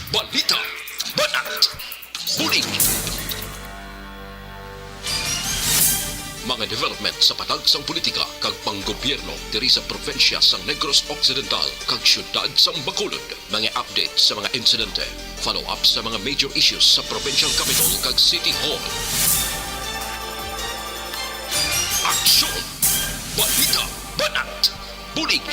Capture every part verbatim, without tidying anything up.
Balita, banat, bulig. Mga development sa patag sang politika kag panggobyerno diri sa probinsya sang Negros Occidental kag siyudad sang Bacolod. Mga update sa mga insidente, follow-up sa mga major issues sa provincial capital kag city hall. Aksyon! Balita, banat, bulig.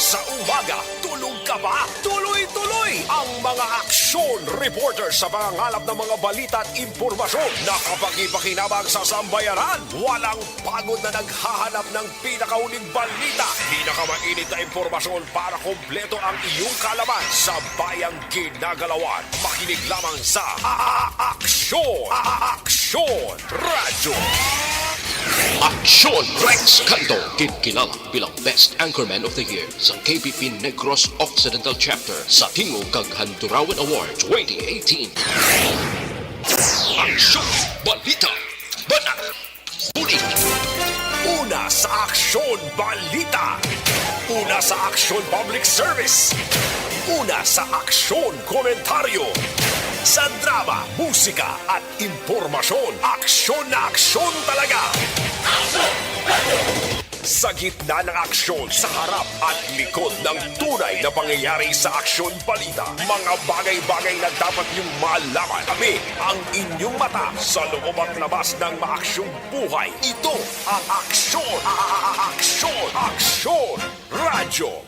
Sa umaga, tulog ka ba? Tuloy-tuloy ang mga aksyon reporter sa pangangalap ng mga balita at impormasyon na kapakipakinabang sa sambayanan. Walang pagod na naghahanap ng pinakahuling balita, pinakamainit na impormasyon para kompleto ang iyong kaalaman sa bayang ginagalawan. Makinig lamang sa A-, A-, Aksyon! A-, A-, Aksyon! Radyo. Aksyon Rex Canto, ginkilala bilang Best Anchorman of the Year sa K P P Negros Occidental Chapter sa Tingog kag Handurawan Award twenty eighteen. Aksyon! Balita! Banat! Bulig! Una sa Aksyon Balita! Una sa Aksyon Public Service! Una sa Aksyon Komentaryo! Sa drama, musika, at impormasyon, aksyon na aksyon talaga! Sa gitna ng aksyon, sa harap at likod ng tunay na pangyayari sa Aksyon Balita, mga bagay-bagay na dapat niyong malaman. Kami ang inyong mata sa loob at labas ng maaksyong buhay. Ito ang Aksyon, A-, A-, A-, Aksyon, Aksyon Radyo.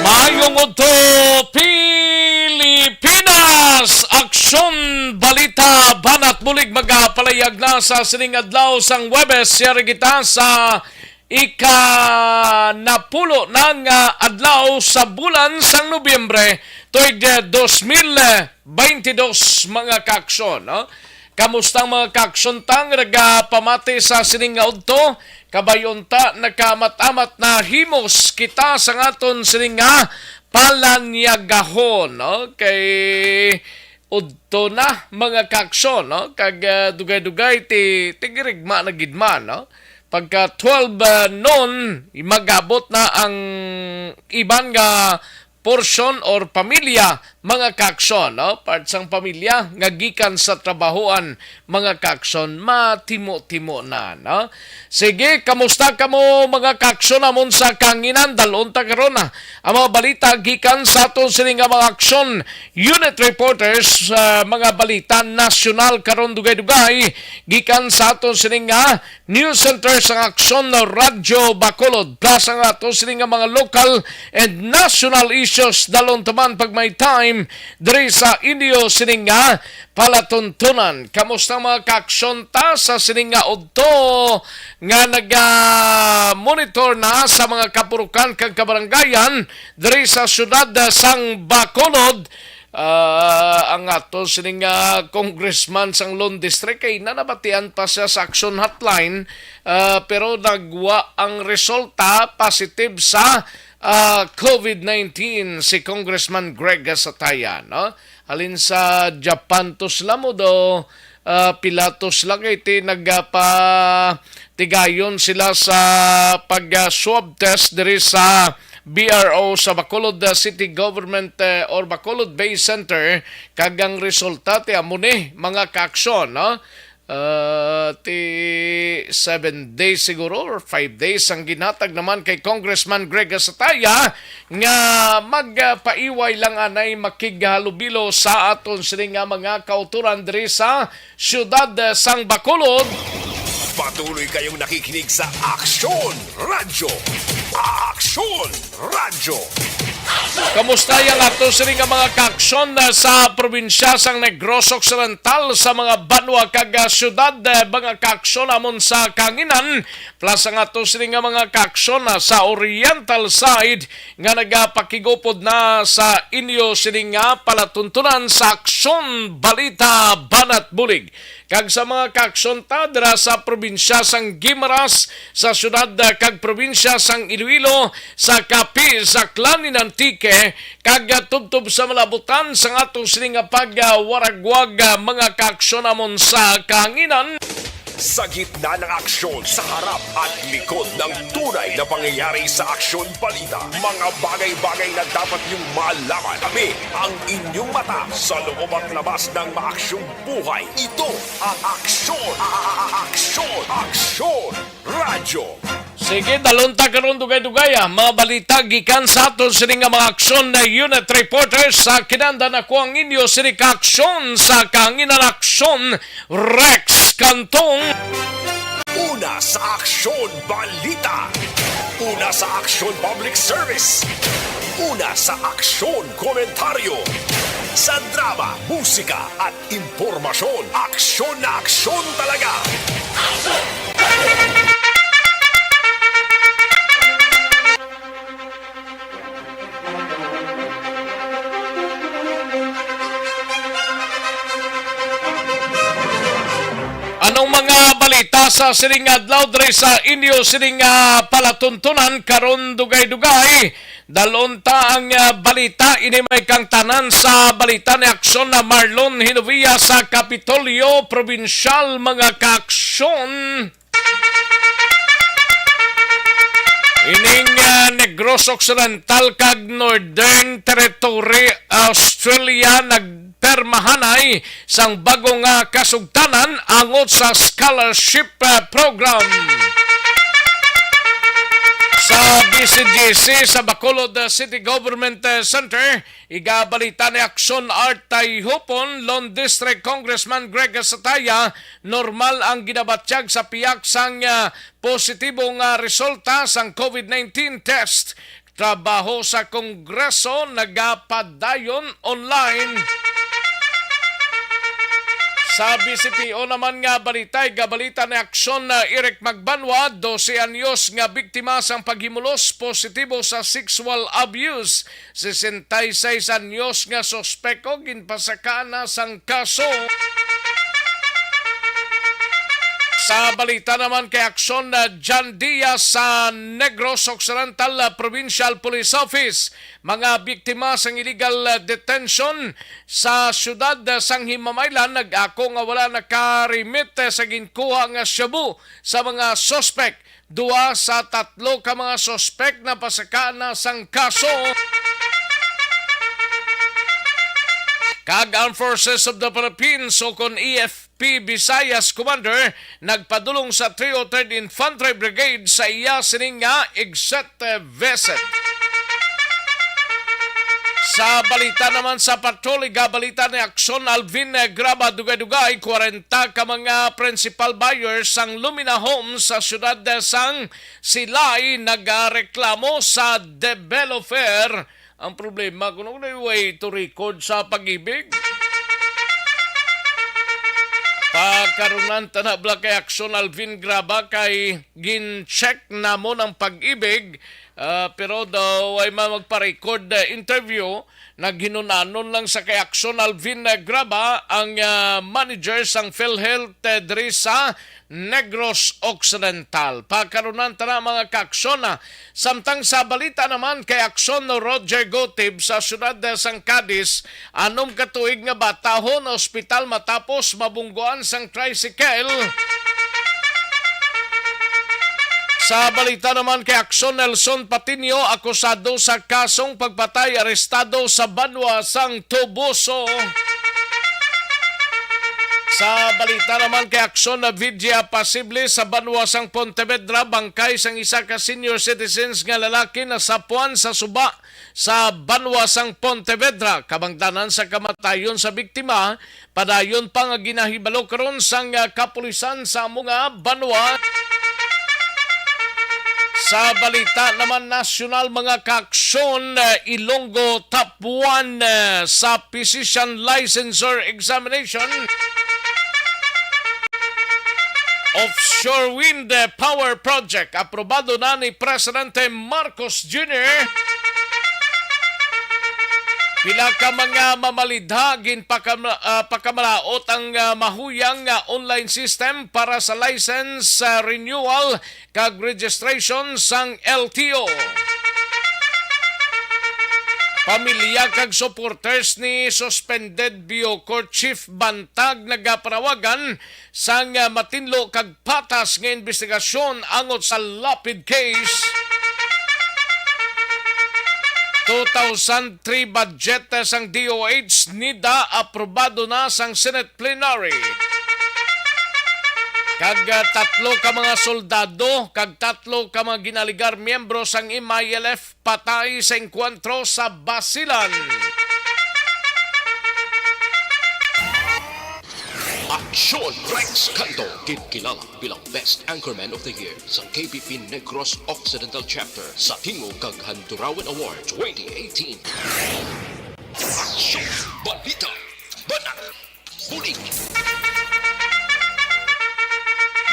Maayong udto, Pilipinas! Aksyon, balita, banat bulig magapalayag na sa sining adlaw sang Huwebes. Yari kita sa ika-napulo na nga adlaw sa bulan sang Nobyembre, tuig, eh, dos mil twenty-dos, mga kaaksyon, no? Kamusta ang mga kaaksyon ta nga nagapamati sa sining nga udto? Kabay unta, nakamat-amat na himos kita sa aton sining nga palanyagahon, no? Kay udto na, mga kaaksyon, no? Kag, ah, dugay-dugay ti tigirigma na gid man, no? Pagka twelve, ah, noon, mag-abot na ang iban nga portion or pamilya, mga kaaksyon, no? Part sang pamilya nga gikan sa trabahoan, mga kaaksyon, matimo-timo na, no? Sige, kamusta kamo, mga kaaksyon, amon sa kanginan? Dalon ta karon, ah, ang mga balita gikan sa aton sini nga mga aksyon unit reporters, ah, mga balita nasyonal karon, dugay-dugay gikan sa aton sini nga News Center sang Aksyon Radyo Bacolod, plus ang ato sini nga mga local and national issues. Dalon ta man pag may time diri sa inyo sini nga palatuntunan. Kamusta, mga kaaksyon ta, sa sini nga udto nga naga-monitor na sa mga kapurukan kag kabarangayan diri sa siyudad sang Bacolod? Ah, ang ato sining, ah, congressman sang Lone District kay nanabatian pa siya sa Action Hotline, ah, pero nagwa ang resulta positive sa, ah, covid nineteen si Congressman Greg Sataya, no? Halin sa Japan to sila mo do, ah, pila to sila kay ti nagapatigayon sila sa pag, ah, swab test diri sa B R O sa Bacolod, ah, City Government, eh, or Bacolod Bay Center, kag ang resulta ti amo ni, mga kaaksyon, no? Ah, ti seven days siguro or five days ang ginhatag naman kay Congressman Greg Sataya nga magpaiway lang anay makighalubilo sa aton sini nga mga kautoran diri sa siyudad, eh, sang Bacolod. Patuloy kayong nakikinig sa Aksyon Radyo. Aksyon Radyo. Kamusta ang ato sini nga mga kaaksyon, ah, sa probinsya sang Negros Occidental, sa mga banwa kag, ah, syudad, ah, mga kaaksyon amon sa kahanginan, plus ang ato sini nga mga kaaksyon, ah, sa oriental side nga nagapakigupod na sa inyo sini nga palatuntunan sa Aksyon Balita Banat Bulig. Kag sa mga kaaksyon ta dira sa probinsya sang Guimaras, sa syudad, ah, kag probinsya sang Iloilo, sa Capiz, Aklan, Antique, kag, ah, tubtob sa malabutan sang ato sini nga pagwaragwag, ah, mga kaaksyon amon sa kahanginan. Sa gitna ng aksyon, sa harap at likod ng tunay na pangyayari sa Aksyon Balita, mga bagay-bagay na dapat niyong malaman. Kami ang inyong mata sa loob at labas ng maaksyong buhay. Ito ang Aksyon, a-, a-, a-, Aksyon, Aksyon Radyo. Sige, dalon ta karon dugay-dugay, ah, mga balita gikan sa aton sini nga mga aksyon na unit reporters. Sa kinahanglan, ako ang inyo sini ka aksyon sa kahanginan, Aksyon Rex Cantong. Una sa Aksyon Balita. Una sa Aksyon Public Service. Una sa Aksyon Komentaryo. Sa drama, musika, at impormasyon, aksyon na aksyon talaga. Anong mga balita sa sining adlaw diri sa inyo sining, ah, palatuntunan karon, dugay-dugay? Dalon ta ang, ah, balita. Ini may kangtanan sa balita ni Aksyon na Marlon Hinovia sa Kapitolyo Probinsyal, mga kaaksyon. Ining, ah, Negros Occidental kag Northern Territory, Australia, nagpermahanay sang bag-o nga kasugtanan angot sa scholarship, ah, program. Sa B C G C sa Bacolod, ah, City Government, ah, Center, igabalita ni Aksyon Art Tayhupon, Lone District Congressman Greg Sataya, normal ang ginabatyag sa pihak sang, ah, positibo nga resulta sang COVID nineteen test. Trabaho sa Kongreso nagapadayon online. Sa B C P O naman nga balita, igabalita ni Aksyon na Eric Magbanwa, dose anyos nga biktima sang paghimulos positibo sa sexual abuse. Sesenta y seis anyos nga suspek ginpasakaan na sang kaso. Sa balita naman kay Aksyon, na John Diaz sa Negros Occidental, ah, Provincial Police Office, mga biktima sang illegal, ah, detention sa siyudad, ah, sang Himamaylan nag-ako nga wala nakarimit, ah, sa ginkuha nga shabu sa mga suspek. Duha sa tatlo ka mga suspek napasakaan na sang kaso. Kag Armed Forces of the Philippines, o kon A F P Visayas Commander, nagpadulong sa three oh third Infantry Brigade sa iya sining nga exit, eh, visit. Sa balita naman sa patrol, igabalita ni Aksyon Alvin, eh, Graba, dugay-dugay, kwarenta ka mga principal buyers sang Lumina Homes sa siyudad, eh, sang Silay nagareklamo sa developer. Ang problema, kuno, kuno way to record sa Pag-ibig. Pakarunan ta na bala kay Aksyon Alvin Graba, kay gin-check namon ang Pag-ibig, ah, pero daw ay man magpa-record, ah, interview. Naghinunanon lang sa kay Aksyon Alvin, ah, Graba, ang, ah, manager sang PhilHealth, eh, diri sa Negros Occidental. Pakarunan ta na, mga kaaksyon, ah. Samtang sa balita naman kay Aksyon, no, Roger Gotib sa siyudad, eh, sang Cadiz, anom ka tuig nga batahon ospital matapos mabungguan sang tricycle. Sa balita naman kay Aksyon, Nelson Patiño, akusado sa kasong pagpatay, arestado sa banwa sang Toboso. Sa balita naman kay Aksyon, na vidya pasible sa banwa sang Pontevedra, bangkay sang isa ka senior citizens nga lalaki nasapuan sa suba sa banwa sang Pontevedra. Kabangdanan sa kamatayon sa biktima, padayon pa nga ginahibalo karon sang, ah, kapulisan sa amo nga banwa. Sa balita naman nasyonal, mga kaaksyon, eh, Ilonggo top one, eh, sa physician licensure examination. Offshore wind, eh, power project, aprobado na ni Presidente Marcos Junior. Pila ka mga mamalidha ginpakam-, ah, pakamalaot ang, ah, mahuyang nga online system para sa license, ah, renewal kag registration sang L T O. Pamilya kag supporters ni suspended Biocor Chief Bantag nagapanawagan sang, ah, matinlo kag patas nga investigasyon angot sa lapid case. Two thousand three budget, ah, sang D O H, NEDA, aprobado na sang Senate plenary. Kag, ah, tatlo ka mga soldado kag tatlo ka mga ginaligar miyembro sang M I L F patay sa engkwentro sa Basilan. Aksyon! Rex Canto, ginkilala bilang Best Anchorman of the Year sa K P P Negros Occidental Chapter sa Tingog kag Handurawan Award twenty eighteen. Aksyon! Balita! Banat! Bulig!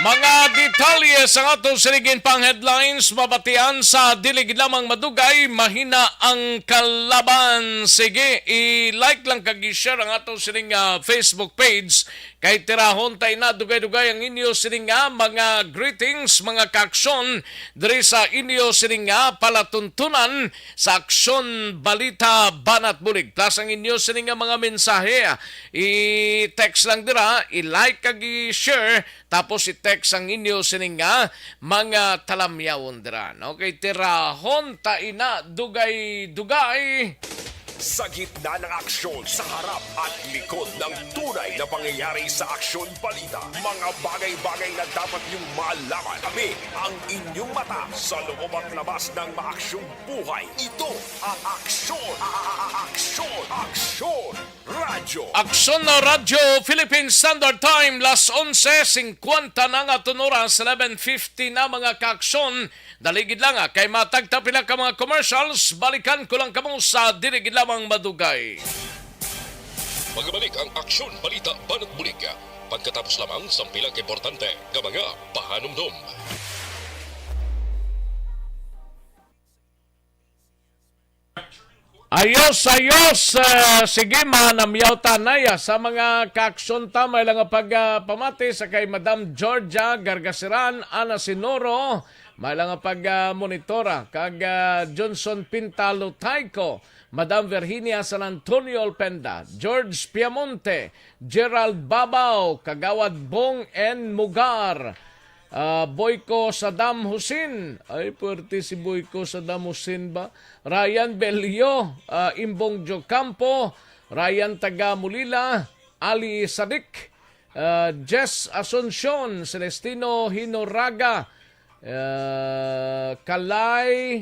Mga detalye sa aton sining pang headlines, mabatian sa dili gid lamang madugay, mahina ang kalaban. Sige, i-like lang kag i-share ang aton sining, ah, Facebook page, kay tirahon ta ina dugay-dugay ang inyo sining, ah, mga greetings, mga kaaksyon diri sa inyo sining, ah, palatuntunan sa Aksyon Balita Banat Bulig. Plus ang inyo sining, ah, mga mensahe, ah, i-text lang dira, i-like kag i-share, tapos i-text ang inyo sining, ah, mga talamyawon dira. Okay, tirahon ta ina dugay-dugay. Sa gitna ng aksyon, sa harap at likod ng tunay na pangyayari sa Aksyon Balita, mga bagay-bagay na dapat niyong malaman. Kami ang inyong mata sa loob at labas ng maaksyong buhay. Ito ang Aksyon! A-, a-, a-, Aksyon! Aksyon! Radyo! Aksyon na Radyo, Philippine Standard Time, las onse singkwenta na nga aton oras, eleven fifty na, mga kaaksyon. Dali gid lang, ah, kay matag ta pila ka mga commercials, balikan ko lang kamo sa dili gid lamang madugay. Magabalik ang Aksyon Balita Banat Bulig pagkatapos lamang sang pila ka importante nga mga pahanumdom. Ayos, ayos. Ah, sige, manamyaw ta na ya sa mga kaaksyon ta. May lang nga pag, ah, pamati sa kay Madam Georgia Gargasiran, Ana Sinoro, may lang nga pag, ah, monitora, kag, ah, Johnson Pintalutayco, Madam Virginia San Antonio Olpenda, George Piamonte, Gerald Babao, Kagawad Bong N Mugar, ah, Boyco Saddam Hussein. Ay, puwerte si Boyco Saddam Hussein ba? Ryan Belio, ah, Imbong Jocampo, Ryan Taga Mulila, Ali Sadik, ah, Jess Asuncion, Celestino Hinoraga, ah, Kalay,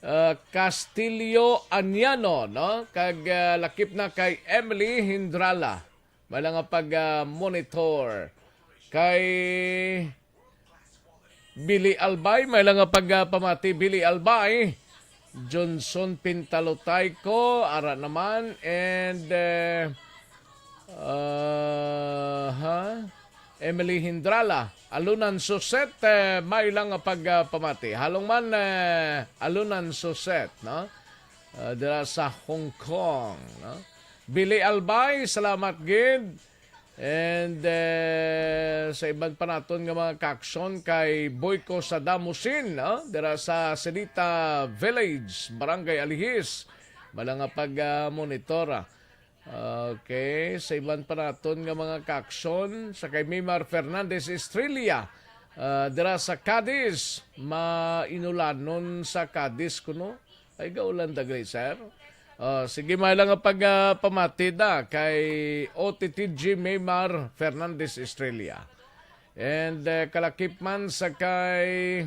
ah, Castillo Aniano, no? Kag, ah, lakip na kay Emily Hindrala. May lang nga pag, ah, monitor. Kay Billy Albay, may lang nga pag, ah, pamati, Billy Albay. Johnson Pintalotayco, ara naman, and, eh, ah, ha? Emily Hindrala, Alunan Suset, eh, may lang nga pag, ah, pamati. Halong man, eh, Alunan Suset, no? Ah, dira sa Hong Kong, no? Billy Albay, salamat gid. And, eh, sa iban pa naton nga mga kaaksyon kay Boyco Saddam Hussein, no? Dira sa Silita Village, Barangay Alihis. May lang nga pag, ah, monitor, ah. Okay, sa iban pa naton nga mga kaaksyon, sa kay Mimar Fernandez Estrella, ah, dira sa Cadiz, mainulanon sa Cadiz kuno. Ay, gaulan da gani, sir. Ah, sige, may lang nga pag, ah, pamati da kay O T T G Maymar Fernandez Estrella. And, eh, kalakip man sa kay,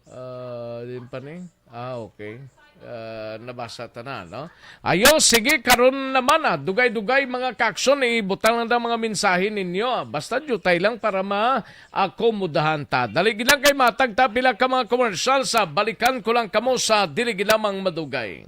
ah, din pa ni? Ah, okay. Ah, nabasa tanan, no? Ayo, sige, karon naman, ah, dugay-dugay, mga ka-aksyon, ibutang lang ang mga mensahe ninyo, ah. Basta diutay lang para maakomodahan ta. Dali gid lang kay matag ta pila ka mga commercial sa balikan ko lang kamo sa dili gid lamang madugay.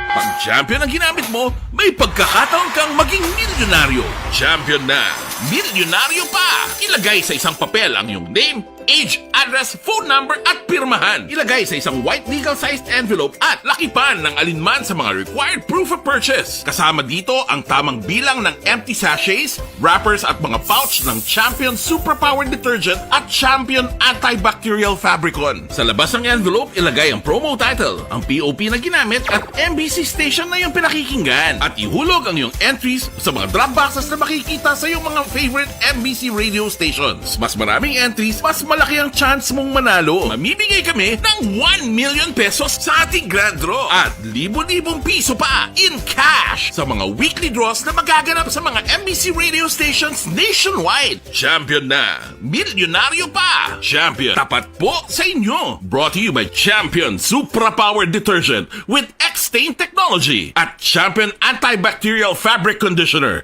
Pag champion ang ginamit mo, may pagkakataon kang maging milyonaryo. Champion na, milyonaryo pa! Ilagay sa isang papel ang iyong name, age, address, phone number, at pirmahan. Ilagay sa isang white legal-sized envelope at lakipan ng alinman sa mga required proof of purchase. Kasama dito ang tamang bilang ng empty sachets, wrappers, at mga pouch ng Champion Superpower Detergent at Champion Antibacterial Fabricon. Sa labas ng envelope, ilagay ang promo title, ang P O P na ginamit, at M B C station na iyong pinakikinggan. At ihulog ang iyong entries sa mga drop boxes na makikita sa iyong mga favorite M B C radio stations. Mas maraming entries, mas malaki ang chance mong manalo. Mamimigay kami ng one million pesos sa ating grand draw at libo-libong piso pa in cash sa mga weekly draws na magaganap sa mga M B C radio stations nationwide. Champion na! Milyonaryo pa! Champion, tapat po sa inyo! Brought to you by Champion Supra Power Detergent with X-Stain Technology at Champion Antibacterial Fabric Conditioner.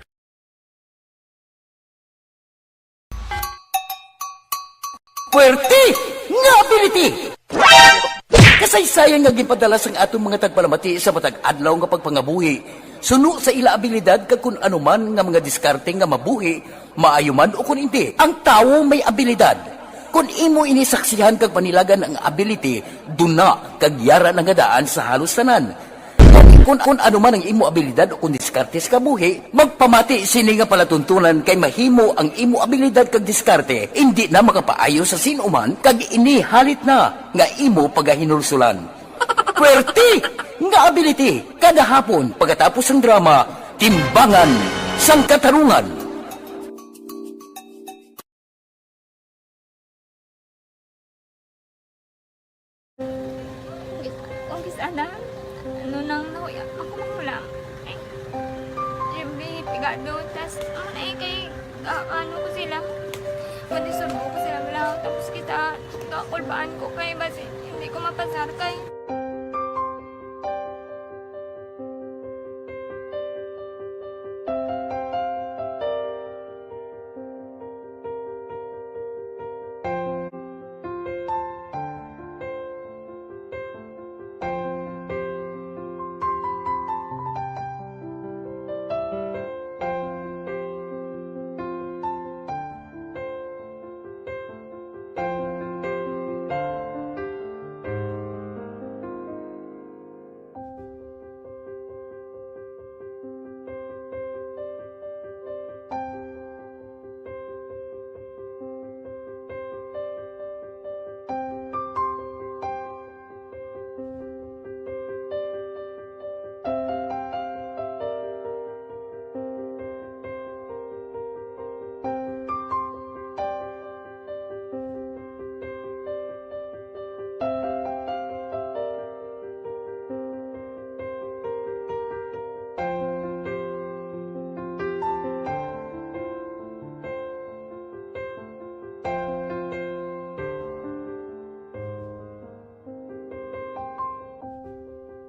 Puwerte nga ability! Kasaysayan nga ginpadala sang aton mga tagpalamati sa matag adlaw nga pagpangabuhi, suno sa ila abilidad kag kun ano man nga mga diskarte nga mabuhi, maayo man o kun indi. Ang tawo may abilidad. Kun imo ini saksihan kag panilagan ang ability, duna kag yara na nga daan sa halos tanan. Kun, kun ano man ang imo abilidad o kun diskarte sa kabuhi, magpamati sini nga palatuntunan kay mahimo ang imo abilidad kag diskarte indi na makapaayo sa sin-o man kag ini halit na nga imo pagahinulsulan. Puwerte nga ability kada hapon pagkatapos sang drama, Timbangan sang Katarungan. Kung kis-, kung kis-, ana, ano nang nahuya, ako man lang. Ay, Jimmy, pigado, tas, ano na eh, kay, ah, ano ko sila, pwede subo ko sila lang, tapos kita, kakulbaan ko kay, basi, hindi ko mapasar kay.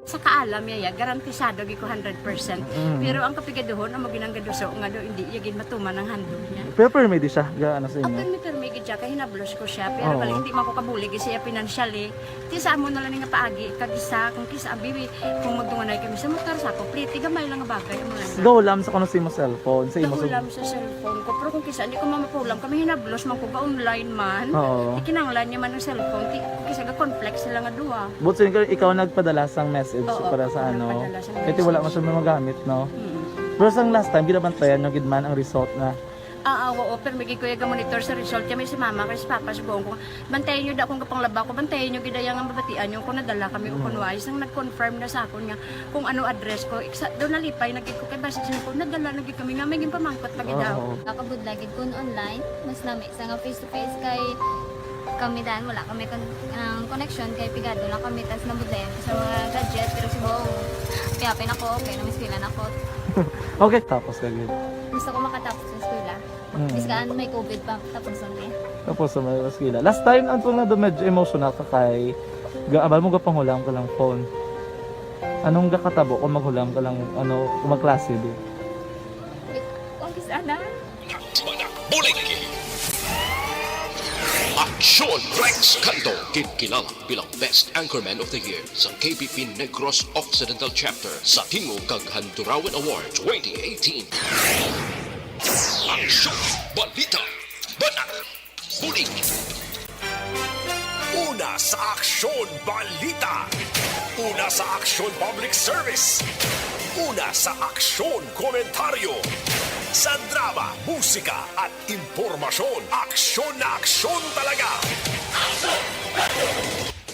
Sa kaalam niya, ya, garantisado gyud ko hundred percent. Mm. Pero ang kapigaduhon, amo ginang gaduso nga do, hindi iya gid matuman ang handog niya. Pero permi di siya, ga-, ano sa imo? Ang permi, permi gid siya, kay hinablos ko siya. Pero Oo. bali, hindi man ko kabulig siya financially. Ti sa amo na lang nga paagi, kag isa, kung kisa, abi, kung magdunganay kami sa motor, sa ako, pliti, gamay lang nga bagay, amo lang. Gahulam sa kuno sa imo cellphone, sa imo sa Gahulam sa cellphone ko. Pero kung kisa, hindi ko mamapulam, kami hinablos man ko, ga-online man. Oo. Ikinanglan niya man ang cellphone, ti, kung kisa, ga-conflict sila nga duha. But since ikaw nagpadala sang message Oo, para sa ako ano, nagpadala sang kaya wala man message. siya magamit, no? Mm. Pero sang last time, ginabantayan nyo gid man ang result na. Ah, ah, oo, pero may gid ko yung monitor sa result. Kaya may si mama, kay si papa, si buong ko. Bantayan nyo da kung kapanglaba ko, bantayan nyo gid yung mabatian nyo kung nadala kami o Mm. kung wais. Nang nag-confirm na sa akon nga kung ano address ko, iksa, doon nalipay na gid ko kay basta siya ko, nadala na gid kami nga may ginpamangkot pa gid daw. Oo. Nakabudla gid kun online, mas nami sa nga face to face kay kami dan wala kami kon-, ang connection kay pigado lang kami tas nabudlayan ko sa mga gadget pero si Bong, kaya pin ako okay na miskila na ko. Okay, tapos ka gid. Gusto ko makatapos sa eskwela. Mm. Bis kaan may covid pa, tapos ang eh. Tapos sa mga eskwela. Last time, ang tunga doon medyo emotional ka kay Ga-, abal mo, gapanghulam ka lang phone. Anong gakatabo kung maghulam ka lang, ano, kung magklase, di? Kung kis-, ana? Bulig! Aksyon Rex Cando, ginkilala bilang Best Anchorman of the Year sa K B P Negros Occidental Chapter sa Tingog kag Handurawan Award twenty eighteen. Aksyon, balita, banat, bulig. Una sa Aksyon Balita. Una sa Aksyon Public Service. Una sa Aksyon Komentaryo. Sa drama, musika at impormasyon, aksyon na aksyon talaga.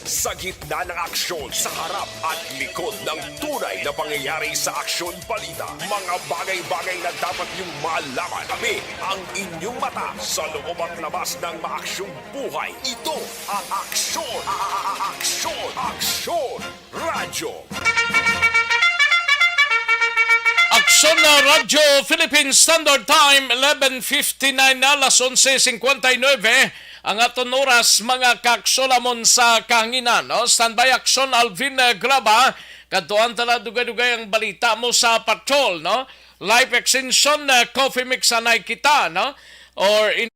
Sa gitna ng aksyon, sa harap at likod ng tunay na pangyayari sa Aksyon Balita, mga bagay-bagay na dapat niyong malaman. Kami ang inyong mata sa loob at labas ng maaksyong buhay. Ito ang Aksyon, a-, a-, a-, Aksyon, Aksyon Radyo. Aksyon na Radyo Philippine Standard Time, eleven fifty-nine na, alas onse cincuenta y nueve ang aton oras, mga kaaksyonamon sa kahanginan, no? Standby, Aksyon Alvin, eh, Graba. Kadtuan ta na dugay-dugay ang balita mo sa patrol, no? Life extension, eh, coffee mix anay kita, no? Or in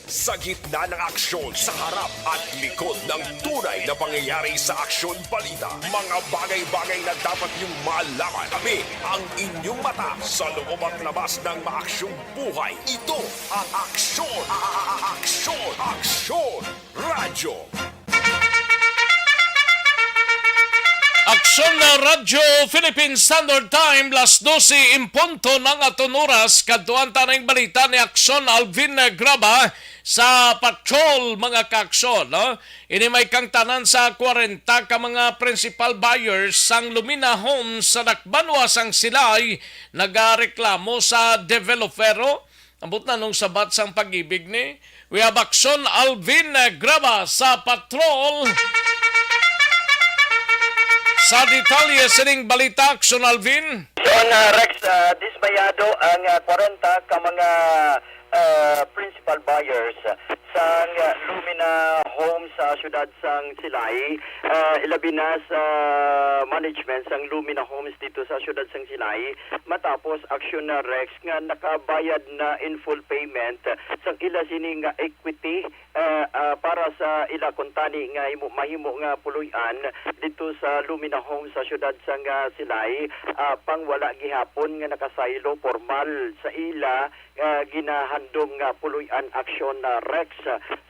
Sa gitna ng aksyon, sa harap at likod ng tunay na pangyayari sa Aksyon Balita, mga bagay-bagay na dapat niyong malaman. Kami ang inyong mata sa loob at labas ng maaksyong buhay. Ito ang Aksyon, a-, a-, a-, Aksyon, Aksyon Radyo. Aksyon na Radyo Philippine Standard Time, las dose en punto ng aton oras. Kadtuan ta ning balita ni Aksyon Alvin Graba sa Patrol, mga kaaksyon, no? Ini may kangtanan sa kwarenta ka mga principal buyers sang Lumina Homes sa Dakbanwa sang Silay nagareklamo sa developero. Ambot na nung sabat sang pag-ibig ni. We have Aksyon Alvin, eh, Graba sa Patrol. Sa detalye sining balita, Aksyon Alvin. Son, ah, Rex, ah, dismayado ang, ah, kwarenta ka mga, ah, principal buyers sang, ah, Lumina Homes sa siyudad sang Silay, ah, ilabi na sa management sang Lumina Homes dito sa siyudad sang Silay, matapos aksyon na, Rex, nga nakabayad na in full payment sang ila sini nga equity, ah, ah, para sa ila kuntani nga himo, mahimo nga puloy-an dito sa Lumina Homes sa siyudad sang, ah, Silay, ah, pang wala gihapon nga nakasaylo formal sa ila, ah, ginahandom nga puloy-an aksyon na, Rex.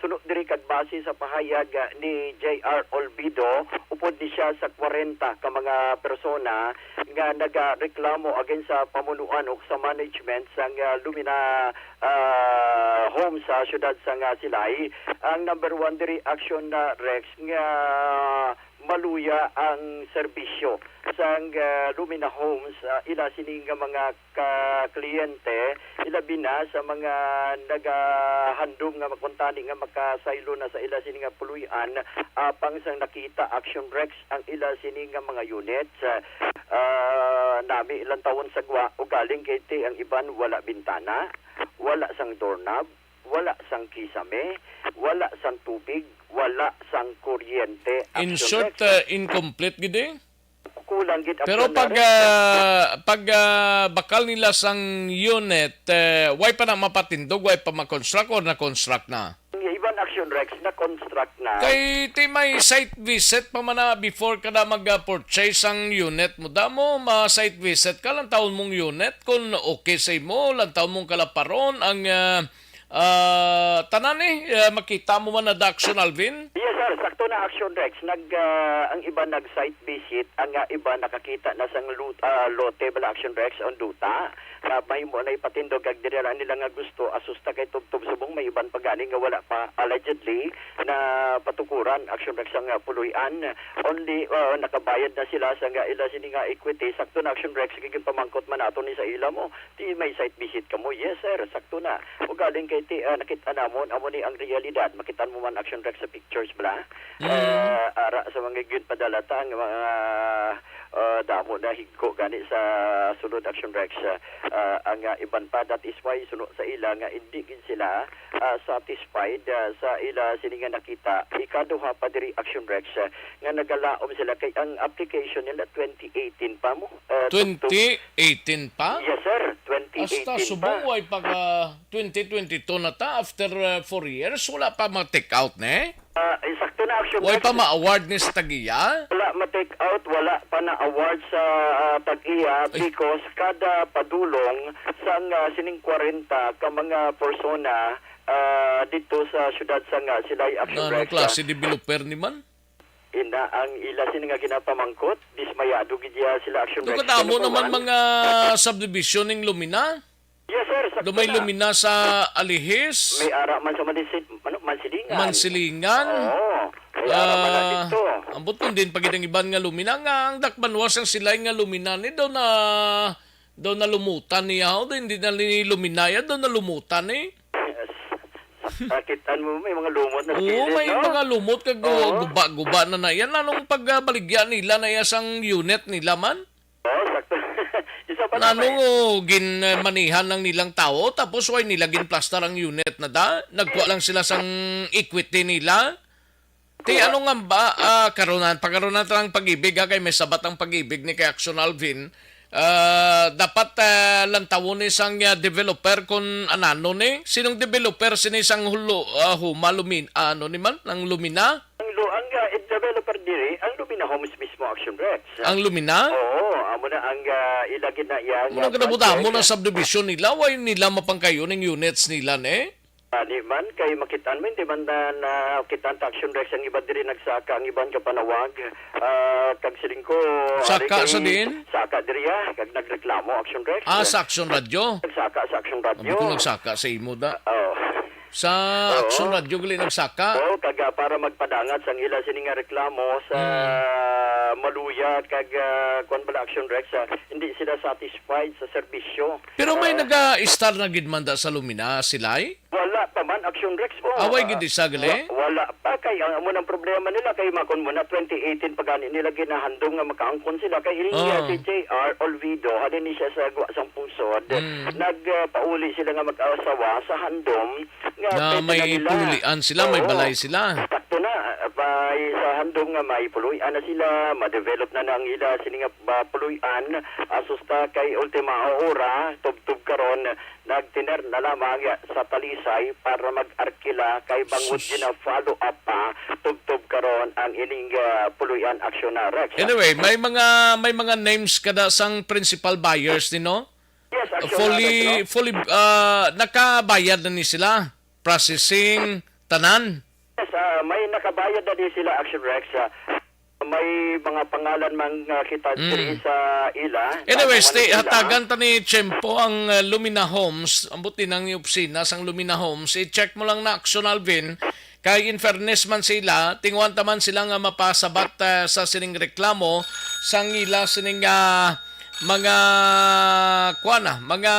Suno diri kag base sa pahayag, ah, ni J R Olvido, upod ni siya sa kwarenta ka mga persona nga nagareklamo against sa pamunuan o sa management sang, ah, Lumina, ah, Home sa siyudad sang, ah, Silay. Ang number one diri aksyon na, Rex, nga maluya ang serbisyo sang, ah, Lumina Homes, ah, ila sini nga mga ka kliyente, ilabi na sa mga nagahandom nga makuntani nga makasaylo na sa ila sini nga puloy-an, apang sang nakita, Action Rex, ang ila sini nga mga units. Ah, nami ilang tawon sa gwa, ugaling kay ti ang iban wala bintana, wala sang doorknob, wala sang kisame, wala sang tubig, wala sang kuryente. In Action short, Rex, uh, incomplete gid eh. Kulang gid ang Pero pag, pagkares. Ah, pag, ah, bakal nila sang unit, eh, way pa na mapatindog, way pa ma-construct or na-construct na? Ang iban action Rex, na-construct na. Kay ti may site visit pa man na before ka na mag-purchase sang unit mo. Damo, ma-site visit ka lang taon mong unit. Kung okay sa imo, lang taon mong kalaparon ang, ah, ah, tanan ni, ah, makita mo man na da, Action Alvin? Yes, sir. Sakto na, Action Rex. Nag, ah, ang iba nag-site visit, ang, ah, iba nakakita na sang lut-, ah, lote bala, Action Rex, on duta. Nga mahimo na ipatindog kag diri lang nila nga gusto, asusta kay tubtob subong may iban pa gani nga wala pa, allegedly, na patukuran, Action Rex, ang, ah, puloy-an. Only, ah, nakabayad na sila sa nga ila sini nga equity. Sakto na, Action Rex, kay ginpamangkot man nato ni sa ila mo. Ti may site visit kamo? Yes, sir, sakto na. Ugaling kay ti, ah, nakita namon, amo ni ang realidad. Makita mo man, Action Rex, sa pictures bala. Mm. Ah, ara sa mga ginpadala ta nga mga, ah, damo na higko gani sa sulod, Action Rex. Ah, ang, ah, iban pa, that is why suno sa ila nga indi gid sila, ah, satisfied, ah, sa ila sini nga nakita. Ikaduha pa diri, Action Rex, ah, nga nagalaom sila kay ang application nila twenty eighteen pa mo. Ah, tugtog Twenty eighteen pa? Yes, sir. Twenty eighteen pa. Hasta subong way pa ka twenty twenty-two na ta, after, ah, four years, wala pa ma-take out, ne? Ah, eh, sakto na, Action Way Rex. Pa ma-award ni sa tagiya? Wala ma-take out, wala pa na-award sa, ah, tag-iya. Ay. Because kada padulong sang, ah, sining kwarenta ka mga persona, ah, dito sa siyudad sang, ah, Silay, Action Rex, ah. Nanong klase developer ni man? Ina ang ila sini nga ginapamangkot, dismayado gid ya sila, Action Rex. Kadamo naman mga subdivision ning Lumina. Yes, sir. Sakto na. Lumina sa Alihis. May ara man sa Mansi-, ano, Mansilingan. Mansilingan. Oo. May ara man na dito. Ah, ambot kung din pa gid ang iban nga Lumina nga ang dakbanwas ang silay nga Lumina ni daw na, daw na lumutan niya. O, hindi na ni Lumina ya, daw na lumutan eh. Yes. Nakita mo, may mga lumot na sa kilid, no? Oo, may mga lumot kag guba-guba na na yan. Anong pagbaligya nila na iya sang unit nila man? Oo, sakto. Isa pa na. Nanong, oh, ginmanihan lang nilang tawo, tapos why nila ginplastar ang unit na da? Nagkuha lang sila sang equity nila? Ti, ano nga ba, ah, karunan, pagkarunan ta ng pag-ibig, ah, kay may sabat ang pag-ibig ni kay Action Alvin. Ah, dapat, ah, lantawon ni sang, ah, developer kung anano ni. Sinong developer sini sang hulo, ah, huma lumin-, ah, ano ni man, ang Lumina? Ang lu-, ang, ah, developer diri, ang Lumina Homes mismo, Action Rex. Ang Lumina? Oo, amo na ang, ah, ilagid na iya. Muna nga kadamo-damo na subdivision nila, why nila mapangkayo ning units nila, ne? Ani man, kay makitaan mo, hindi man na, na kitaan ta, Action Rex, ang iban diri nagsaka, ang iban kapanawag. Ah, kag siling ko, ari kay sa diin? Saka diri, ah, kag nagreklamo, Action Rex. Ah, sa Action Radio? Nagsaka sa Action Radio. Amo ko nagsaka sa imo, da. Oo. Sa Action Radio gali nagsaka? Oo, kag, ah, para magpadangat sang ila sini nga reklamo sa Maluya kag, ah, kuwan bala, Action Rex, ah, hindi sila satisfied sa serbisyo. Pero may naga-star na gid man da sa Lumina, silay? Wala pa man, Action Rex, po. Away gid isa gali? Wa-, wala pa, kay ang amo nang problema nila kay makon mo na twenty eighteen pa gani nila ginahandom nga makaangkon sila kay ini, ah, si J R Olvido, halin ni siya sa Gwa sang Pungsod. Nagpauli sila nga mag-asawa sa handom nga may pwede na nila. Pulian sila, may balay sila. Sakto na, may sa handom nga may puloy-an na sila, ma-develop na na ang ila sini nga, ah, puloy-an, asusta kay ultima hora, tubtob karon, nagtener na lamang sa Talisay para mag-arkila kay bangod gina-follow up pa, tubtob karon ang ining, ah, puloy-an aksyon na, Rex. Anyway, may mga, may mga names kada sang principal buyers ni, no? Yes, aksyon na, Rex, no? Fully, fully, ah, nakabayad na ni sila. Processing, tanan. Yes, ah, may nakabayad na di sila, Action Rex. Ah, may mga pangalan man, ah, kita diri sa ila. Anyways, hatagan ta ni Chempo ang, ah, Lumina Homes, ambot din ang opisina sang Lumina Homes. I-check mo lang na, Action Alvin. Kay in fairness man sila, tinguhan ta man sila nga mapasabat, ah, sa sining reklamo sang ila sining, ah, mga, kuwan na, mga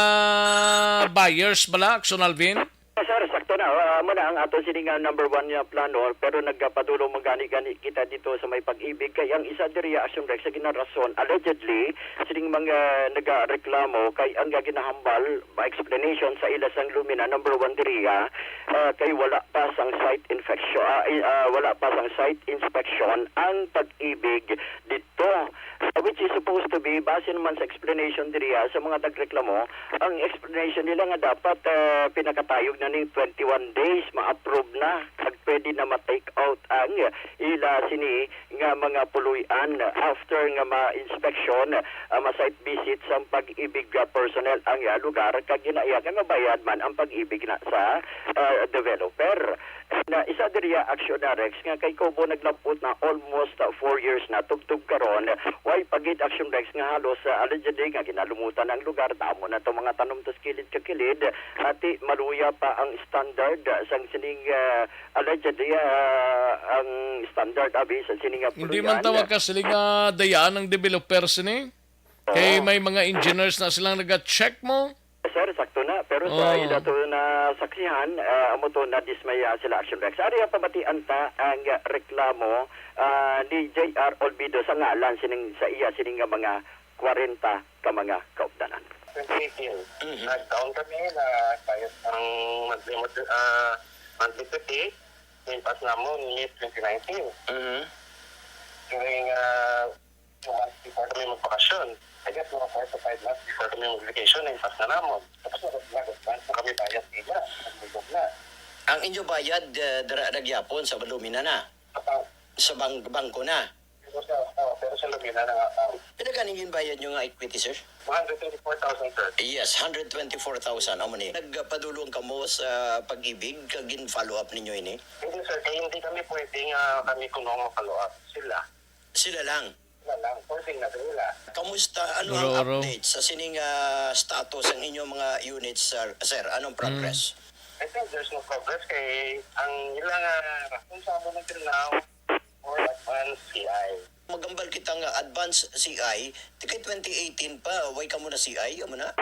buyers bala, Action Alvin? Sir, sakto na. Ah, amo na ang ato sini nga number one nga plano, pero nagpadulong mo gani-gani kita dito sa may Pag-ibig. Kay ang isa diri, Action Rex, sa ginarason, allegedly, sining mga nagareklamo kay ang ginahambal, ba, explanation sa ila sang Lumina number one diri, ah, ah, kay wala pa sang site infection, ah, i-, ah, wala pa sang site inspection ang Pag-ibig dito. Ah, which is supposed to be, base naman sa explanation diri, ah, sa mga nagreklamo, ang explanation nila nga dapat, ah, pinakatayog na ning twenty-one one days, ma-approve na, kag pwede na ma-take out ang ila sini nga mga puloy-an after nga ma-inspection, ah, ma-site visit sang Pag-ibig, ah, personnel ang, ah, lugar, kag ginaiya nga mabayad man ang Pag-ibig na sa, ah, developer. And, ah, isa diri, ah, aksyon na, Rex, nga kay Cobo naglampot na almost, ah, four years na, tubtob karon, way pa gid, aksyon, Rex, nga halos, ah, allegedly nga ginalumutan ang lugar, damo na to mga tanom to kilid ka kilid, ati maluya pa ang standard, ah, sang sining, ah, allegedly, ah, ang standard abi sa sining, ah, Hindi man puloy-an. Tawag ka sila nga dayaan ang developer sini? Kay Oo. May mga engineers na silang naga-check mo? Sir, sakto na. Pero sa Oo. Ila to na saksihan, ah, amo to na dismaya sila, aksyon, Rex. Ari ang pamatian ta ang reklamo, ah, ni J R Olvido sa ngalan sining, sa iya sining nga mga kwarenta ka mga kaupdanan. Twenty eighteen, Mhm. Nag-down kami na kahit ang monthly, ah, monthly fee, na-pass namon May twenty nineteen. Mhm. During, ah, two months before kami magbakasyon. I guess mga four to five months before kami mag-vacation, na-pass na namon. Tapos nag-, nag-advance na kami bayad nila. Naglibog na. Ang inyo bayad, eh, dira na gyapon sa Lumina na? Sa bang-, bangko na? Pero sa, oh, pero sa Lumina na nga account. Pila gani ginbayad nyo nga equity, sir? One hundred twenty-four thousand, sir. Yes, hundred twenty-four thousand. Amo ni. Nagpadulong kamo sa Pag-ibig, kag gin-follow up ninyo ini? Hindi, sir. Kaya hindi kami pwede nga kami kuno nga follow up. Sila. Sila lang? Sila lang. Pwede na sila. Kamusta? Ano ang Oro-oro. Update sa sining, ah, status ang inyong mga units, sir? Sir, anong Mm. progress? I think there's no progress kay ang ilang, ah, kung sa amo until now, or advance C I. Magambal kita nga advance C I, ti kay twenty eighteen pa, way kamo na C I, amo na?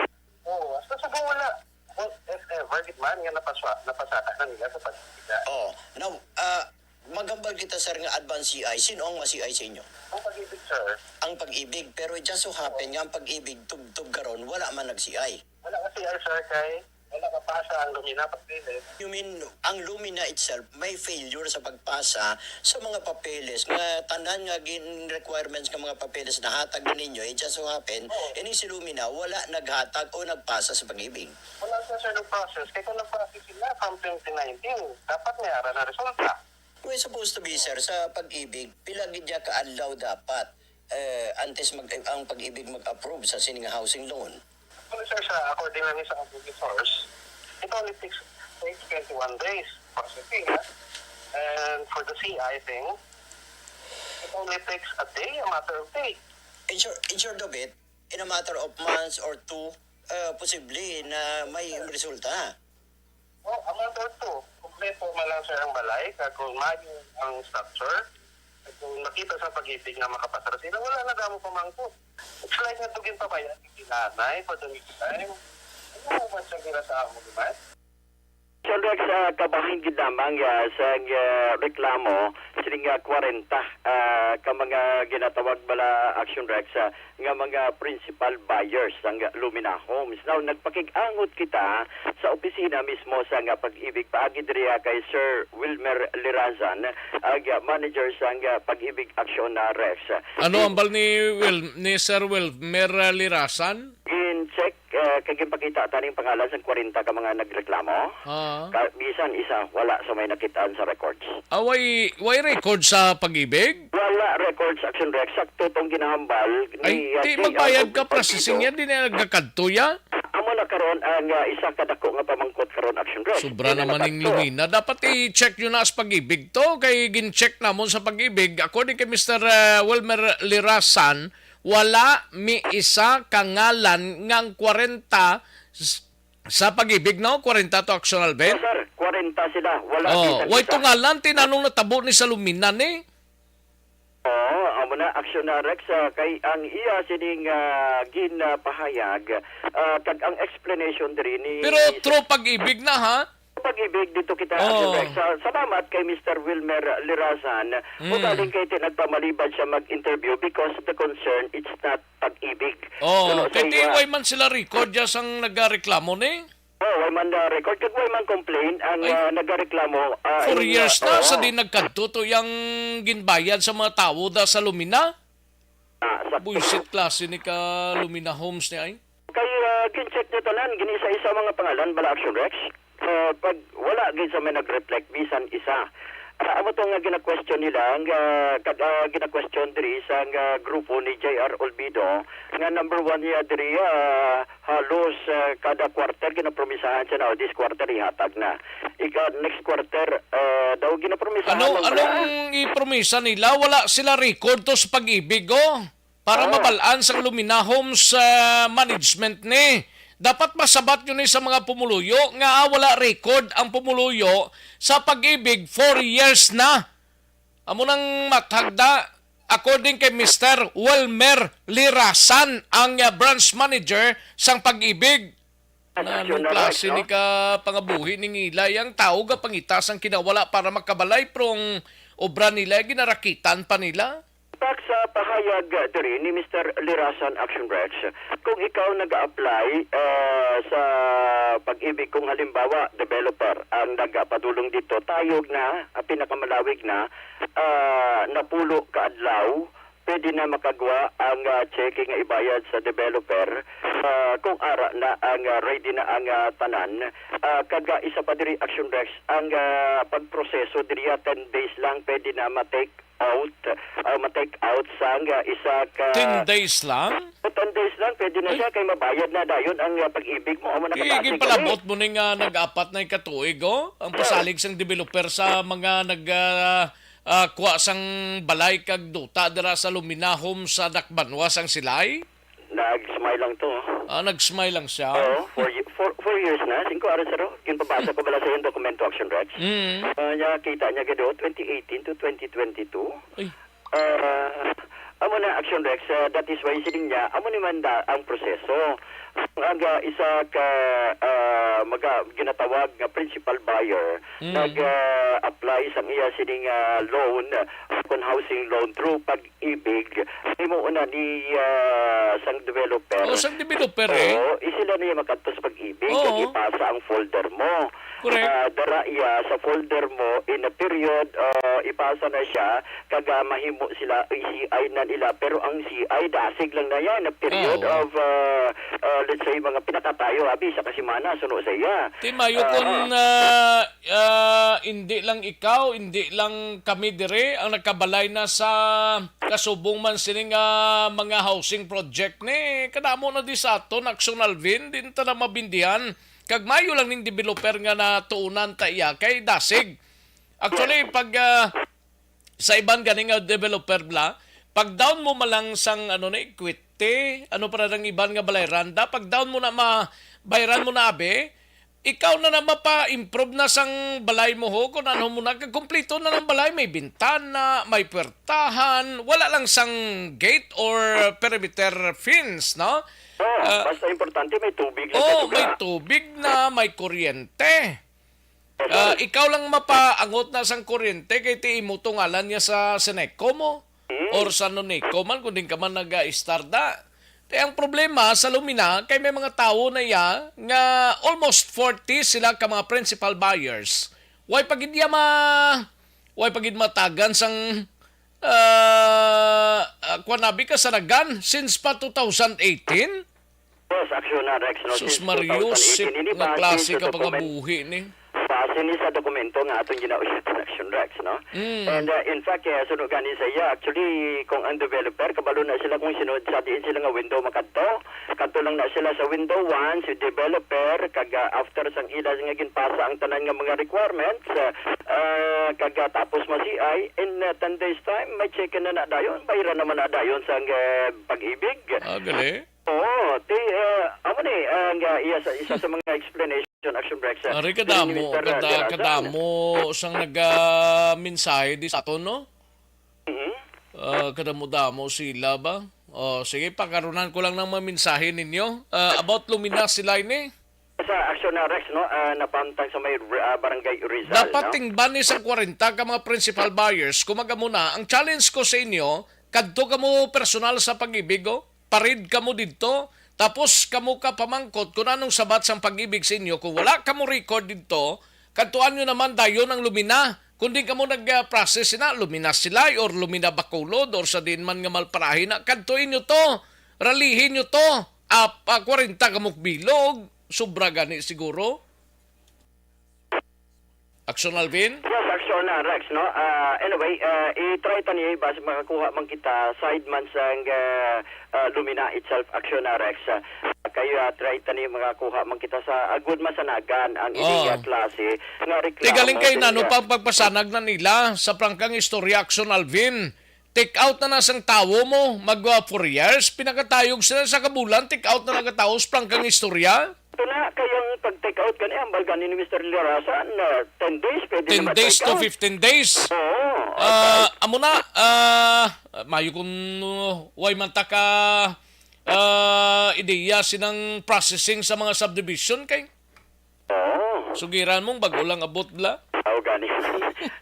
Oo, hasta sa wala. Well, if ever, gid man, nga napaswa-, napasaka na nila sa pagkita. Oh, now, ah, magambal kita, sir, nga advance C I. Sino ang ma-C I sa inyo? Ang Pag-ibig, sir. Ang Pag-ibig, pero it just so happen nga ang Pag-ibig tubtob karon wala man nag-C I. Wala ka C I, sir, kay wala ka pasa ang Lumina pagpili. You mean, ang Lumina itself may failure sa pagpasa sa mga papeles nga tanan nga gin-, requirements nga mga papeles nahatag na ninyo, it just so happen, Oo. Ini si Lumina wala naghatag o nagpasa sa Pag-ibig. Wala siya, sir, nag-process. Kaya kung nag-process sila from twenty nineteen, dapat may ara na resulta. Well, supposed to be, sir, sa Pag-ibig, pila gid niya ka adlaw dapat, eh, antes mag-, ang Pag-ibig mag-approve sa sining housing loan? Actually, sir, sa, according lang sa among source, it only takes, takes twenty-one days processing, ha? And for the C I thing, it only takes a day, a matter of day. In short, in short of it, in a matter of months or two, eh, posible na may resulta. Oh, a month or two, kompleto man lang, sir, ang balay, kag kung maayo ang structure, kag kung makita sa Pag-ibig nga makapasar sila, wala na gamo pamangkot. It's like nga dugin pa ba yan? Nanay, for the meantime, ano man siya nila sa amo, di ba? Sir Rex, ah, kabahin gid lamang, ah, sa, ah, reklamo sining, ah, kwarenta, ah, ka mga ginatawag bala, Action Rex, ah, nga mga principal buyers sang Lumina Homes. Now, nagpakig-angot kita sa opisina mismo sang Pag-ibig paagi diri, ah, kay Sir Wilmer Lirazan, ang, ah, manager sang, ah, Pag-ibig Action, ah, Rex. Ano ang bal ni Wil-, ni Sir Wilmer, ah, Lirazan? Gin-check, ah, kay ginpakita ta ning pangalan sang kwarenta ka mga nagreklamo. Ah. Ka-, bisan isa, wala sa may nakitaan sa records. Ah, way, way record sa Pag-ibig? Wala records, Action Rex. Sakto tong ginahambal ni, Ay, ah, di J R magbayad ka Obispong processing Partido. Yan, di na nagkakadto ya? Amo na karon ang, ah, isa ka dako nga pamangkot karon, Action Rex. Sobra Di na naman ning nakadto. Lumina. Dapat i-check nyo na sa Pag-ibig to. Kay gin-check namon sa Pag-ibig. According kay Mister, ah, Wilmer Lirasan, wala mi isa ka ngalan nga ang kwarenta s-, sa Pag-ibig, no? Kwarenta to, Action Alvin? Yes, sir. Kwarenta sila. Wala Oh, kita way isa. Tungalan, tinanong natabo ni sa Lumina ni? Oo, amo na, Action na, Rex, ah, kay ang iya sining, ah, ginapahayag, ah, kag ang explanation diri ni Pero through Pag-ibig na, ha? Pag-ibig dito kita, Oo. Action Rex. Sa-, salamat kay Mister Wilmer Lirasan. Mm. Ugaling kay ti nagpamalibad siya mag-interview because the concern, it's not Pag-ibig. Oo, Kuno sa kay ti iya way man sila record ya sang nagareklamo ni? Oh, way man na record, kag way man complain ang, Ay, ah, nagareklamo, ah, four in, years ah, na sa oo. Di nagkadto to yang ginbayad sa mga tawo da sa Lumina? Ah, sa Buisit klase ni ka Lumina Homes ni ay. Kay, ah, gin-check niya tanan, gini sa isa mga pangalan, bala Action Rex? Ah, pag wala gid sa may nag-reflect bisan isa. Ah, amo to nga gina-question nila, nga kad-, ah, gina-question diri sa nga grupo ni J R Olvido, nga number one niya diri, ah, halos, ah, kada quarter ginapromisahan siya na, "O, this quarter ihatag na." Ika, next quarter, ah, daw ginapromisahan Ano lang pala. anong ipromisa nila? Wala sila record to sa Pag-ibig, oh. Para Oo. mabal-an sang Lumina Homes, ah, management ni. Dapat masabat yun ni sa mga pumuluyo nga, ah, wala record ang pumuluyo sa Pag-ibig, four years na. Amo nang mathagda, according kay Mister Wilmer Lirasan, ang, ah, branch manager sang Pag-ibig. Ano Aksyon na klase rights, ni no? ka pangabuhi ni ngila yang tao ga pangita sang kinawala para makabalay, pero ang obra nila ginarakitan pa nila? Pak sa pahayag, uh, diri ni Mister Lirasan, Action Rex, kung ikaw nag-a-apply, uh, sa Pag-ibig, kung halimbawa developer ang nagapadulong dito, tayog na, ah, pinakamalawig na, ah, napulo ka adlaw, pwede na makagwa ang, ah, cheque nga ibayad sa developer, ah, kung ara na ang, ah, ready na ang, ah, tanan. Ah, kag, ah, isa pa diri, Action Rex, ang, ah, pagproseso diri, ah, ten days lang pwede na ma-take out, ah, ma-take out sang, ah, isa ka Ten days lang? O, ten days lang, pwede na Ay. siya kay mabayad na dayon ang, ah, Pag-ibig mo. Amo na Kaya kadati ginpalabot gani. mo ni nga nag-apat na ikatuig, oh? Ang Sir. pasalig sang developer sa mga nag, ah, ah, kuha sang balay kag duta dira sa Luminahom sa Dakbanwa sang Silay? Nag-smile lang to. Ah, nag-smile lang siya? Oo, four, ye- four, four years na. Singko aras aro. Ginpabasa ko bala sa iyang dokumento, Action Rex. Mm. Ah, niya, kita niya gado, twenty eighteen to twenty twenty-two. Ay. Ah, amo na, Action Rex, ah, that is why siling niya, amo ni man da ang proseso. Ang aga isa ka, ah, maga-, ginatawag nga principal buyer, Mm. nag, ah, apply sang iya sining, ah, loan, ah, kon housing loan through Pag-ibig, imo una ni, ah, sang developer. Oh, sang developer, eh. Oo, i-, sila na yung makadto sa Pag-ibig, Oo. kag ipasa ang folder mo. Correct. Ah, dara iya sa folder mo, in a period, ah, ipasa na siya, kag, ah, mahimo sila, i-C I na nila, pero ang C I, dasig lang na yan, a period Oo. of, ah, ah, let's say, mga pinakatayo, abi, sa kasimana, suno sa iya. Ti mayo Ah, kun, ah. ah, ah, indi lang ikaw, indi lang kami dire ang nagkabalay na sa kasubong man sini nga mga housing project ni kadamo na di sa aton, Action Alvin, din ta na mabindihan. Kag mayo lang ning developer nga natuunan ta iya kay dasig. Actually, pag, ah, sa iban gani nga developer bla, pag down mo malang sang ano na equity, ano para ang iban nga balay randa, pag down mo na ma-, bayran mo na abi, ikaw na na mapa-improve na sang balay mo ho, kung ano mo na, kag kompleto na ng balay, may bintana, may puwertahan, wala lang sang gate or perimeter fence, no? Oh, Ah, basta importante may tubig lang sa oh, may lugar. tubig na, may kuryente. Yes, Ah, sir. ikaw lang mapaangot na sang kuryente kay ti imo to ngalan niya sa Seneco mo Mm. or sa Noneco man kung din ka man nag-istarda. Ti ang problema sa Lumina kay may mga tawo na iya nga almost forty sila ka mga principal buyers. Way pa gid iya ma-, way pa gid matagan sang, ah, ah, kuwan abi kasanagan since pa two thousand eighteen. Yes, Action na, Rex, no? Sus Since Mariosip, two thousand eighteen, ini nga base klase sa ka dokumento, pangabuhi ni. base ni sa dokumento nga aton ginaulitan, Action Rex, no? Mm. And, uh, in fact, eh, suno gani sa iya, actually, kung ang developer, kabalo na sila kung sino, sa diin sila nga window makadto. Kadto lang na sila sa window one, si developer, kag, uh, after sang ila nga ginpasa ang tanan nga mga requirements, uh, uh, kag, uh, tapos ma-C I, in, uh, ten days time, may check na na dayon, bayran naman na dayon sa, uh, Pag-ibig. Ah, gali. Oo, ti, ah, amo ni, ah, nga iya sa, isa sa mga explanation, Action Rex, ah, Ari diri ni kadamo, Mister kada-, Dirasan. kadamo sang naga-mensahe di sa aton, no? Mhm. Ah, kadamo-damo sila ba? Oh, sige, pakarunan ko lang ng mga mensahe ninyo. Ah, about Luminas sila ini. Sa Action na Rex, no, ah, napamtang sa may, ah, Barangay Rizal, Dapat no? tingban ni sang kwarenta ka mga principal buyers. Kung mag-amo na, ang challenge ko sa inyo, kadto kamo personal sa Pag-ibig, oh. Parid kamo didto, tapos kamo ka pamangkot kung anong sabat sang Pag-ibig sa inyo. Kung wala kamo record didto, kadtuan nyo naman dayon ang Lumina. Kung di kamo nag-process sina, Lumina Silay or Lumina Bacolod or sa diin man nga malparahi na, kadtuin nyo to. Ralihin nyo to. Ap-, ah, kwarenta kamo bilog. Sobra gani siguro. Action Alvin? Yes, Action, ah, Rex, no? Ah, anyway, ah, i-try ta ni, basi makakuha man kita, side man sang, ah, ah, Lumina itself, Action, ah, Rex. Ah, kayo, ah, try ta ni, makakuha man kita sa agud masanagan ang ining, ah, klase nga reklamo. Tigaling kay nano pang pagpasanag na nila sa prangkang istorya, Action Alvin. Take out na na sang tawo mo, mag, ah, four years, pinakatayog sila sa kabulan, take out na nagatawo sa prangkang istorya. Ito na, kay ang pag-take out gani, ang balga ni Mister Lirasan, ah, ten days, pwede na ma-take out. Ten days to fifteen days. Oo, ah, amo na, ah, mayo kung, uh, way man ta ka, ah, ideya sinang processing sa mga subdivision kay Oo. Sugiran mong bago lang abot bla. Aw, gani.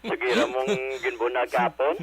Sugiran mong ginbunag kapon.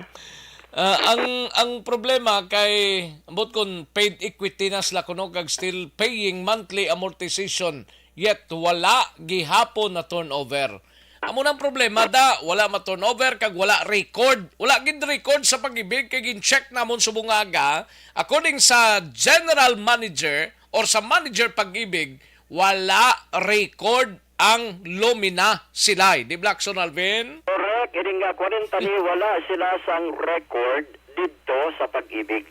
Ah, ang, ang problema kay, ambot kon paid equity na sila kuno kag still paying monthly amortization, yet wala gihapon na turnover. Amo nang problema da, wala ma-turnover kag wala record. Wala gid record sa Pag-ibig kay gin-check namon subong nga aga. According sa general manager or sa manager Pag-ibig, wala record ang Lumina Silay. Di ba, Action Alvin? Correct. Ini nga kwarenta ni wala sila sang record didto sa Pag-ibig.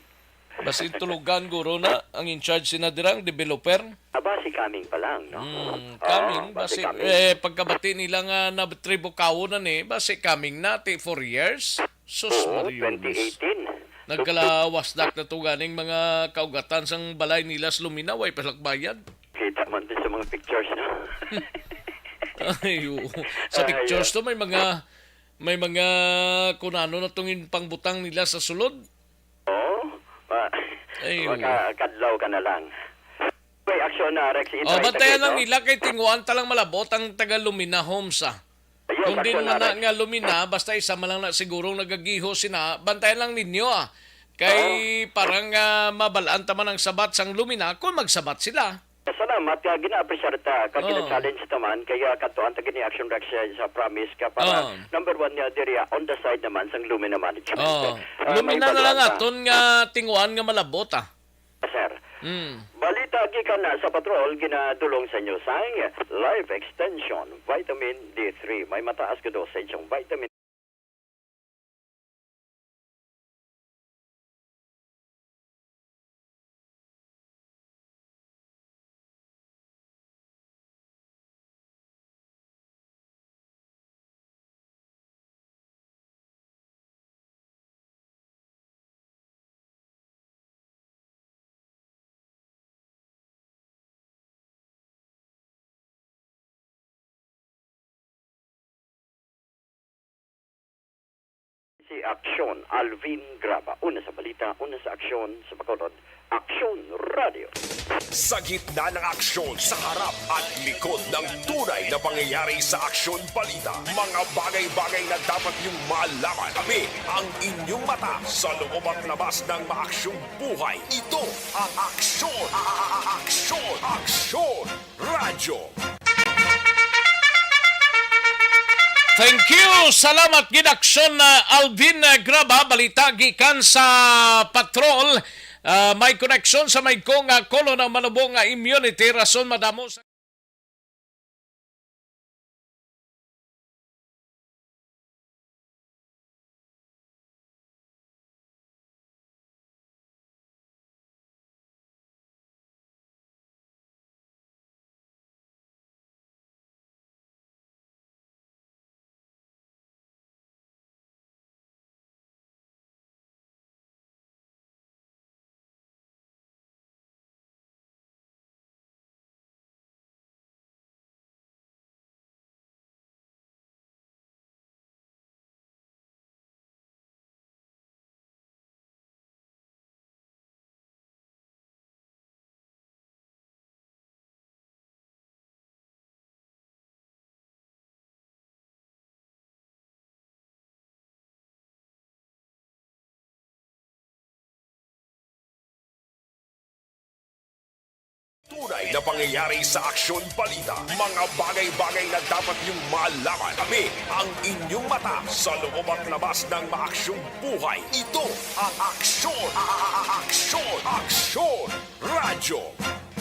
Basi tulugan guro na ang in charge sina dirang developer. Ah, basi coming pa lang, no? Hmm, coming, basi, eh, pagkabati nila nga na tribukawon na ni, basi coming na, ti four years. Sus, oo, Mario, twenty eighteen. Nagkalawasdak na to ganing mga kaugatan sang balay nila sa Lumina, way pa sila bayad. Kita man din sa mga pictures, no? Ay, oo. Sa pictures to, may mga, may mga kung ano na tong pangbutang nila sa sulod. Oo. Ma-, ay, oo. Makakadlaw ka na lang. May aksyon na, Rex. Oh, i-try bantayan lang nila kay tinguan ta lang malabot ang taga Lumina Homes, ah. Ayun, kung di man na nga Lumina, basta isa man lang na sigurong nagagiho sina, bantayan lang ninyo, ah. Kay parang, ah, mabalaan ta man ang sabat sang Lumina kung magsabat sila. Salamat, ah, gina-appreciate ta, kag gina-challenge ta man, kay, ah, kadtuan ta gid ni Action Rex, ah, sa promise ka para number one niya diri, ah, on the side naman sang Lumina management. Oh. Ah, Lumina na lang aton nga tinguan nga malabot, ah. Sir. Mm. Balita gikan na sa Patrol, ginadulong sa inyo sang Life Extension Vitamin D three. May mataas nga dosage ang vitamin Si Aksyon, Alvin Graba. Una sa balita, una sa aksyon, sa Bacolod, Aksyon Radio. Sa gitna ng aksyon, sa harap at likod ng tunay na pangyayari sa Aksyon Balita, mga bagay-bagay na dapat niyong malaman. Kami ang inyong mata sa loob at labas ng maaksyong buhay. Ito ang Aksyon, a-, a-, a-, Aksyon, Aksyon Radyo. Thank you. Salamat gid, Aksyon, ah, Alvin, ah, Graba. Balita gikan sa Patrol. Ah, may koneksyon sa may kong, ah, kolon ang manubo nga immunity, rason madamo sa Tunay na pangyayari sa Aksyon Balita. Mga bagay-bagay na dapat niyong malaman. Kami ang inyong mata sa loob at labas ng maaksyong buhay. Ito ang Aksyon, a-, a-, a-, Aksyon, Aksyon Radyo.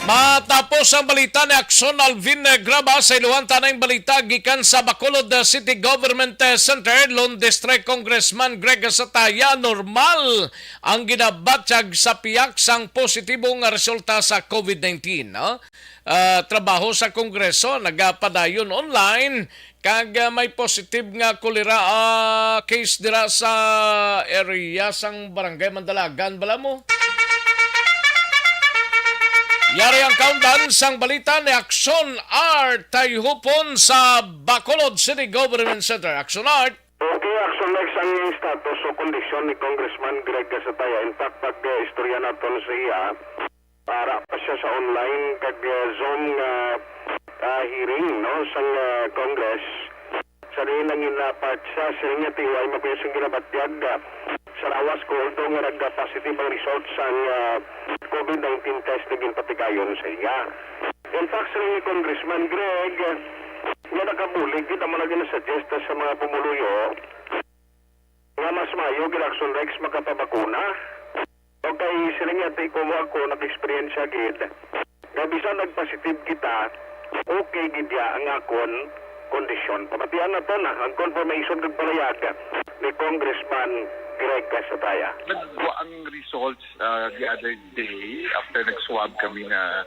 Matapos ang balita ni Action Alvin Graba, sa iluhan ta na ang balita gikan sa Bacolod City Government Center. Lone District Congressman Greg Sataya, normal ang ginabatyag sa pihak sang positibo nga resulta sa COVID nineteen, no? Ah, trabaho sa Kongreso nagapadayon online, kag, ah, may positive nga kolera, ah, case dira sa area sang Barangay Mandalagan, bala mo. Yari ang kaundan sang balita ni Action Art Tayhupon sa Bacolod City Government Center. Action Art. Okay, Action Art, ang status o kondisyon ni Congressman Greg Gasataya. In fact, pag, eh, istorya naton sa iya, para pa siya sa online kag, eh, Zoom nga, ah, hearing, no, sang, eh, Congress. Sa diin nangin-, ah, part siya, siling niya, ti, way makuya sing ginabatyag, ah, sa lawas ko, although nga nagpa-positive ang result sang, ah, COVID nineteen test na ginpatigayon sa iya. In fact, siling ni Congressman Greg, ah, nga nakabulig, kita mo na ginasuggest sa mga pumuluyo nga mas maayo gid, Action Rex, makapabakuna. Okay, siling niya, ti, kung ako, nag-experience gid. Nga bisan nag-positive kita, okay gid ya ang akon kondisyon. Pamatian naton na ang confirmation kag panayag ni Congressman Greg Gasataya. Nagwa ang results, ah, the other day after nag-swab kami na,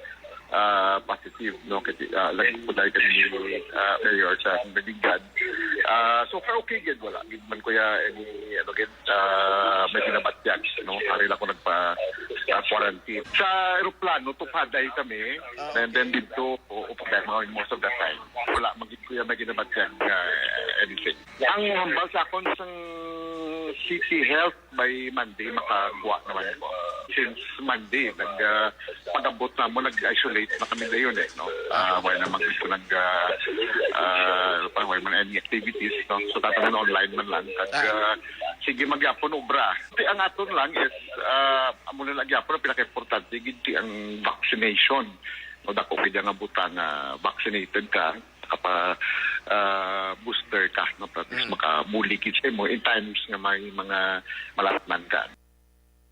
ah, positive, no? Kasi, ah, lagi po dahil kami ni, ah, Mayor sa Nabinggan. Ah, so far, okay gid. Wala gid man kuya any, ano gid, ah, may ginabatyag, no? Ari lang ko nagpa, ah, quarantine. Sa aeroplano, tupaday kami. Ah, and then okay. Dito, o, o problema most of the time. Wala man gid kuya may ginabatyag, ah, anything. Ang hambal sa akon sang City Health by Monday, makagwa naman ko. Since Monday, nag, ah, pag-abot na mo, nag-isolate na kami dayon eh, no? Ah, wala naman gusto nag, ah, ah, ano pa, wala man any activities, no? So, tataman online man lang. Kag, ah, sige, magyapon obra. Ti ang aton lang is, ah, amo na lang gyapon ang pinaka-importante, gid ti ang vaccination. No, dako gid nga butang nga vaccinated ka, kapa, ah, booster ka, no, para at least Mm. makabulig gid sa imo in times nga may mga malatman ka.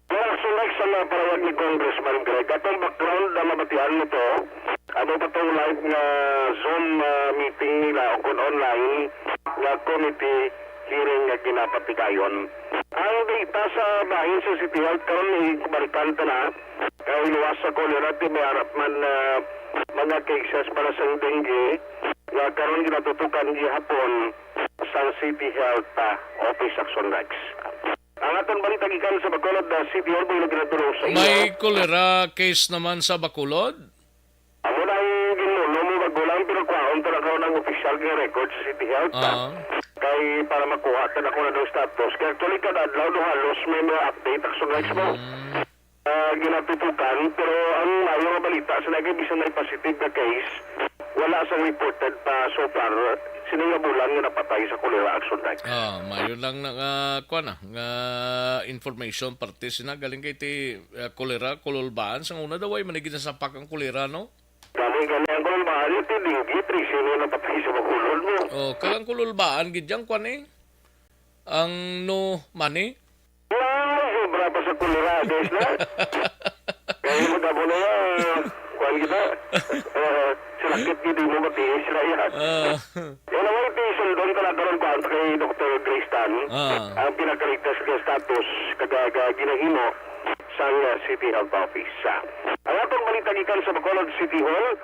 Well, so next sa mga parayag ni Congressman Greg, atong background na mabatian mo to, amo pa tong live nga Zoom, ah, meeting nila o kung online nga committee hearing nga ginapatigayon. Ang data sa bahin sa City Health karon, ibalikan ta na, kay luwas sa cholera, ti may arap man na mga cases para sa dengue nga karon ginatutukan gihapon sa City Health, ah, Office, Action Rex. Ang aton balita gikan sa Bacolod, ah, City Hall, may nagdadulong sa inyo. May cholera case naman sa Bacolod? Amo na ang ginlulo mo, magulang, pero kwaon to na karon ang official nga record sa City Health, ah. Ah. Kay para makuha ta na kung anong status. Kay actually, kada adlaw, no, halos may mga update, Action Rex mo. Mm. Ah, ginatutukan, pero ang maayo nga balita, sa nagay bisan may positive nga case, wala sang reported pa so far, sini nga bulan nga napatay sa cholera, Action Rex. Ah, maayo lang na nga, kuwan na, nga information parte sina galing kay ti, ah, cholera, kululbaan. Sang una daw, ay manigid na sapak ang cholera, no? Kami gani ang kululbaan, yung ti dengue, trese na napatay sa Bacolod mo. Oh, kag ang kululbaan, gid yang kwan eh. Ang no money? Wala, sobra pa sa cholera, guys, na. Kaya magkabo na yan, kwan kita. Ah, sa lakit kita, di mo matiis na yan. Ah. Yan ang mga ito, sundon ka na karon, kwan, kay Doktor Grace Tan. Ah. Ang pinakalitas nga status, kagaga, ginahimo sa, uh, City Health Office. Ah, ang atong balita gikan sa Bacolod City Hall,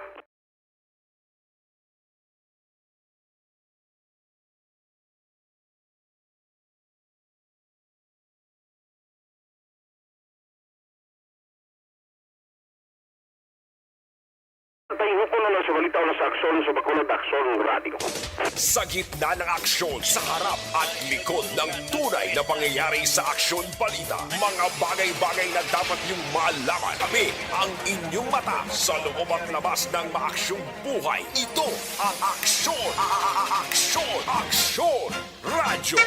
Tayo ko na lang sa balita o sa aksyon sa Bacolod Aksyon Radio. Sa gitna ng aksyon, sa harap at likod ng tunay na pangyayari sa aksyon balita, mga bagay-bagay na dapat niyong malaman. Kami ang inyong mata sa loob at labas ng maaksyong buhay. Ito ang aksyon, a-, a-, a-, aksyon, aksyon, radyo.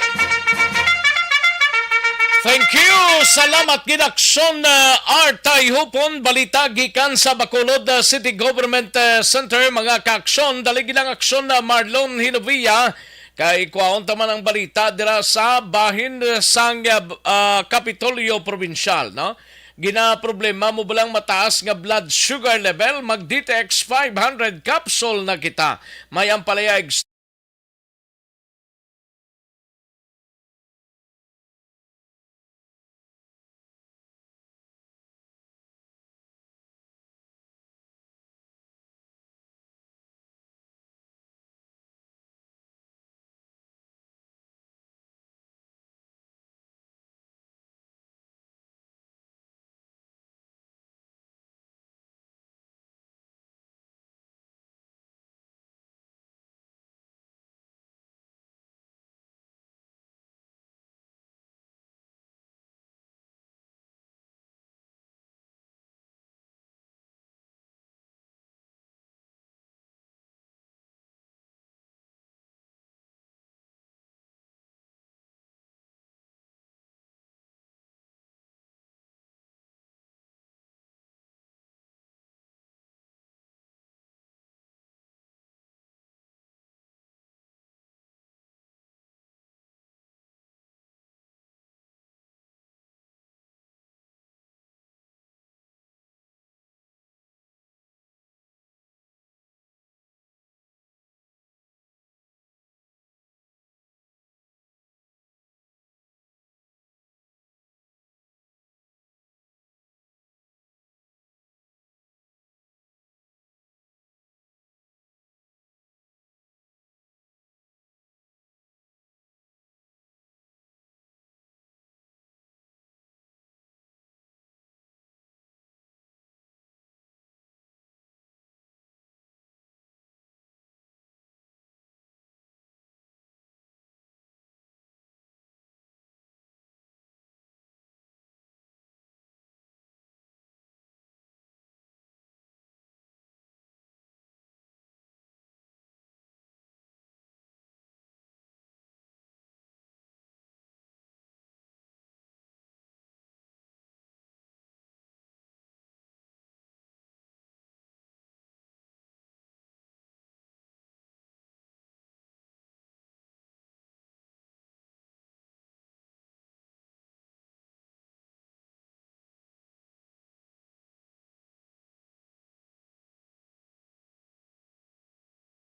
Thank you. Salamat gid, Aksyon, uh, Art Tayhupon. Balita gikan sa Bacolod, uh, City Government, uh, Center. Mga ka-aksyon, dali gid ang aksyon na Marlon Hinovia. Kay kwaon ta man ang balita dira sa bahin, uh, sang, uh, uh, Kapitolyo Probinsyal, no? Ginaproblema mo ba lang mataas nga blood sugar level? Mag D T X five hundred capsule na kita. May ampalaya ex-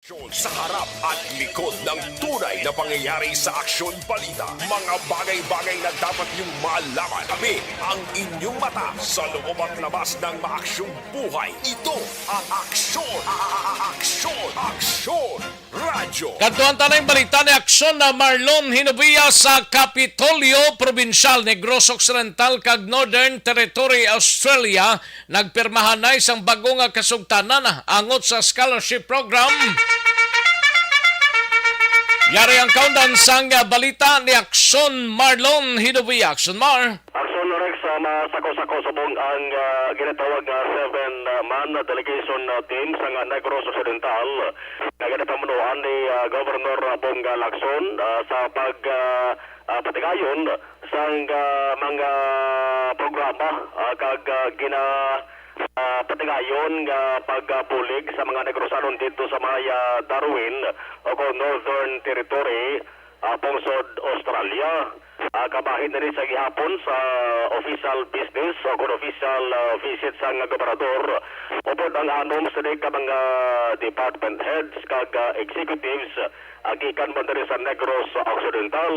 Sa harap at likod ng tunay na pangyayari sa aksyon balita, mga bagay-bagay na dapat niyong malaman. Kami ang inyong mata sa loob at labas ng maaksyong buhay. Ito ang aksyon, a- a- a- aksyon, aksyon, radyo. Kadtuan ta na ang balita ni Aksyon na Marlon Hinubia sa Kapitolyo Probinsyal, Negros Occidental kag Northern Territory, Australia. Nagpirmahan na isang bago nga kasugtanan angot sa scholarship program. Yari ang kaundan sang balita ni Aksyon Marlon Hinubia. Aksyon Mar. Aksyon Rex, ah, masako-sako subong ang, ah, ginatawag nga seven, ah, man delegation, ah, team sang, ah, Negros Occidental nga ginapamunuan ni, ah, Governor, ah, Bong, ah, Lacson, ah, sa pag, ah, ah, patigayon sang, ah, mga programa, ah, kag, ah, gina, ah, patigayon nga pagbulig sa mga Negrosanon didto sa may, ah, Darwin o kon Northern Territory, ah, pungsod Australia. Ah, kabahin na ni sa gihapon sa official business o kon official, ah, visit sang gobernador, upod ang anom sini ka mga department heads kag, ah, executives, ah, gikan man diri sa Negros Occidental.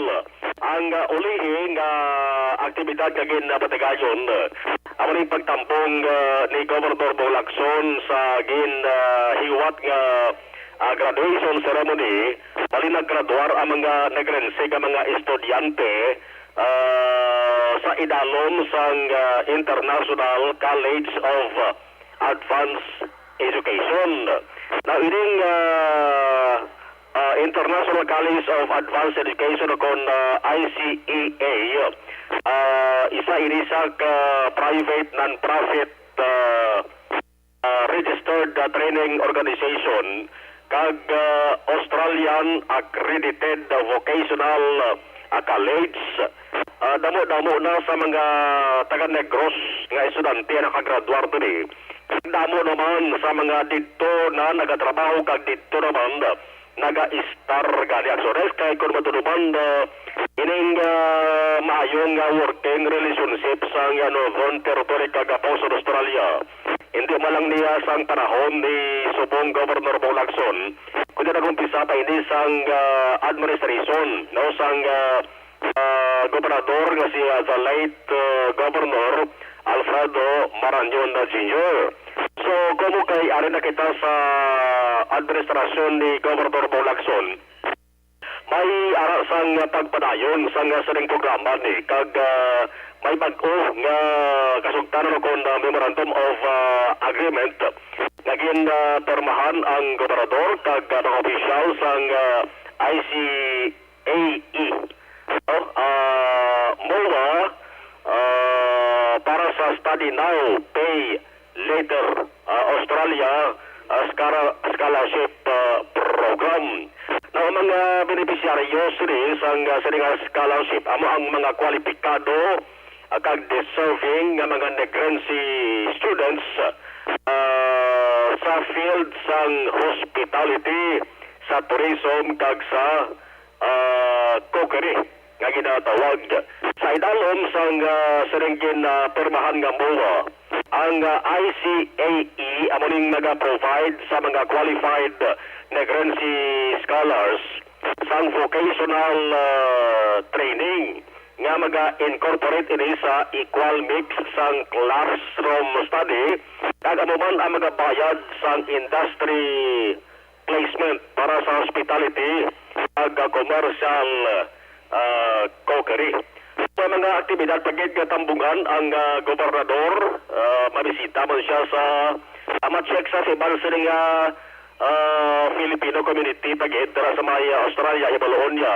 Ang, ah, ulihi nga aktibidad nga ginpatigayon, ah, amo ni pagtambong, ah, ni Gobernador Bong Lacson sa gin, ah, hiwat nga, ah, graduation ceremony, bali naggraduar ang mga Negrense nga mga estudyante, ah, sa idalom sang, ah, International College of, ah, Advanced Education. Now, ining, ah, ah, International College of Advanced Education o kon, ah, I C E A, ah, isa ini sa ka private non-profit, ah, ah, registered, ah, training organization kag, ah, Australian accredited, ah, vocational, ah, college. Ah, damo-damo na sa mga taga Negros nga estudyante ang nakagraduar diri. Damo naman sa mga didto na nagatrabaho kag didto naman naga-estar gani ang Sores. Kay kung matunuman, ah, ining, ah, maayong, ah, working relationship Chief sang, ah, Northern Territory kag, ah, South Australia. Hindi man lang niya sang panahon ni subong Governor Bong Lacson, kundi nag-umpisa pa ini sang, ah, administration, no, sang, ah, ah, gobernador nga si, ah, the late, ah, Governor Alfredo Marañon Junior. So, kamo kay ari na kita sa administrasyon ni Governor Bong Lacson, may ara sang pagpadayon sang sining programa ni kag, ah, may bag-o nga kasugtanan kon, ah, Memorandum of, ah, Agreement nga gin, ah, pirmahan ang gobernador kag, ah, mga opisyal sang, ah, I C A E, no? Ah, MOA, ah, para sa Study Now, Pay Later, ah, Australia, ah, Scholar-, Scholarship, ah, Program. Now, ang mga benepisyaryo sini sang, ah, sini nga scholarship amo ang mga kwalipikado, ah, kag deserving nga mga Negrense students, ah, sa field sang hospitality, sa tourism, kag sa, ah, cookery nga ginatawag. Sa idalom sang, ah, sining gin, ah, pirmahan nga MOA, ang, ah, I C A E amo ning maga-provide sa mga qualified Negrense scholars sang vocational, ah, training nga maga-incorporate ini sa equal mix sang classroom study, kag amo man ang magabayad sang industry placement para sa hospitality kag, ah, commercial, ah, cookery. May mga aktibidad pa gid nga tambungan ang, ah, gobernador. Ah, mabisita man siya sa, ah, ma-check sa iban sini nga, ah, Filipino community pa gid dira sa may, ah, Australia, hibaluon niya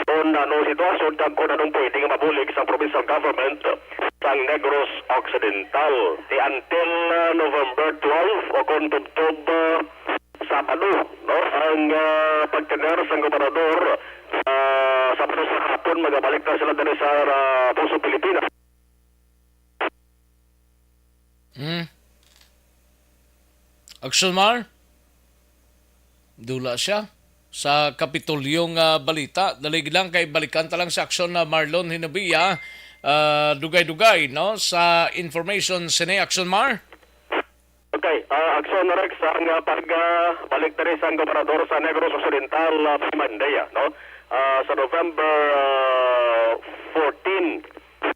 kung ano sitwasyon kag kung anong pwede nga mabulig sa provincial government sang Negros Occidental. Ti until, ah, November twelve o kon tubtob, ah, Sabado, no, ang, ah, pagtener sang gobernador, ah, Sabado sa hapon, magabalik na sila diri sa, ah, Poso, Pilipinas. Hmm. Action Mar? Dula siya sa Kapitolyo nga balita. Dali lang kay balikan ta lang sa aksyon na Marlon Hinubia. Ah, dugay-dugay, no, sa information sini, Action Mar. Okay, ah, aksyon na, Rex, ang, ah, pag, ah, balik diri sang gobernador sa Negros Occidental, ah, Monday, ah, no? Ah, sa November, ah, fourteen,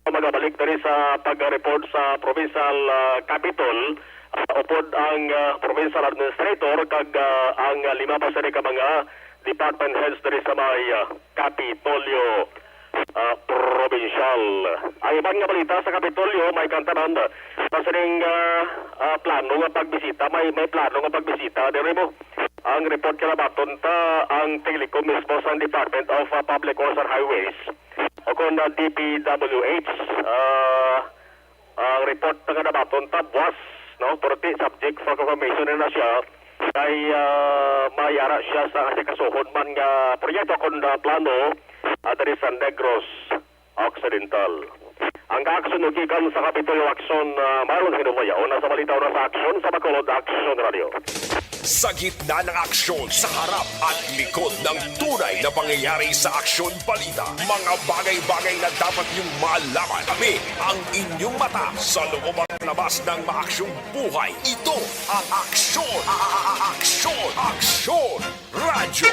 magabalik diri sa pag-report sa provincial, ah, capitol, ah, upod ang, ah, provincial administrator kag, ah, ang, ah, lima pa sini ka mga department heads diri sa may, ah, Kapitolyo, ah, Probinsyal. Ang iban nga balita sa Kapitolyo, may kantanan, sa sining, ah, ah, plano nga pagbisita, may, may plano nga pagbisita diri mo. Ang report kalabaton ta ang Telecom mismo sa Department of, ah, Public Works and Highways o kon, ah, D P W H. Ah, ang report nga nabaton ta buwas, no? Pero ti subject for confirmation na siya. Kay, ah, may ara siya sa asikasuhon man nga proyekto kon, ah, plano, ah, diri sa Negros Occidental. Ang kaaksyon gikan sa Kapitolyo Aksyon, ah, Marlon Hinubia, una sa balita, una sa aksyon sa Bacolod Aksyon Radio. Sa gitna ng aksyon, sa harap at likod ng tunay na pangyayari sa Aksyon Balita, mga bagay-bagay na dapat niyong malaman. Kami ang inyong mata sa loob at labas ng maaksyong buhay. Ito ang Aksyon, a-, a-, a-, Aksyon, Aksyon Radyo.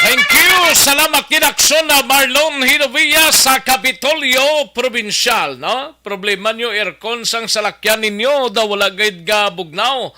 Thank you. Salamat gid, Aksyon na Marlon Hinovia sa Kapitolyo Probinsyal, no? Problema nyo aircon sang salakyan ninyo, daw wala gid ga bugnaw.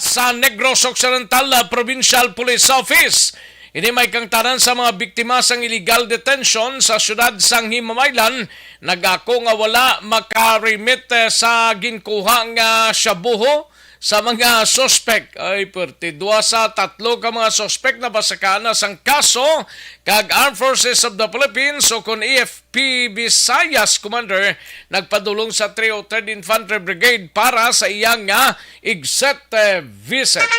Sa Negros Occidental, ah, Provincial Police Office. Ini may kangtanan sa mga biktima sang illegal detention sa siyudad sang Himamaylan, nag-ako nga wala makarimit, eh, sa ginkuha nga shabu sa mga suspek. Ay, perte. Dua sa tatlo ka mga suspek napasakaan na sang kaso, kag Armed Forces of the Philippines o kon A F P Visayas Commander nagpadulong sa three oh third Infantry Brigade para sa iyang, ah, exit, eh, visit.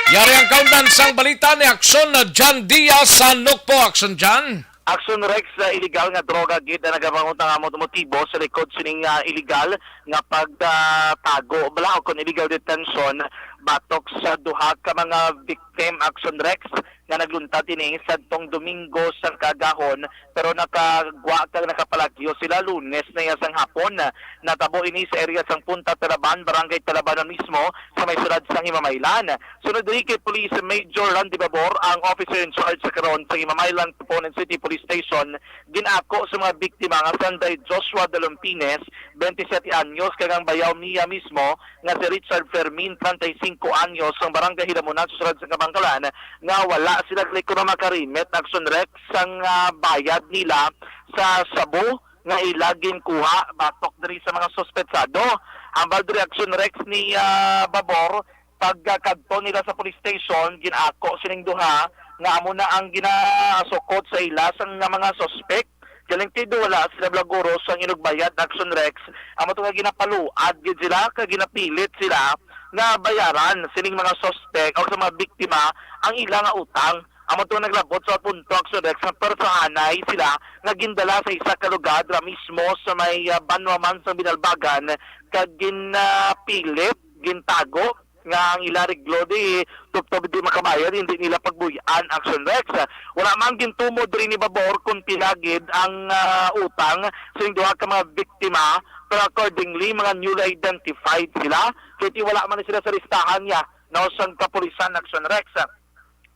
Yari ang kaundan sang balita ni Action na John Diaz sa Nukpo. Action, John. Action Rex, sa illegal nga droga gid ang nagapangutang nga motibo sa likod sining, ah, illegal nga pagtago bala o kon illegal detention batok sa duha ka mga victim, Action Rex, nga nagluntad ini sadtong Domingo sang kaagahon, pero nakagwa kag nakapalagyo sila Lunes na iya sang hapon. Natabo ini sa area sang Punta Talaban, Barangay Talabanon mismo, sa may siyudad sang Himamaylan. Sunod diri kay Police Major Randy Babor, ang officer in charge sa karon sa Himamaylan Component City Police Station, gin-ako sa mga biktima nga sanday Joshua Dalumpines, twenty-seven anyos, kag ang bayaw niya mismo nga si Richard Fermin, treinta y cinco anyos, sang Barangay Hilamunan sa siyudad sang Kabankalan, nga wala sila gali kuno makarimit, Action Rex, sang, ah, bayad nila sa shabu nga ila ginkuha batok diri sa mga suspetsado. Ang bala diri, Action Rex, ni, ah, Babor, pagkadto nila sa police station, gin-ako sining duha nga amo na ang ginasukot sa ila sang nga mga suspek. Galing kay wala sila blaguros sang inugbayad, Action Rex. Amo to nga ginapaluad gid sila kag ginapilit sila nga bayaran sining mga suspek o sa mga biktima ang ila nga utang. Amo to naglabot sa punto, Action Rex, nga persahanay sila nga gindala sa isa ka lugar ra mismo sa may, ah, banwa man sa Binalbagan kag ginapilit, gintago nga ang ila reglo di tubtob di makabayad, hindi nila pagbuy-an, Action Rex. Wala man gintumo diri ni Babor kung pila gid ang, ah, utang sa duha ka mga biktima, pero accordingly, mga newly identified sila, kay wala man sila sa listahan niya, no, sang kapulisan, Action Rex.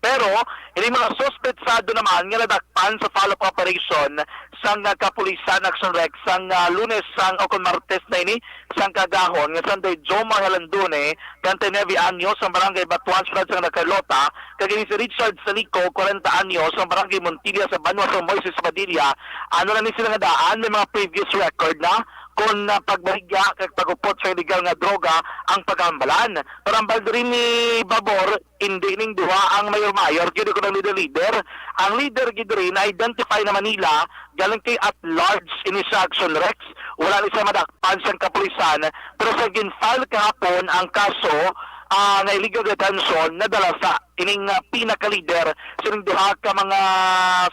Pero ini mga suspetsado naman nga nadakpan sa follow-up operation sang, ah, kapulisan, Action Rex, sang, ah, Lunes sang, o kon Martes na ini, sang kaagahon, nga sanday Jomar Halandone, treinta y nueve anyos, sang Barangay Batuan, siyudad sang Carlota, kag ini si Richard Salico, kwarenta anyos, sang Barangay Montilla, sa banwa sang Moises Padilla. Ano na ni sila nga daan, may mga previous record na kon, ah, pagbaligya kag pag-upot sa illegal nga droga ang pagkahambalan. Pero ang bala diri ni Babor, hindi ning duha ang mayor-mayor, gid ko ang leader-leader. Ang leader gid diri na-identify naman nila, galing kay at large ini sa Action Rex. Wala ni siya madakpan sang kapulisan, pero sa gin-file kahapon ang kaso, ah, nga illegal detention, nadala sa ining, ah, pinaka-leader sining duha ka mga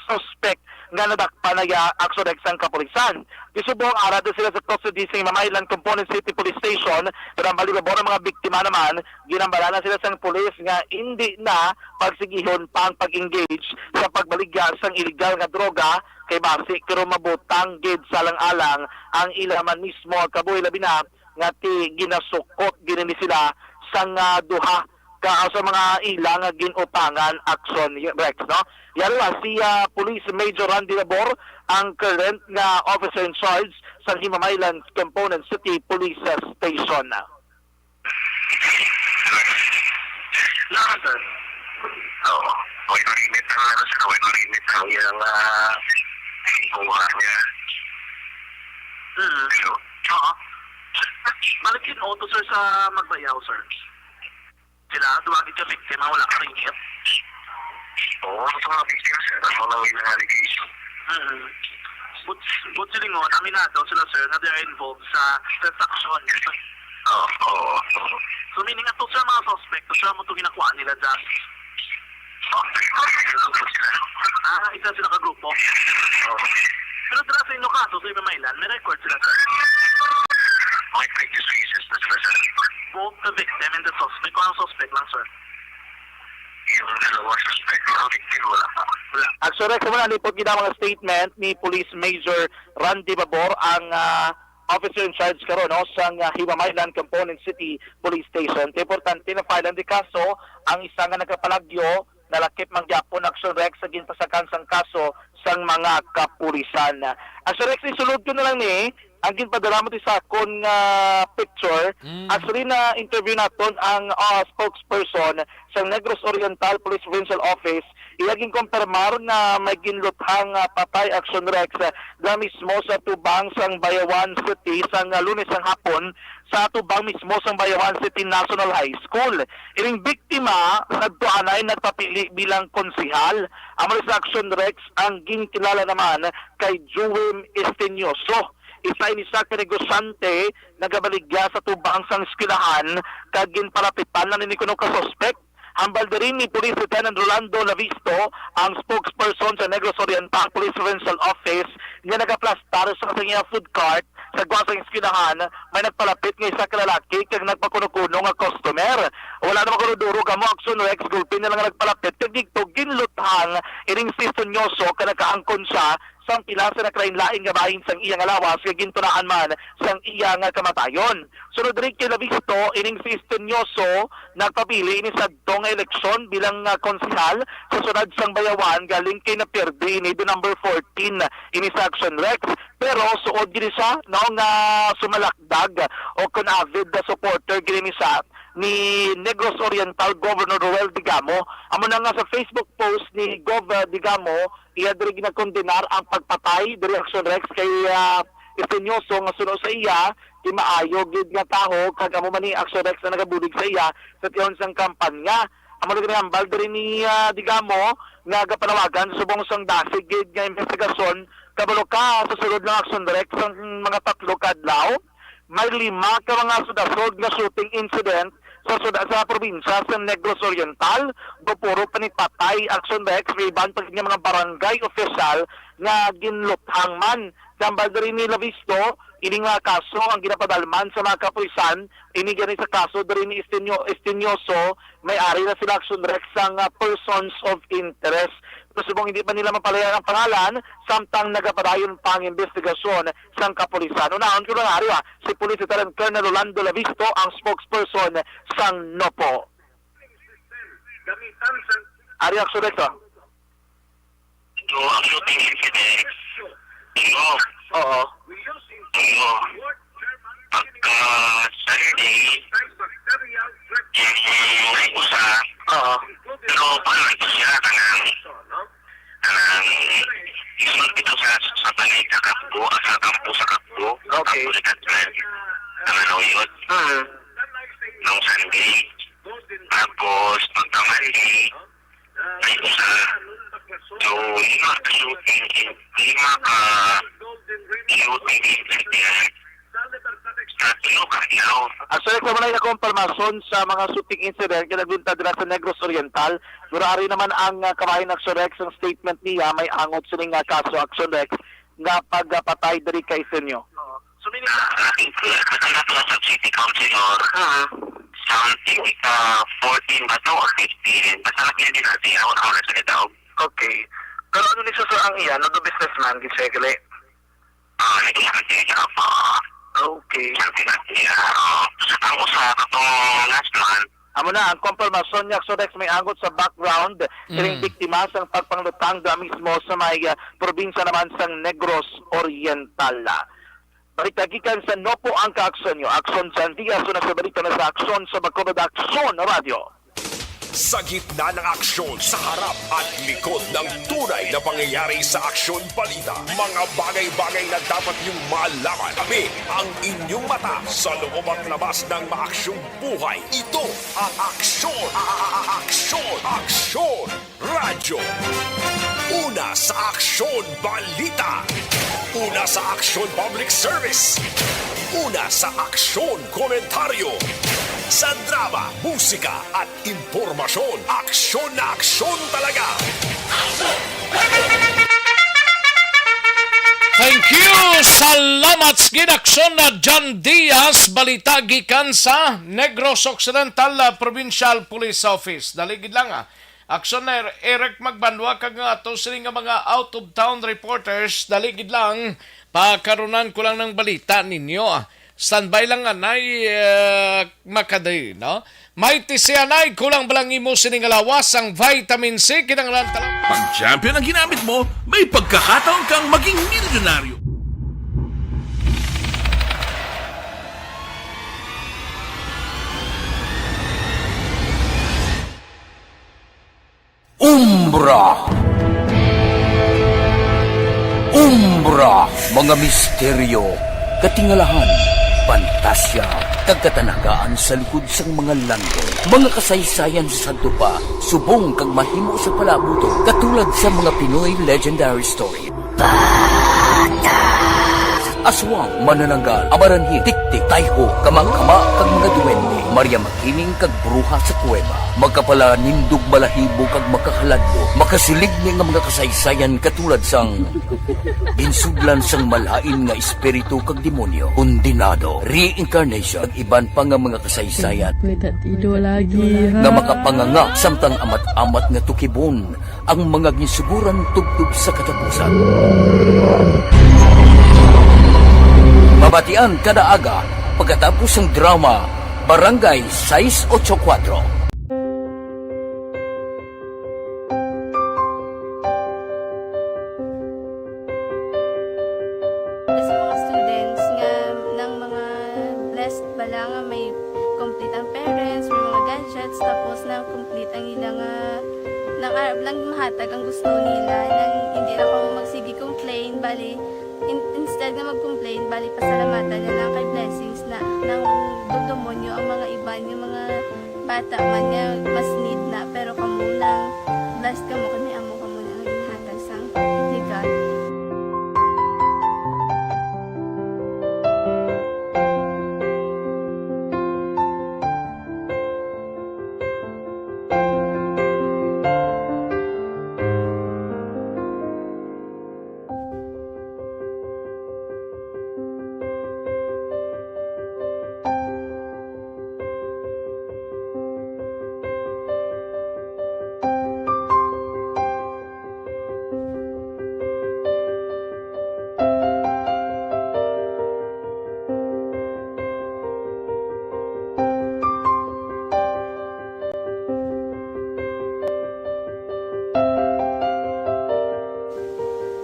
suspect nga nadakpan na ya, Action Rex, sang kapulisan. Gisubong ara na sila sa custody sa Himamaylan Component City Police Station, pero ang bala diri, ang mga biktima naman, ginhambal na sila sang pulis nga hindi na pagsigihon pa ang pag-engage sa pagbaligya sang illegal nga droga, kay basi pero mabutang gid sa alang-alang ang ila man mismo nga kabuhi, labi na nga ti ginasukot gid ni sila sang, ah, duha ka sa mga ila nga gin-utangan, Action Rex, no? Yari na si, ah, Police Major Randy Labor, ang current nga officer in charge sa Himamaylan Component City Police Station. Naa, sir. Oo. Way malimit ang, ano, sir, way malimit ang iyang, ah, kuha niya. Mm. Hello? Oo. Balik yun, auto, sir, sa Magbayaw, sir. Sila, duha gid ka biktima, wala ka rin hit. Oo, sa mga biktima, sir, ang mga may mga allegation. Mm. But, but silingon, aminado sila, sir, na they're involved sa transaction. Oo, oo, oo. So, meaning, ato, sir, mga suspect, sir, mo itong ginakuha nila dyan. Ah, isa sila ka grupo. Pero dira sa inyo kaso, sa Himamaylan, may record sila, sir? May previous cases na sila, sir. Both the victim and the suspect, o ang suspect lang, sir? Yung dalawa suspect, ang victim, wala pa. Wala. Actually, sa mga lipot gid ang mga statement ni Police Major Randy Babor, ang, ah, officer in charge karon, no, sang, ah, Himamaylan Component City Police Station. Kay importante, na-file ang di kaso ang isa nga nagapalagyo, nalakip man gyapon, Action Rex, sa ginpasakan sang kaso sang mga kapulisan. Action Rex, isulod ko na lang ni, Ang ginpadala mo ti sa akon nga picture, Mm. actually, na-interview naton ang, ah, spokesperson sa Negros Oriental Police Provincial Office. Iya ginkonfirmar nga may ginluthang, ah, patay, Action Rex, ah, dira mismo sa tubang sang Bayawan City sang, ah, Lunes sang hapon, sa tubang mismo sang Bayawan City National High School. Ining biktima, sadto anay nagpapili bilang konsehal. Amo ni sa Action Rex ang ginkilala naman kay Juwim Estenioso. Isa ini sa ka negosyante nagabaligya sa tubang sang eskwelahan kag ginpalapitan lang ini kuno ka suspek. Hambal diri ni Police Lieutenant Rolando Lavisto, ang spokesperson sa Negros Oriental Police Provincial Office, nga nagaplastar sa iya food cart sa gwa sang eskwelahan, may nagpalapit nga isa ka lalaki kag nagpakuno-kuno nga customer. Wala na makuruduro kamo, Action Rex, gulpi na lang nagpalapit kag didto ginluthang ining si Estenioso kag nakaangkon siya sang pila sa nakalain-lain nga bahin sang iya nga lawas nga gintunaan man sang iya nga kamatayon. Sunod diri kay Lavisto, ining si Estenioso nagpapili ini sadto nga eleksyon bilang, ah, konsehal sa siyudad sang Bayawan, galing kay napirdi ini do number fourteen ini sa Action Rex. Pero suod gid siya, no, nga sumalakdag o kon avid na supporter gid ni sa ni Negros Oriental Governor Roel Digamo. Amo na nga sa Facebook post ni Gov, ah, Digamo, iya diri ginakondenar ang pagpatay diri, Action Rex, kay, ah, Estenioso nga suno sa iya, kay maayo gid nga tawo, kag amo man ni Action Rex na nagabulig sa iya sa tion sang kampanya. Amo na gid ang hambal diri ni, ah, Digamo nga gapanawagan sa subong sang dasig gid nga investigasyon, kabalo ka, sa sulod lang, Action Rex, sang mga tatlo ka adlaw, may lima ka mga sudasod nga shooting incident sa suda-, sa probinsya sa Negros Oriental, do puro pa ni patay, Action Rex, may iban pa gid nga mga barangay official nga ginluthang man. Hambal diri ni Lavisto, ini nga kaso ang ginapadalman sa mga kapulisan, ini gani sa kaso diri ni Estenio-, Estenioso, may ari na sila, Action Rex, sang, ah, persons of interest. Pero subong hindi pa nila mapalayan ang pangalan, samtang nagapadayon pa ang investigasyon sang kapulisan. Unahon ko lang, ari, ah, si Police Lieutenant Colonel Rolando Lavisto, ang spokesperson sang NOPO. Ari, Action Rex, ah. Ito ang shooting incident. Ano? Oo. Ano? Pagka Sunday, yung may usa, Oo. Pero paano ito siya? Kanang, kanang, isunod ito sa, sa balay sa Kapgo, ah, sa kampo sa Kapgo. Okay. Kapgo ni Katman. Ang ano yun? Mm. Nung Sunday. Tapos, pagka Monday, ay, usa. So, lima ka shooting, lima ka shooting incident sa tulo ka adlaw. Actually, kung wala yung kumpirmasyon sa mga shooting incident nga nagbinta dira sa Negros Oriental, pero ari naman ang, ah, kabahin, Action Rex, ang statement niya, may angot sini nga kaso, Action Rex, nga pagpatay diri kay Senyo. So, meaning, ah, ating, ah, katong sa City Councilor, ah, something, ah, fourteen ba to or fifteen? Basta na kaya din natin, ako na ako na sa daog. Okay. Pero ano ni Suso ang iya? Nag-businessman, gid siya, gali? Ah, nag-ihaman siya sa apa. Okay. Something like that, yeah. Oh. Ang usa, katong last month, Amo na ang kumpirmasyon niya, Action Rex, may angot sa background sining Mm. biktima sang pagpanglutang dira mismo sa may, ah, probinsya naman sang Negros Oriental. Balita gikan sa NOPO ang kaaksyon niyo. Action Jan Diaz, una sa balita na sa Aksyon sa Bacolod, Aksyon Radio. Sa gitna ng aksyon, sa harap at likod ng tunay na pangyayari sa Aksyon Balita, mga bagay-bagay na dapat niyong malaman. Tabi ang inyong mata sa loob at labas ng maaksyong buhay. Ito ang Aksyon, a-, a-, a-, Aksyon, Aksyon Radyo. Una sa Aksyon Balita. Una sa Aksyon Public Service. Una sa Aksyon Komentaryo. Sa drama, musika, at impormasyon, aksyon na aksyon talaga. Thank you! Salamat sa ginaksyon na John Diaz. Balita gikan sa Negros Occidental, ah, Provincial Police Office. Dali gid lang, ah. Aksyon na Er-, Eric Magbanwa kag nga ato sini nga mga out of town reporters. Dali gid lang. Pakarunan ko lang ng balita ninyo, ah. Standby lang, anay, eh, makadi, no? May tisianay, kulang ba lang imo sining lawas ang vitamin C? Kinahanglan talaga. Pag champion ang ginamit mo, may pagkakataon kang maging milyonaryo. Umbra. Umbra, mga misteryo, katingalahan, pantasya, kag katanagaan sa likod sang mga landong. Mga kasaysayan sa sadto pa, subong kag mahimo sa palabuto, katulad sa mga Pinoy legendary story. Aswang, manananggal, amaranhi, tiktik, tayho, kamangkama, kag mga duwende, Maria Makiling kag bruha sa kuweba, makapalanindog balahibo kag makahaladlok, makasilig ni nga mga kasaysayan katulad sang ginsudlan sang malain nga espiritu kag demonyo, kondenado, reincarnation, kag iban pa nga mga kasaysayan May tatido lagi, ha? nga makapanganga samtang amat-amat nga tukibon ang mga ginsuguran tubtob sa katapusan. Mabatian kada aga pagkatapos sang drama Barangay sais ocho kuwatro. Sa mga students nga nang mga blessed bala nga may complete ang parents, may mga gadgets, tapos na complete ang ila nga nang arab lang mahatag ang gusto nila, nang hindi na kamo magsige complain, bali, in-, instead nga mag-complain, bali, pasalamatan na lang kay blessings na nang dudumonyo ang mga iban nga mga bata man nga mas need na, pero kamo lang blessed kamo kay may amo kamo na nga ginhatag sang regalo.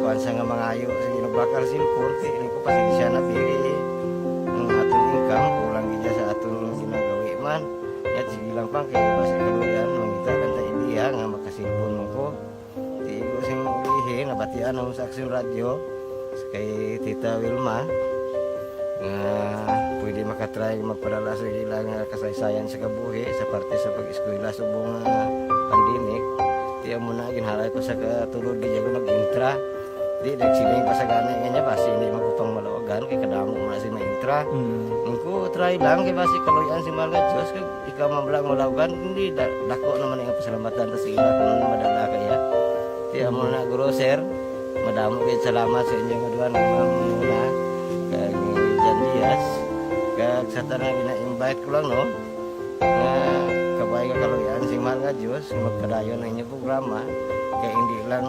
Kuan sa nga mangayo sa ginubakal cellphone, kay ini ko pasensya na, pili ang aton income, kulang gid sa aton ginagawi man. Yat, sige lang pang, kay basi kaluyan, mangita lang ta idea nga makasilpon mo ko. Di ko sing ulihi, nabatian ako sa Aksyon Radyo, sa kay Tita Wilma, nga pwede makatry magpadala sa ilang, ah, kasaysayan sa kabuhi sa parte sa pag-eskwela subong nga pandemic. Di amo na, ginhalay ko sa katulod, di ako nag-intra. Di, nagsiling pa sa gani nga niya, basi hindi man ko pang malawagan, kay kadamo mo na si ma-intra. Mm. Ang ko, try lang, kay basi kaluyan si Mahal nga Diyos, kag ikaw man lang malawagan, hindi, da-, dako naman ang pasalamatan ta sa ila kung madala kaya. Di, amo na, guro, sir, madamo kayo salamat sa inyong aduan, kay Ma'am Muna, kag Jan Diaz, kag sa tanan gina-invite ko lang, no, nga kabay nga kaluyan si Mahal nga Diyos, magpadayon ang inyong programa, kay hindi lang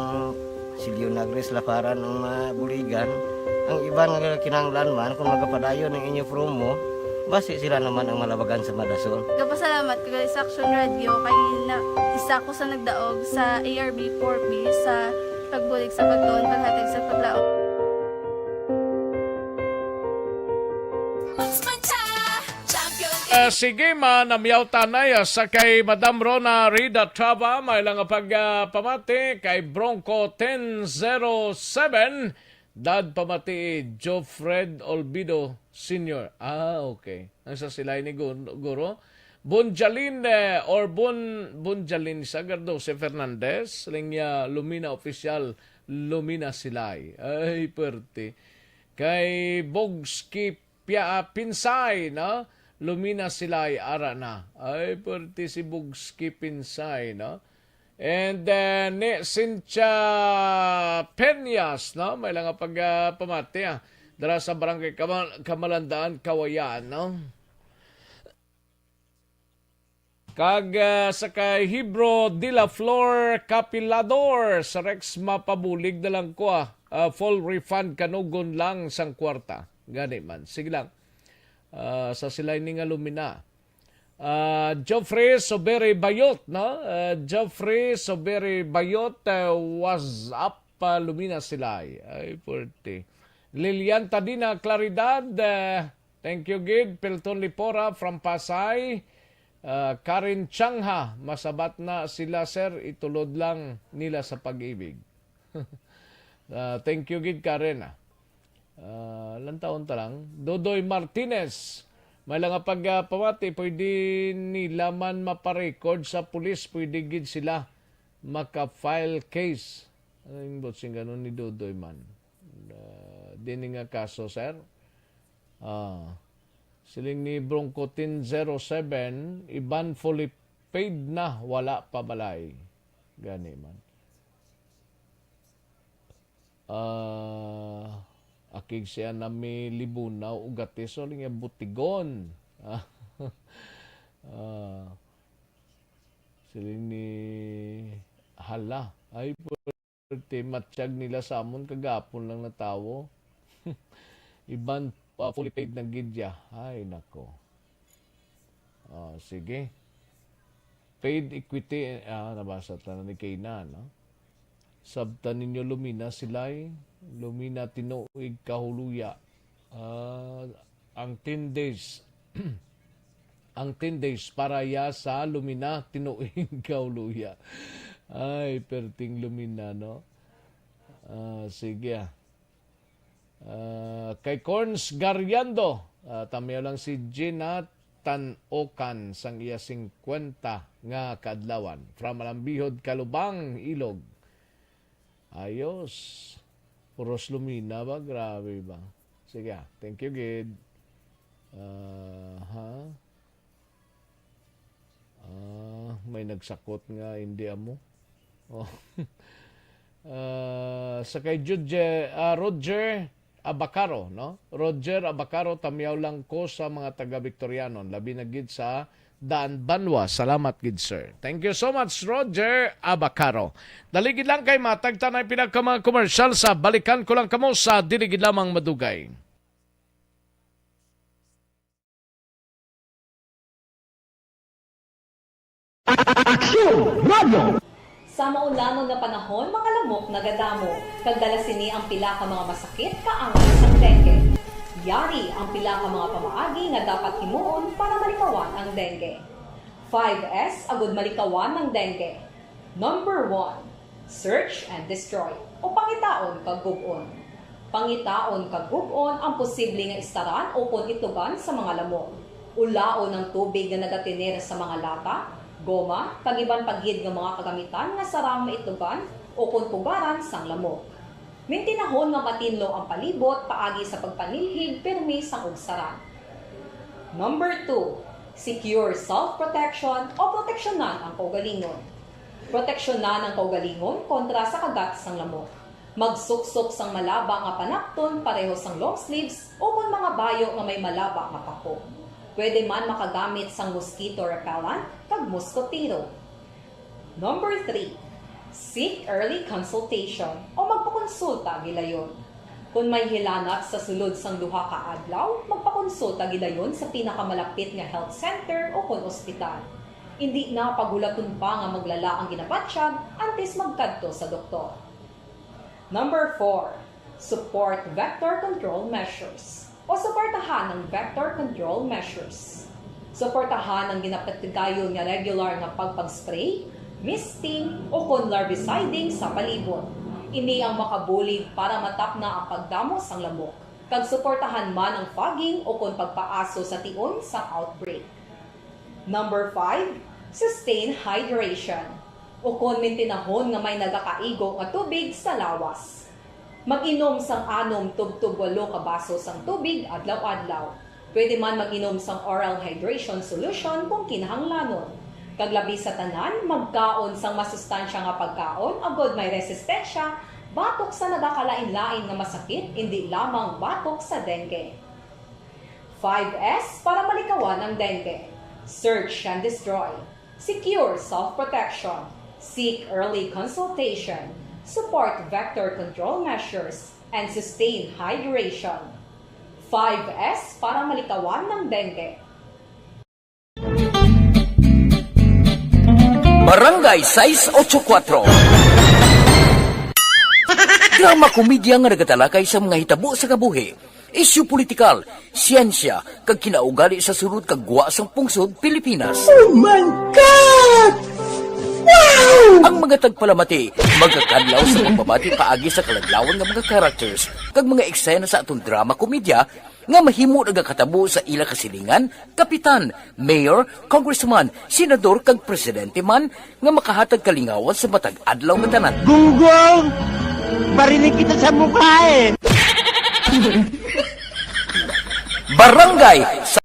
si Leonagris Laparan ang mabuligan, ang iban nga kinahanglan man kung magapadayon ang inyo promo, basi sila naman ang malabagan sa madason. Gapasalamat ko sa Aksyon Radyo kay na, isa ko sa nagdaog sa A R B four B sa pagbulig sa pagtuon, paghatag sa paglaom. Ah, sige, manamyaw tanay, ah, sa kay Madam Rona Rida Traba, may lang pag, ah, pamati kay Bronco ten zero seven, dad pamati Jofred Olbido Senior. Ah, okay. Ang sa silay ni Gun-, Guro. Bonjalin, eh, or Bon-, Bonjalin Sagardo, si Fernandez, Linya Lumina Official, Lumina Silay. Ay, perte. Kay Bogski Pia-, ah, Pinsay, no? Lumina Silay, ara na. Ay, pwerte si Bugski Pinsay, no? And then, ni Cynthia Peñas, no? May lang nga pag, ah, pamati, ah. Dara sa Barangay Kamal-, Kamalandaan, Kawayan, no? Kag, ah, sa kay Hebro de la Flor Capilador, sa Rex, mapabulig na lang ko, ah. Ah, full refund, kanugon lang sang kwarta. Gani man. Sige lang. Ah, sa silay ni nga Lumina. Ah, Geoffrey Soberi Bayot, no? Ah, Geoffrey Soberi Bayot, ah, what's up, ah, Lumina Silay? Ay, forty. Lilian Tadina Claridad, ah, thank you, gid. Pelton Lipora from Pasay. Ah, Karen Changha, masabat na sila, sir, itulod lang nila sa pag-ibig. Ah, thank you gid, Karen, ah. Ah, lantawon ta lang. Dodoy Martinez, may lang nga pagpamati, pwede nila man maparecord sa pulis, pwede gid sila maka-file case. Ano yung botsing ganun ni Dodoy man? Ah, dini nga kaso, sir? Ah, siling ni Bronco ten zero seven, Iban fully paid na, wala pa balay. Gani man. Ah, akig siya na may libunaw ug gatis, o, linya butigon. Ah, siling ni Hala. Ay, pwerte, matsyag nila sa amon, kagapon lang natawo. Iban, ah, fully paid na gid ya. Ay, nako. Ah, sige. Paid equity, ah, nabasa ta na ni Kayna, no? Sabta ninyo, lumina sila'y, lumina tinuig kahuluya. Ah, ang ten days, ang ten days para ya sa lumina tinuig kahuluya. Ay, perting lumina, no? Ah, sige, ah. Ah, kay Corns Gariando, ah, tamiyaw lang si Gina Tan-okan sang iya singkwenta nga kaadlawan. From Alambihod, Kalubang, Ilog. Ayos. Puros lumina ba? Grabe ba? Sige, ah. Thank you, gid. Ah, ha? Ah, may nagsakot nga hindi amo. Oh. Ah, sa kay Judge, ah, Roger Abacaro, no? Roger Abacaro, tamiyaw lang ko sa mga taga Victorianon, labi na gid sa Daan Banwa. Salamat gid, sir. Thank you so much, Roger Abacaro. Dali gid lang kay matagtanay pinaka mga komersyal sa balikan ko lang kamo sa dili gid lamang madugay. Aksyon Radio! Sa maulanon nga panahon, mga lamok nagadamo, kag dala sini ang pila ka mga masakit kaangay sang dengue. Yari ang pila ka mga pamaagi nga dapat himuon para malikawan ang dengue. Five S agud malikawan ang dengue. Number one, search and destroy, o pangitaon kag gub-on. Pangitaon kag gub-on ang posible nga istaran ukon itugan sa mga lamok. Ulaon ang tubig nga nagatener sa mga lata, goma, kag iban pa gid nga mga kagamitan nga sarang maitugan ukon pugaran sang lamok. Mintinahon nga matinlo ang palibot paagi sa pagpanilhig pirmi sang ugsaran. Number two, secure self-protection o proteksyonan ang kaugalingon. Proteksyonan ang kaugalingon kontra sa kagat sang lamok. Magsuksok sang malaba nga panapton pareho sang long sleeves ukon mga bayo nga may malaba nga pako. Pwede man makagamit sang mosquito repellent kag moskotero. Number three, seek early consultation o magpakonsulta gilayon. Kon may hilanat sa sulod sang duha ka adlaw, magpakonsulta gilayon sa pinakamalapit nga health center ukon ospital. Indi na paghulaton pa nga maglala ang ginabatyag antes magkadto sa doktor. Number four, support vector control measures o suportahan ang vector control measures. Suportahan ang ginapatigayon nga regular nga pagpag-spray, misting, ukon larviciding sa palibot. Ini ang makabulig para matapna ang pagdamo sang lamok, kag suportahan man ang fogging ukon pagpaaso sa tion sang outbreak. Number five, sustain hydration, ukon mintinahon nga may nagakaigo nga tubig sa lawas. Mag-inom sang anom tubtob walo ka baso sang tubig adlaw-adlaw. Pwede man mag-inom sang oral hydration solution kung kinahanglanon. Kag labi sa tanan, magkaon sang masustansya nga pagkaon agod may resistensya batok sa nagakalain-lain nga masakit, indi lamang batok sa dengue. Five S para malikawan ang dengue. Search and destroy. Secure self-protection. Seek early consultation. Support vector control measures. And sustain hydration. Five S para malikawan ang dengue. Barangay sais ocho kuatro. Drama komedya nga nagatalakay sa mga hitabo sa kabuhi. Isyu politikal, siyensya, kag kinaugali sa sulod kag gwa sang pungsod Pilipinas. Oh my God! Wow! Ang mga tagpalamati magakadlaw sa pagbabati paagi sa kaladlawan nga mga characters kag mga eksena sa aton drama komedya nga mahimo nagakatabo sa ila kasilingan, kapitan, mayor, congressman, senador, kag presidente man nga makahatag kalingawan sa matag adlaw nga tanan. Gunggong! Barinig kita sa mukha eh! Barangay sa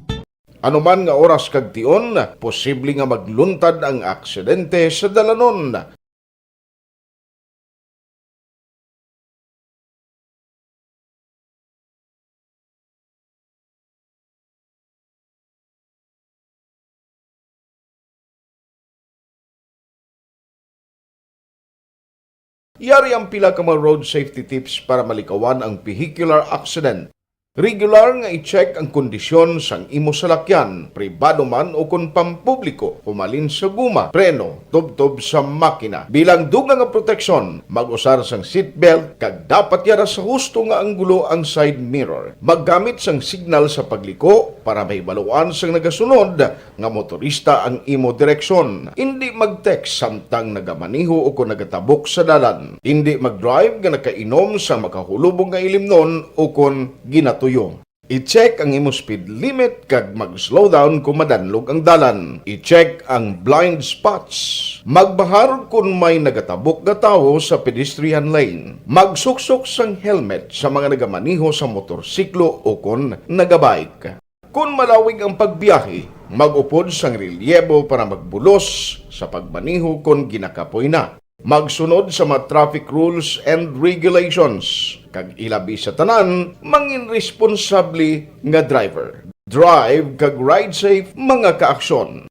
Anuman nga oras kag tion, posible nga magluntad ang aksidente sa dalanon. Yari ang pila ka mga road safety tips para malikawan ang vehicular accident. Regular nga i-check ang kondisyon sang imo salakyan, pribado man o kon pampubliko, humalin sa guma, preno, tubtob sa makina. Bilang dugang nga proteksyon, mag-usar sang seatbelt kag dapat yara sa husto nga anggulo ang side mirror. Maggamit sang signal sa pagliko para mahibaluan sang nagasunod nga motorista ang imo direksyon. Indi mag-text samtang nagamaneho o kon nagatabok sa dalan. Indi mag-drive nga nakainom sang makahulubong nga ilimnon o kon ginatuyo. I-check ang imo speed limit kag mag-slow down kon madanlog ang dalan. I-check ang blind spots. Magbahar kon may nagatabok nga tawo sa pedestrian lane. Magsuksok sang helmet sa mga nagamaneho sa motorsiklo o kon nagabike. Kon malawig ang pagbiyahe, mag-upod sang relyebo para magbulos sa pagmaneho kon ginakapoy na. Magsunod sa mga traffic rules and regulations, kag ilabi sa tanan, mangin responsable nga driver. Drive kag ride safe, mga kaaksyon.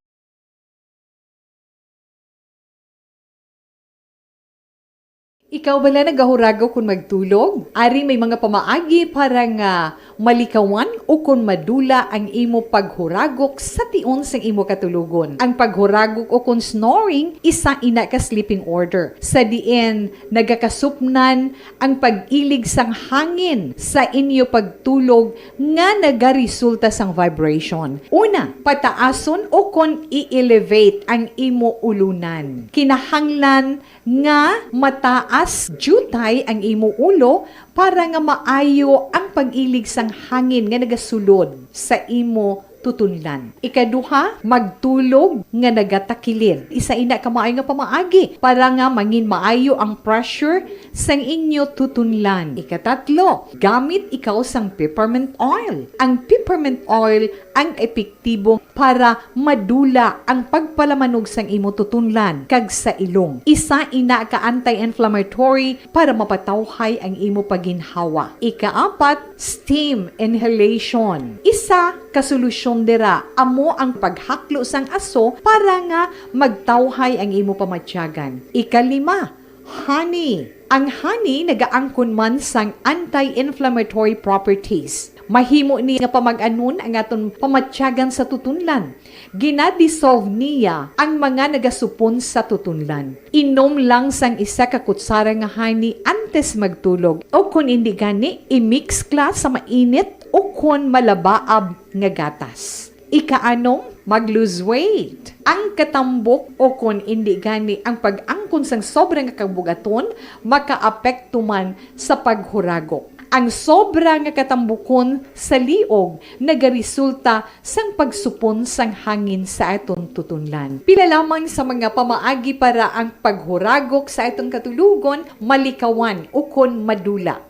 Ikaw bala nagahuragok kon magtulog? Ari may mga pamaagi para nga malikawan o kon madula ang imo paghuragok sa tion sang imo katulogon. Ang paghuragok o kon snoring, isa ina ka sleeping order, sa diin nagakasupnan ang pag-ilig sang hangin sa inyo pagtulog nga nagaresulta sang vibration. Una, pataason o kon i-elevate ang imo ulunan. Kinahanglan nga mataas diutay ang imo ulo para nga maayo ang pag-ilig sang hangin nga nagasulod sa imo tutunlan. Ikaduha, magtulog nga nagatakilid. Isa ina ka maayo nga pamaagi para nga mangin maayo ang pressure sang inyo tutunlan. Ikatatlo, gamit ikaw sang peppermint oil. Ang peppermint oil ang epektibo para madula ang pagpalamanog sang imo tutunlan kag sa ilong. Isa ina ka anti-inflammatory para mapatawhay ang imo pagginhawa. Ikaapat, steam inhalation. Isa ka solusyon dira amo ang paghaklo sang aso para nga magtawhay ang imo pamatyagan. Ikalima, honey. Ang honey nagaangkon man sang anti-inflammatory properties. Mahimo ni nga pamag-anon ang aton pamatyagan sa tutunlan. Gina-dissolve niya ang mga nagasupon sa tutunlan. Inom lang sang isa ka kutsara nga honey antes magtulog, o kon indi gani, i-mix kla sa mainit o kon malabaab nga gatas. Ikaanom, mag-lose weight. Ang katambok o kon indi gani ang pag-angkon sang sobra nga kabugaton makaapekto man sa paghuragok. Ang sobra nga katambukon sa liog nagaresulta sang pagsupon sang hangin sa aton tutunlan. Pila lamang sa mga pamaagi para ang paghuragok sa aton katulogon malikawan ukon madula.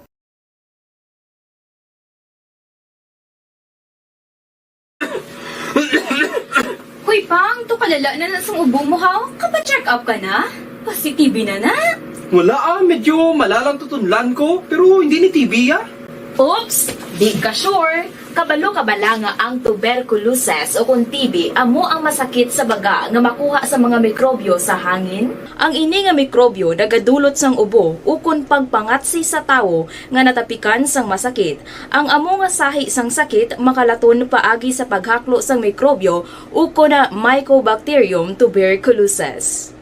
Hoy, Pang, to kalala na na sang ubo mo, ha? Kapa-check up ka na? Pasi-T B na na? Wala, ah, medyo malalang tutunlan ko, pero hindi ni T B, ah. Oops! Di ka sure? Kabalo ka bala nga ang tuberculosis o kon T B amo ang masakit sa baga nga makuha sa mga mikrobyo sa hangin? Ang ini nga mikrobyo nagadulot sang ubo ukon pagpangatsi sa tawo nga natapikan sang masakit. Ang amo nga sahi sang sakit makalaton paagi sa paghaklo sang mikrobyo ukon Mycobacterium tuberculosis.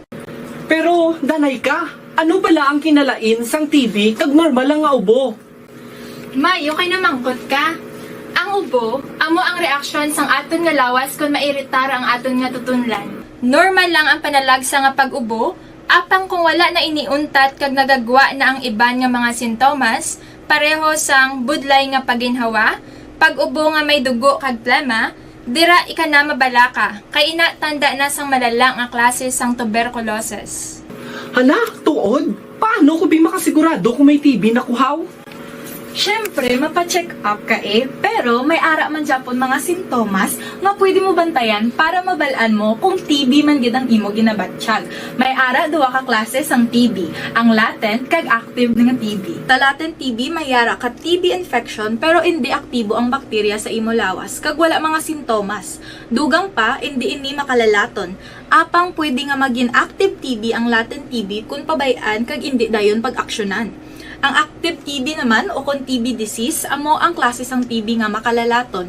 Pero, danay ka, ano bala ang kinalain sang T B kag normal lang nga ubo? Maayo kay namangkot ka. Ang ubo amo ang reaksyon sang aton nga lawas kon mairitar ang aton nga tutunlan. Normal lang ang panalagsa nga pag-ubo, apang kung wala na ini untat kag nagagwa na ang iban nga mga sintomas, pareho sang budlay nga paginhawa, pag-ubo nga may dugo kag plema, dira ika na mabalaka, kay ina tanda na sang malala nga klase sang tuberculosis. Hala, tuod? Paano ko bi makasigurado kung may T B na kuhaw? Syempre, mapa-check up ka eh, pero may ara man gyapon mga sintomas nga pwede mo bantayan para mabal-an mo kung T B man gid ang imo ginabatyag. May ara duha ka klase sang T B, ang latent kag active nga T B. Sa latent T B, may ara ka T B infection pero indi aktibo ang bakterya sa imo lawas kag wala mga sintomas. Dugang pa, indi ini makalalaton. Apang pwede nga magin active T B ang latent T B kon pabay-an kag indi dayon pag-aksyonan. Ang active T B naman o kon T B disease amo ang klase sang T B nga makalalaton.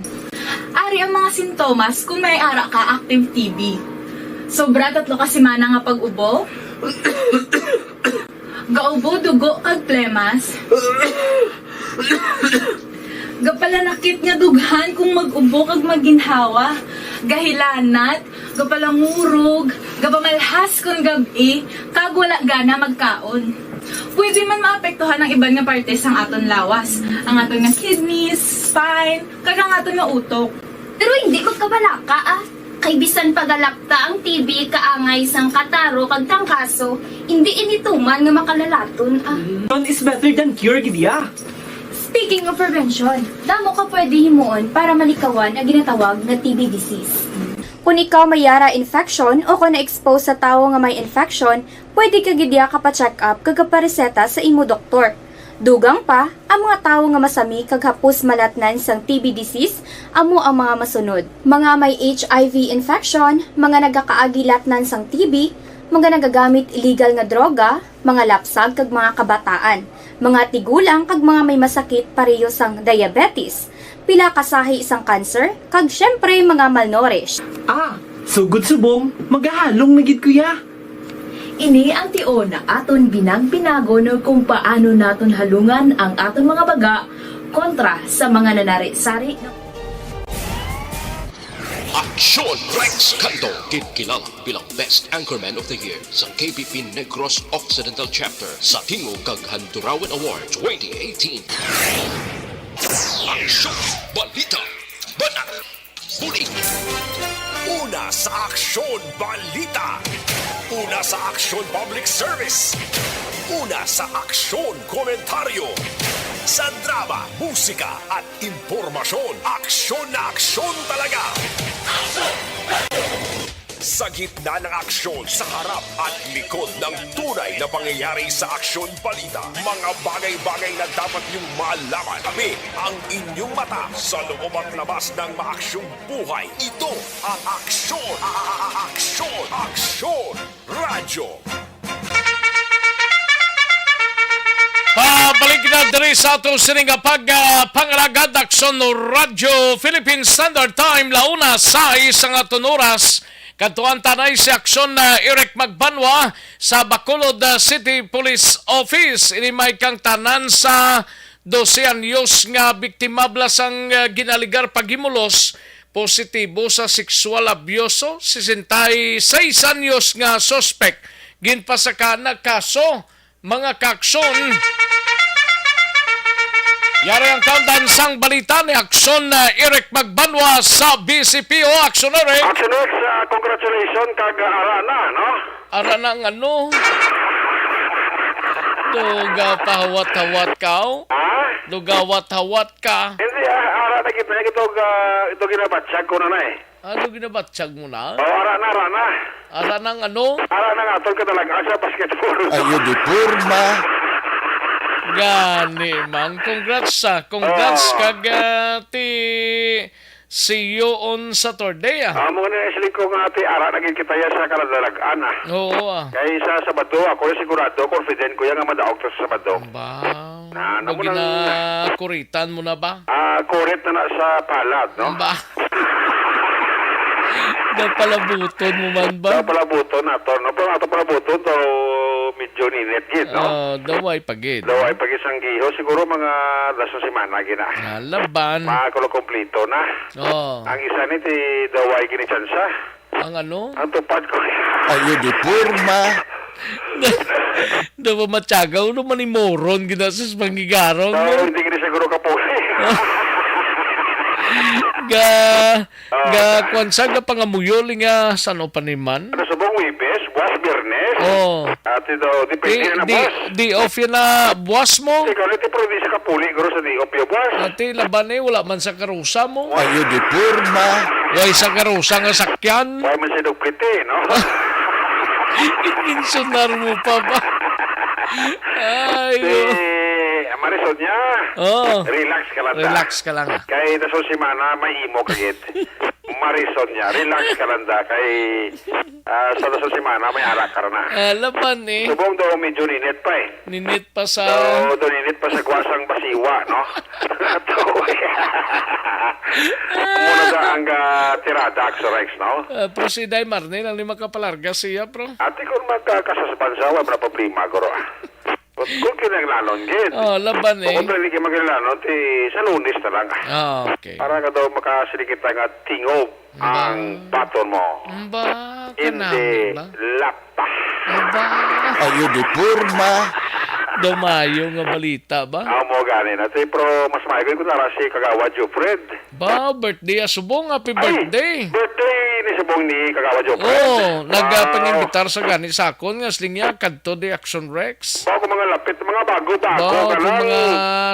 Ari ang mga sintomas kon may ara ka active T B. Sobra tatlo ka semana nga pag-ubo, gaubo dugo kag plemas, gapalanakit nga dughan kung mag-ubo kag maginhawa, gahilanat, gapalangurog, gapamalhas kon gab-i, kag wala gana magkaon. Pwede man maapektuhan ang iban nga parte sang aton lawas, ang aton nga kidneys, spine, kag ang aton nga utok. Pero hindi magkabalaka, ah. Kay bisan pa galakta ang T B kaangay sang kataro kag trangkaso, hindi ini tuman nga makalalaton, ah. Prevention is better than cure, gid ya. Speaking of prevention, damo ka pwede himuon para malikawan ang ginatawag nga T B disease. Kung ikaw may ara infection o kung na-expose sa tawo nga may infection, pwede ka gid ya kapa-check up kag kapareseta sa imo doktor. Dugang pa, ang mga tawo nga masami kag hapos malatnan sang T B disease amo ang mga masunod: mga may H I V infection, mga nagakaagi latnan sang T B, mga nagagamit illegal nga droga, mga lapsag kag mga kabataan, mga tigulang kag mga may masakit pareho sang diabetes, pila ka sahi sang cancer, kag syempre mga malnourished. Ah, sugod subong, magahalong na gid ko ya. Ini ang tion nga aton binag-binagon kung paano naton halungan ang aton mga baga kontra sa mga nanari-sari nga Aksyon Rex Canto, ginkilala bilang Best Anchorman of the Year sa K P P Negros Occidental Chapter sa Tingog kag Handurawan Award twenty eighteen. Aksyon! Balita! Bana! Buli! Una sa Aksyon Balita! Una sa Aksyon Public Service! Una sa Aksyon Komentaryo! Sa drama, musika, at impormasyon, aksyon na aksyon talaga! Sa gitna ng aksyon, sa harap at likod ng tunay na pangyayari sa Aksyon Balita, mga bagay-bagay na dapat niyong malaman. Kami ang inyong mata sa loob at labas ng maaksyong buhay. Ito ang Aksyon, a-, a-, a-, Aksyon, Aksyon Radyo. Pabalik na diri sa ato sini nga pag, ah, pangalagad, Aksyon Radyo Philippine Standard Time, la una sais ang aton oras. Kadtuan ta anay si Aksyon, ah, Eric Magbanwa sa Bacolod, ah, City Police Office. Ini may kang tanan sa dose anyos nga biktima bala sang, ah, ginaligar paghimulos positibo sa sexual abyoso, sesenta y seis anyos nga suspek ginpasakaan na kaso, mga kaaksyon. Yari ang kaundan sang balita ni Aksyon, ah, Eric Magbanwa sa B C P O. Aksyon, Eric. Aksyon, Eric, ah, congratulations kag, ah, ara na, no? Ara na nga, no? Duga pahawat-hawat ka, oh. Ha? Duga hawat-hawat ka. Hindi, ah, ara na kita, ito, ah, ito ginabatyag ko na na, eh. Ano ginabatyag mo na? Oh, ara na, ara na. Ara na nga, no? Ara na nga, tol, kadalagan sa basketball. Ayo, di porma. Gani, mang. Congrats, ah. Congrats, oh. Kag, ah, ti See you on Saturday, ah. Amo na siling ko nga, ate, ara na gid kita ya sa kadalagan, ah. Oo, ah. Kay sa Sabado, ako na sigurado, confident ko yan nga madaog ta sa Sabado. Ba? Na, na mo nang ginakuritan mo na ba? Ah, kurit na na sa palad, no? Ba? Napalabuton mo man ba? Napalabuton na to, no? Pero ato palabuton to, June init gid, no? Oh, daw way pa gid. Daw way pa gid sang giho, siguro mga dason semana gid na. Ah, laban. Makakulo kompleto na. Oh. Ang isa ni ti daw way gini tsansa. Ang ano? Ang tupad ko. Ayo di porma. Daw ba matyagaw no manimoron gid na sa pangigarong, no? Hindi gini siguro kapuli. Ga, Ah. Ga, kwan sa, ga pangamuyol nga san-o pa ni man? Ano, subong Webes, buwas Biyernes? Oh. Ati daw, depende Di, na di, buwas. Di off yan na buwas mo? Ikaw, iti, pero di sa kapuli, guro, sa di off yung buwas. Ati, laban eh, wala man sa karusa mo. Ayo di porma. Way sa karusa nga sakyan. Way man siya dugpiti, no? Ikinsunar mo pa ba? Ay, Si no. Marisol niya, Oh. Relax ka lang, da. Relax ka lang, ah. Kay dason semana, may imo ka gid. Marison niya, relax ka lang da. Kay, ah, sa dason semana, may ara ka na. Ah, laban eh. Subong daw medyo ninit pa eh. Ninit pa sa So, daw ninit pa sa gwasang basiwa, no? Muna da ang, ah, tirada, Axel Rex, no? Ah, pero si Day Marnel, ang lima ka palarga siya, bro. Ate, kung magkakasasban sa, wala na problema, guro, ah. Kung kinahanglanon, gid. Oh, laban eh. Kung pwede kayo magkilalanon, ti sa Lunes na lang. Ah, okay. Para ka daw makasiling kita nga tingob Ba? ang baton mo. Ba, Hindi kanami ba? lapa. Ba? Ayo di porma. Daw mayo nga balita ba? Ah, mo gani na. Ti, pero mas maayo ko nara si Kagawa Jufred. Ba, birthday, ah, subong, happy Ay, birthday. Birthday ni subong ni Kagawa Jofred. Oh, Wow. nagapangimbitar sa gani sa akon nga siling niya kadto di Action Rex. Ba, kung mga lapit, mga bago-bago Ba, ka kung lang. mga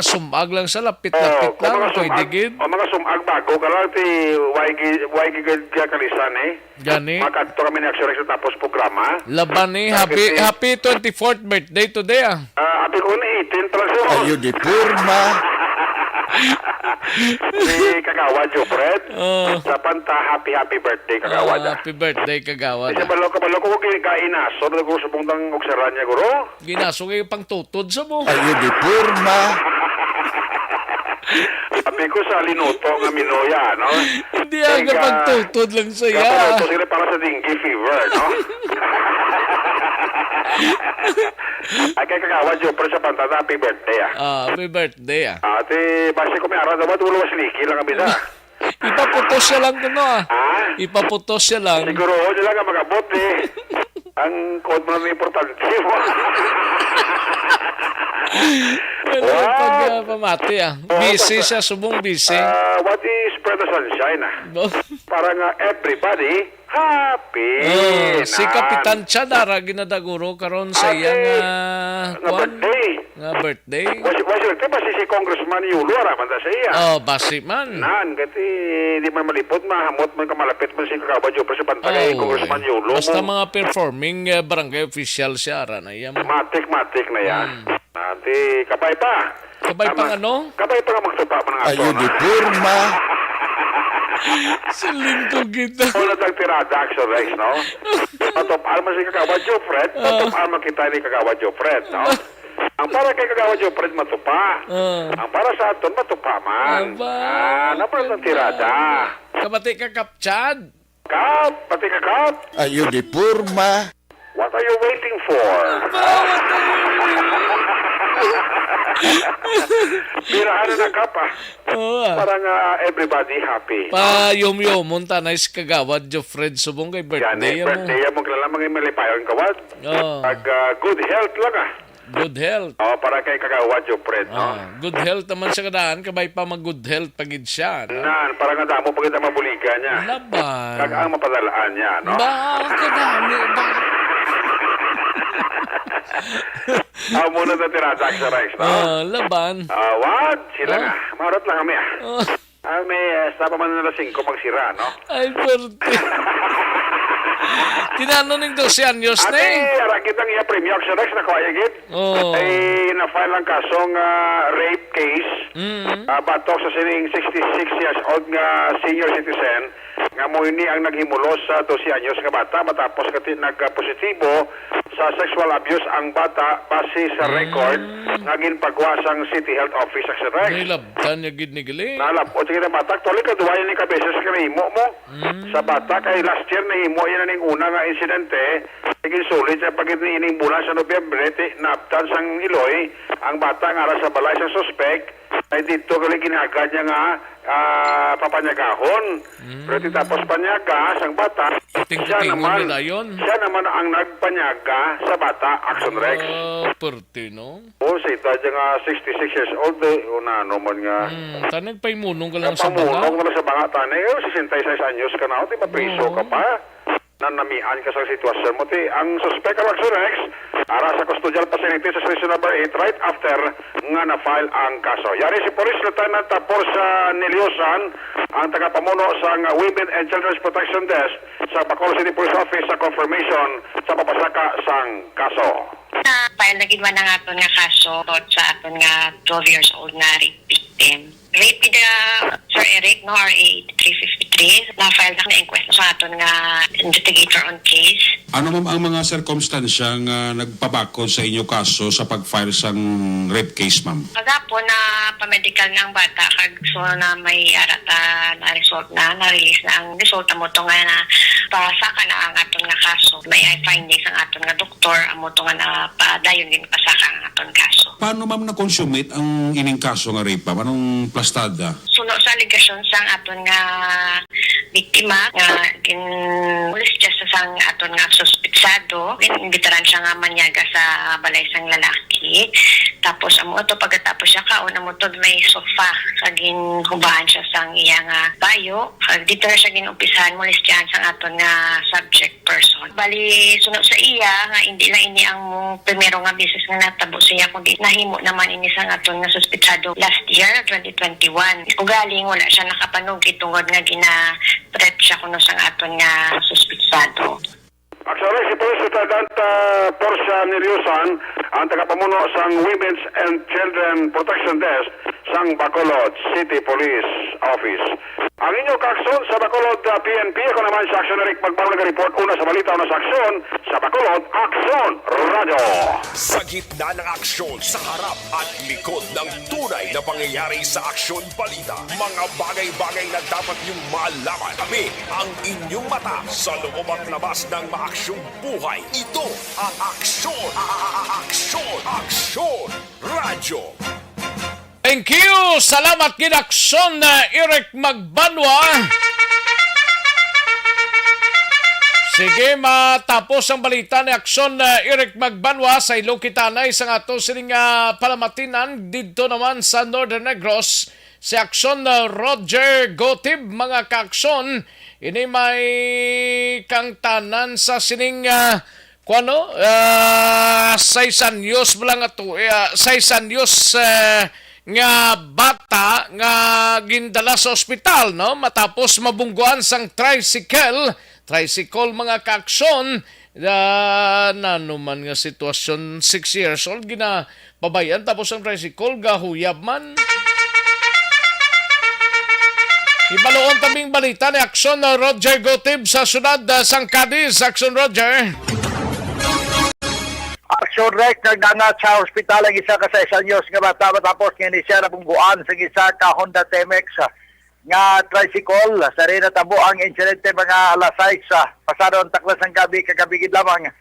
sumag lang sa lapit-lapit Oh, kung lang, mga pwede sumag, gid. oh, mga sumag bago ka lang, ti, why gi-, why gi-, gi-, kalisan eh? Gani. Makadto kami ni Action Rex tapos programa. Laban ni, Bakit happy, eh? happy twenty-fourth birthday today, ah. Ah, abi ko na eighteen pala siya. Ayo di porma. Si Kagawa Jofred. Oh. Sa panta, happy, happy birthday, Kagawa, Oh, da. happy birthday, Kagawa, Kasi da. balo ka, balo ko, kay kainaso, balo ko subong dang uksaran niya, guro. Ginaso kayo pang tutod sa mo. Ayo di porma. Abi ko sa linuto nga minuya, no? Hindi, Kay aga ka-, pagtutod lang sa iya. kapaluto sila para sa dengue fever, no? Ay, kay Kagawa Jopper sa pantata, happy birthday, ah. Ah, happy birthday, ah. Ah, ti, basi ko may ara daw, wala was liki lang kami na. Ipaputos siya lang kuno, ah. Ah? Ipaputos siya lang. Siguro, oh, sila nga mag-abot, eh. Ang code mo na importante. Ano What? pag, ah, pamati, ah? Oo, Busy basta siya, subong busy. Ah, what is Brother Sunshine, ah? Bo- Para nga everybody happy. Oh, si na. Kapitan Chad ara ginadaguro karon sa Ate, iya nga nga kwan, birthday. nga birthday. Was, was, di ba si, si Congressman Yulo, ara man ta sa iya? Oh, basi man. Nan, kati di man malipot, mahamot man, kamalapit man si Kagawad Jopper sa bantay kay Oh, Congressman eh. Yulo Basta mo. mga performing, eh, barangay official siya, ara na iya mo. Matik, matik na yan. Hmm. Ate, kabay pa. Kabay pa Tama. nga, no? Kabay pa nga magtupa pa ng Ayo ato, no? di porma. Siling ko kita. Una tag tirada, Axel Rex, no? Patupaan man si Kagawad Jofred, Ah. patupaan man kita ni Kagawad Jofred, no? Ang para kay Kagawad Jofred matupa. Ah. Ang para sa aton matupa man. Aba, Ah, ano pa ang tirada? Kabati ka, Kap Chad? Kap, pati ka, Kap. Ayo di porma. What are you waiting for? Birahan na na, Kap, ah. Oo, ah. Para nga everybody happy, no? Pa yom-yomon tanay si Kagawad Jofred subong kay Gani, birthday mo. birthday mo, kilala, mga malipayon, Kawad. Oo. Pag, ah, good health lang, ah. Good health. Oh, para kay Kagawad Jofred, no? Ah, good health naman siya kadaan, kabay pa mag-good health pa gid siya, no? Nan, para nga damo pa gid ang mabuligan niya. Laban. Kag ang mapadalaan niya, no? Ba, kadami ba? Ah, muna na tira, Dax Rex, no? Ah, laban. Ah, what? Sila Ah. nga. Marot lang kami, ah. Ah. Ah, may, ah, sa pa man na singko magsira, no? Ay, perte. Tinano ning dose anyos na Ate, eh. ara kita nga iya premyo, Action Rex, nakuha iya gid. Oh. Ay, na-file ang kasong, ah, rape case. Mm. Ah, batok sa sining sixty-six years old nga senior citizen nga mo ini ang naghimulos sa dose anyos nga bata matapos kati nagpositibo sa sexual abuse ang bata base sa Mm. record nga ginpagwa sang City Health Office, Action Rex. May labtan niya gid ni gali. Nalab-ot gid ang bata. Actually, kaduha ini ka beses nga nahimo mo Mm. sa bata kay last year nahimo iya Ning una nga insidente, ginsulit sa pagid ni ining bulan sa Nobyembre, ti naabtan sang iloy ang bata nga ara sa balay sa suspek, ay didto gali ginhagad niya nga, ah, papanyagahon. Mm. Pero ti tapos panyaga sang bata, Puting-putingon siya naman, na dayon. Siya naman ang nagpanyaga sa bata, Action Rex. Ah, perte, no? O, sa edad niya nga sixty-six years old, eh, o na, ano man nga. Hmm, ta nagpaimunong ka lang sa Nagpamunong banga. Ka lang sa banga, tani. Eh, sesenta y seis anyos ka na, di mapriso Oo. Ka pa. Nanamian ka sa sitwasyon mo, ti. Ang suspek, ang Action Rex, ara sa custodial facility sa Station Number eight right after nga na-file ang kaso. Yari si Police Lieutenant Porcia Neliosan, ang tagapamuno sang Women and Children's Protection Desk sa Bacolod City Police Office sa confirmation sa pagpasaka sang kaso. Na-file na gid man ang aton nga kaso about sa aton nga twelve years old nga rape victim. Rape gid, ah, Sir Eric, no, R A eighty-three fifty-three. Na-file na ang inquest sa aton nga investigator on case. Ano, ma'am, ang mga sirkumstansya nga nagpabakod sa inyo kaso sa pag-file sang rape case, ma'am? Kagapon na pa-medical na ang bata, kag so na may ara ta na-result na, na-release na ang result, amo to nga na pasaka na ang aton nga kaso. May findings ang aton nga doktor, amo to nga na padayon din pasaka ang aton kaso. Paano, ma'am, na-consummate ang ining kaso nga rape, ma'am? Anong plastada? Suno sa alegasyon sang aton nga biktima nga ginmolestia sa sang aton nga suspitsado, gin-imbitaran siya nga manyaga sa balay sang lalaki. Tapos amo to, pagkatapos siya kaon, amo to may sofa sa ginhubahan siya sang iya nga bayo. Kag dito na siya gin-umpisahan molestiahan sang aton nga subject person. Bali, suno sa iya nga hindi lang ini ang primero nga beses nga natabo sa iya, kundi nahimo naman ini sang aton nga suspitsado last year, twenty twenty-one. Ugaling wala siya nakapanugid tungod nga gina-threat siya kuno sang aton nga suspitsado. Actually, si Police Lieutenant, ah, Portia Neriusan, ang tagapamuno sang Women's and Children Protection Desk sang Bacolod City Police Office. Ang inyo kaaksyon sa Bacolod, ah, P N P, ako naman si Aksyon Eric Magbanwa, nag-report una sa balita, una sa aksyon sa Bacolod, Aksyon Radyo. Sa gitna ng aksyon, sa harap at likod ng tunay na pangyayari sa Aksyon Balita, mga bagay-bagay na dapat niyong malaman. Kami ang inyong mata sa loob at labas ng maaksyong buhay. Ito ang Aksyon, a-, a-, a-, Aksyon, Aksyon Radyo. Thank you! Salamat gid, Aksyon, uh, Eric Magbanwa. Sige, matapos ang balita ni Aksyon, uh, Eric Magbanwa, sa ilo kita anay sa ato sining, uh, palamatinan didto naman sa Northern Negros. Si Aksyon, uh, Roger Gotib, mga kaaksyon, ini may kangtanan sa sining, uh, Kuno, ah, sais anyos mo lang ato, eh, ah, sais anyos, eh, nga bata nga gindala sa ospital, no? Matapos mabungguan sang tricycle, tricycle, mga kaaksyon, ah, nano man nga sitwasyon, six years old, gina-, Babayan, tapos ang tricycle, gahuyab man. Ibaluon tabing balita ni Aksyon, uh, Roger Gotib sa siyudad, uh, sang Cadiz. Aksyon, Roger. Aksyon, Rex, nagdangat sa ospital ang isa ka sais anyos nga bata matapos nga ni siya nabungguan sa isa ka Honda T-Max, uh, nga tricycle. Sa rin natabo ang insidente mga alas sais, uh, pasado ang taklas ng gabi, kagabi gid lamang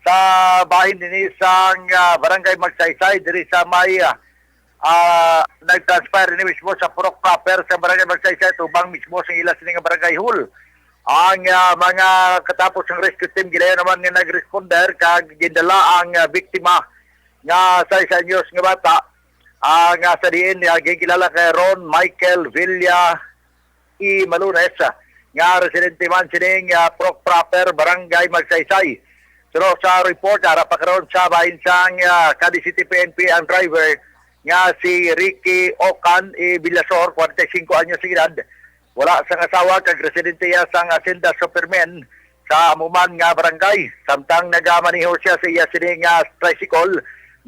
sa bahin dinhi sang, ah, Barangay Magsaysay, diri sa may, ah, ah, nag-transpire ini mismo sa purok proper sa Barangay Magsaysay, tubang mismo sa ila sini nga barangay hall. Ang, ah, mga katapos ng rescue team, gilayo naman nga nag-responder kag gindala ang, ah, biktima nga sais anyos nga bata, ah, nga sa diin, ah, gikilala kay Ron Michael Villa i Malunes, ah, nga residente man sining, ah, Purok Proper, Barangay Magsaysay. Pero sa report, ara pa karon sa bahin sang, ah, Cadiz City P N P ang driver nga si Ricky Ocan i Villasor, kwarenta y singko anyos ang edad. Wala sang asawa kag residente iya sang Hacienda Supermen sa amo man nga barangay. Samtang nagamaneho siya sa iya sini nga tricycle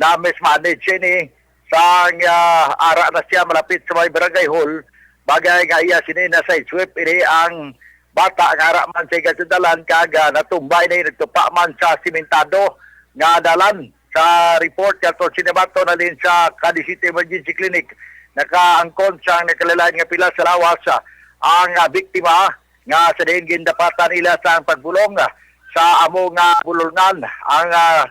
na mismanage ini sang, ah, ara na siya malapit sa may barangay hall, bagay nga iya sini na-sideswipe ini ang bata nga ara man sa igatsudalan kag, ah, natumba ini nagtupa man sa simentado nga dalan. Sa report nga aton sinabaton halin sa Cadiz City Emergency Clinic, nakaangkon sang nakalain-lain nga pila sa lawas, ah, ang, ah, biktima nga sa diin gindapatan nila sang pagbulong, ah, sa amo nga bulungan. Ang, ah,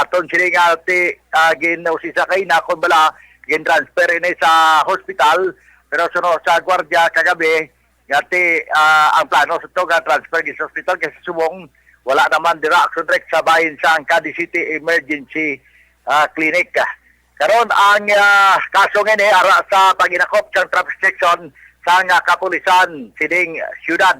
aton sini nga ti, ah, gin-, usisa kay nakon bala gin-transfer ini sa hospital, pero suno sa gwardiya kagabi, nga ti, ah, ang plano sa to nga transfer gid sa hospital kay sa subong wala naman dira, Action Rex, sa bahin sang Cadiz City Emergency, ah, Clinic. Karon ang, ah, kaso nga ini ara sa pag-inakop sang traffic section sang, ah, kapulisan sining siyudad.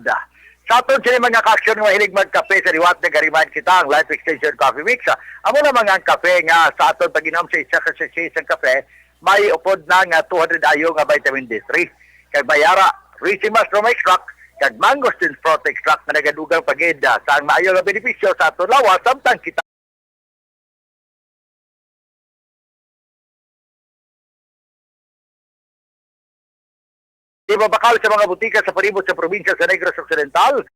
Sa aton sini mga ka-aksyon nga mahilig magkape sa liwat, nag-remind kita ang Life Extension Coffee Mix. Ah, amo na mga ang kape nga sa aton pag-inom sa isa ka sachet sang kape, may upod na nga two hundred I U nga vitamin D three. Kag may ara, Ricin Mushroom Extract, kag Mangosteen Sprout Extract nga nagadugang pagid, ah, sang maayo nga benepisyo sa aton lawas, samtang kita Di mabakal sa mga butika sa palibot sa probinsya sa Negros Occidental.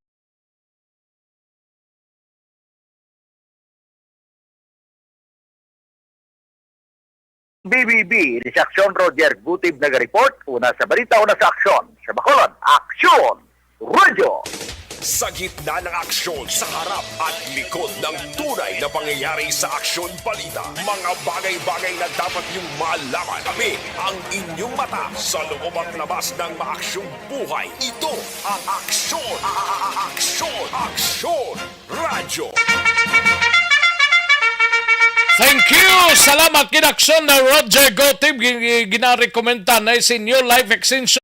B B B, ini si Aksyon Roger Gutib nagareport. Una sa balita, una sa aksyon. Sa Bacolod, Aksyon! Radyo. Sa gitna ng aksyon, sa harap at likod ng tunay na pangyayari sa Aksyon Balita, mga bagay-bagay na dapat niyong malaman. Kami ang inyong mata sa loob at labas ng maaksyong buhay. Ito ang Aksyon, a-, a-, a-, Aksyon, Aksyon Radyo. Thank you! Salamat kay Aksyon na Roger Gotib. Gin-, gin-, ginarekomenda na sa inyo, Life Extension.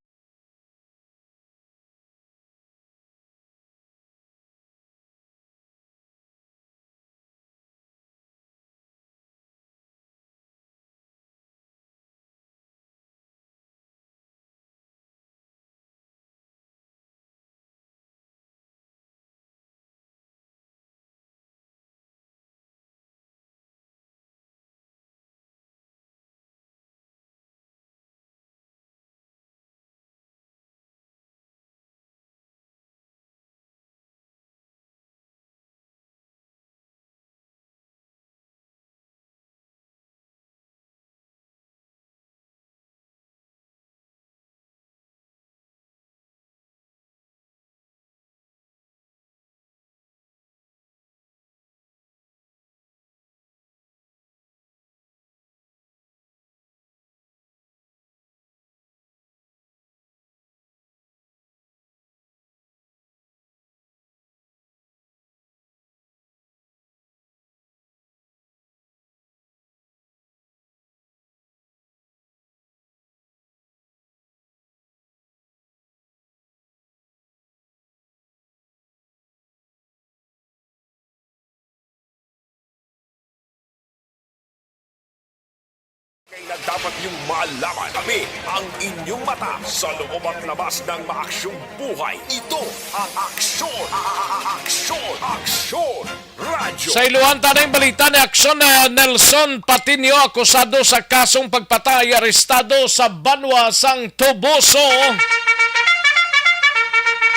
Kaya dapat niyong malaman, kami ang inyong mata sa loob at labas ng maaksyong buhay. Ito ang Aksyon, a-, a-, a-, Aksyon, Aksyon Radyo. Sa iluhan ta na yung balita ni Aksyon, eh, Nelson Patiño, akusado sa kasong pagpatay, arestado sa banwa sang Toboso.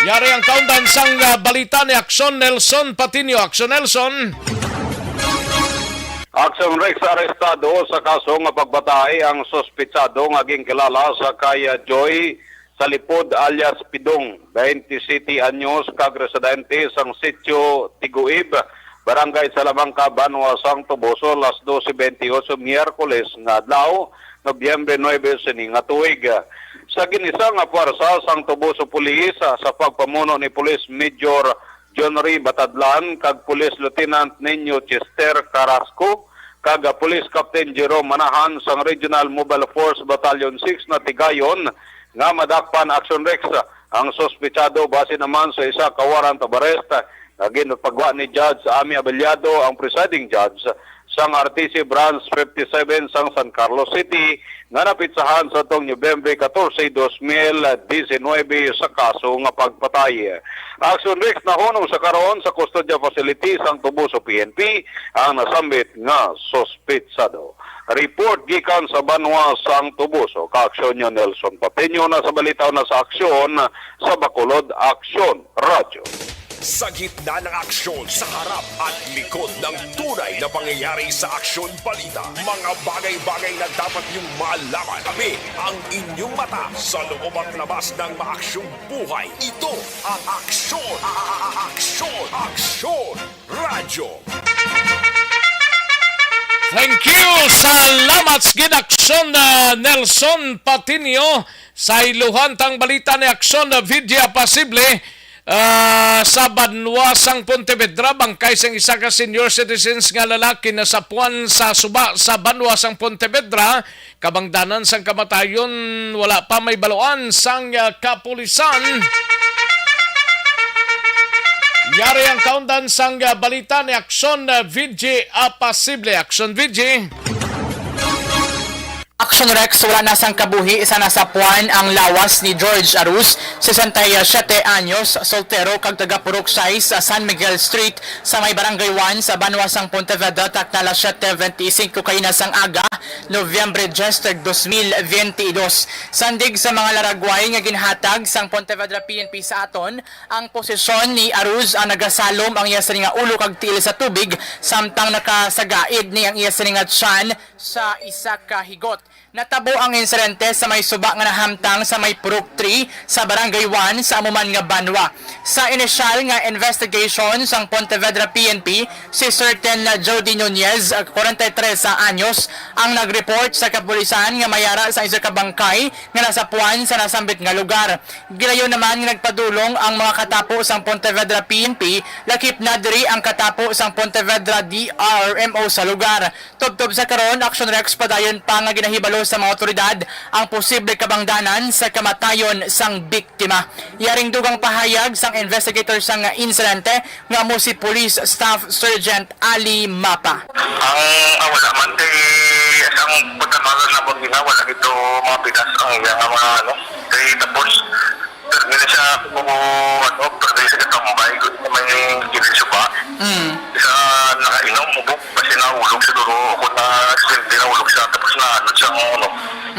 Yari ang kaundan sang, ah, balita ni Aksyon Nelson Patiño. Aksyon Nelson. Aksyon Rex, arestado sa kaso nga pagpatay ang suspitsado nga ginkilala sa kay Joy Salipod alias Pidong, twenty-seven anyos, kag residente sang Sitio Tiguib, Barangay Salamanca, Banwa sang Toboso, alas dose bentiocho Miyerkules nga adlaw, Nobyembre nuebe sini nga tuig. Sa ginisa nga pwersa sang Toboso Police, sa pagpamuno ni Police Major John Ray Batadlan kag Police Lieutenant Nino Chester Carrasco kag Police Captain Jerome Manahan sang Regional Mobile Force Battalion six, natigayon nga madakpan, Aksyon Rex, ang suspitsado base naman sa isa ka warrant of arrest nga ginpagwa ni Judge Ami Abellado, ang presiding judge sang R T C Branch fifty-seven sang San Carlos City, nga napitsahan sa tong Nobyembre catorce, dos mil diecinuebe sa kaso nga pagpatay. Aksyon Rex, nahunong sa karon sa custodial facility sang Toboso P N P ang nasambit nga suspitsado. Report gikan sa banwa sang Toboso, ka-aksyon niyo Nelson Patiño, na sa balita na sa aksyon sa Bacolod Aksyon Radyo. Sa gitna ng aksyon, sa harap at likod ng tunay na pangyayari sa Aksyon Balita, mga bagay-bagay na dapat niyong malaman. Kami ang inyong mata sa loob at labas ng maaksyong buhay. Ito ang Aksyon, a- a- a- Aksyon, Aksyon Radyo. Thank you. Salamat sa ginaksyon na Nelson Patinio. Sa iluhan tang balita ni Aksyon na Vidya Pasible, ah, sa banwa sang Pontevedra, bangkay sang isa ka senior citizens nga lalaki nasapuan sa suba sa banwa sang Pontevedra. Kabangdanan sang kamatayon, wala pa may baluan sang, ah, kapulisan. Yari ang kaundan sang, ah, balita ni Aksyon, ah, V G Apasible. Aksyon V G. Action Rex, wala na sang kabuhi sa nasapuan ang lawas ni George Aruz, sesenta y siete anyos, soltero kag taga Purok sais sa San Miguel Street sa may Barangay one sa banwa sang Pontevedra, takna alas siete benti singko kaina sang aga, Nobyembre diyes, dos mil benti dos. Sandig sa mga laragway nga ginhatag sang Pontevedra P N P sa aton, ang posisyon ni Aruz ang nagasalom ang iya sini nga ulo kag tiil sa tubig, samtang nakasagaid ni ang iya sini nga tiyan sa isa ka higot. Natabo ang insidente sa may suba nga nahamtang sa may Purok three sa Barangay one sa amo man nga banwa. Sa inisyal nga investigation sang Pontevedra P N P, si Certain Jody Nunez, kwarenta y tres anyos, ang nag-report sa kapulisan nga may ara sa isa ka bangkay nga nasapuan sa nasambit nga lugar. Gilayon naman nga nagpadulong ang mga katapo sang Pontevedra P N P, lakip na diri ang katapo sang Pontevedra D R M O sa lugar. Tubtob sa karon, Action Rex, padayon pa nga ginahibalo sa mga awtoridad ang posible kabangdanan sa kamatayon sang biktima. Yaring dugang pahayag sang investigator sang insidente nga amo si Police Staff Sergeant Ali Mapa. Ang, ah, wala man kay sang pagkamalas na pag ginawa, wala ito mga pinas ang iya nga mga ano. Kay tapos, permi na siya kung ano, permi na siya katambay, kung may gilid siya ba. Mm. Isa nakainom, mubok, kasi nahulog siguro, kung na-accidente, nahulog siya, tapos na ano siya, ano.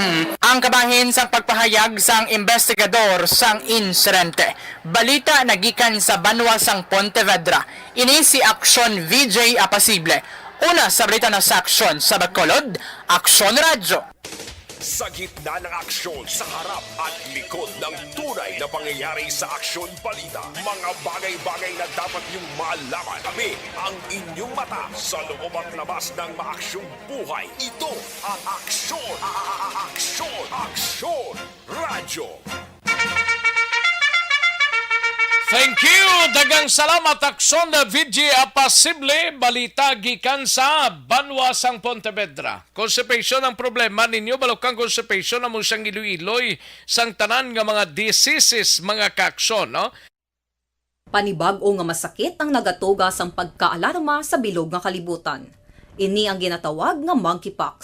Mm. Ang kabahin sang pagpahayag sang investigador sang insidente. Balita nagikan sa banwa sang Pontevedra. Ini si Aksyon V J Apasible. Una sa balita na sa Aksyon sa Bacolod, Aksyon Radyo. Sa gitna ng aksyon, sa harap at likod ng tunay na pangyayari sa Aksyon Balita, mga bagay-bagay na dapat niyong malaman. Kami ang inyong mata sa loob at labas ng maaksyong buhay. Ito ang Aksyon, a- a- a- Aksyon, Aksyon Radyo. Thank you! Daghang salamat, Aksyon V J Apasible. Balita gikan sa banwa sang Pontevedra. Constipation ang problema ninyo, balukang constipation amo siyang iloy-iloy sang tanan nga mga diseases, mga kaaksyon, no? Panibag-o nga masakit ang nagatuga sang pagkaalarma sa bilog nga kalibutan. Ini ang ginatawag nga monkeypox.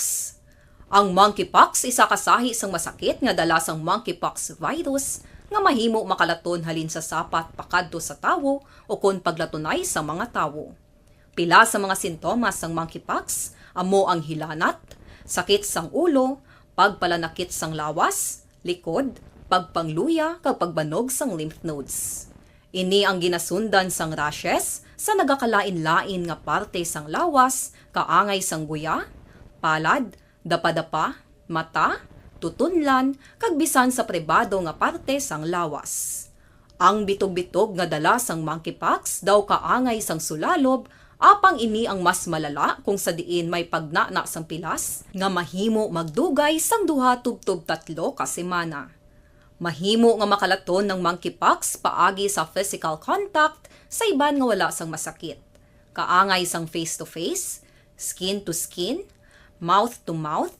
Ang monkeypox isa ka sahi sang masakit nga dala sang monkeypox virus nga mahimo makalaton halin sa sapat pakadto sa tawo ukon paglatunay sa mga tawo. Pila sa mga sintomas sang monkeypox amo ang hilanat, sakit sang ulo, pagpalanakit sang lawas, likod, pagpangluya, kag pagbanog sang lymph nodes. Ini ang ginasundan sang rashes sa nagakalain-lain nga parte sang lawas, kaangay sang guya, palad, dapadapa, mata, tutunlan, kag bisan sa pribado nga parte sang lawas. Ang bitog-bitog nga dala sang monkeypox daw kaangay sang sulalob, apang ini ang mas malala kung sa diin may pagnana sang pilas nga mahimo magdugay sang duha tubtob tatlo ka semana. Mahimo nga makalaton ang monkeypox paagi sa physical contact sa iban nga wala sang masakit, kaangay sang face-to-face, skin-to-skin, mouth-to-mouth,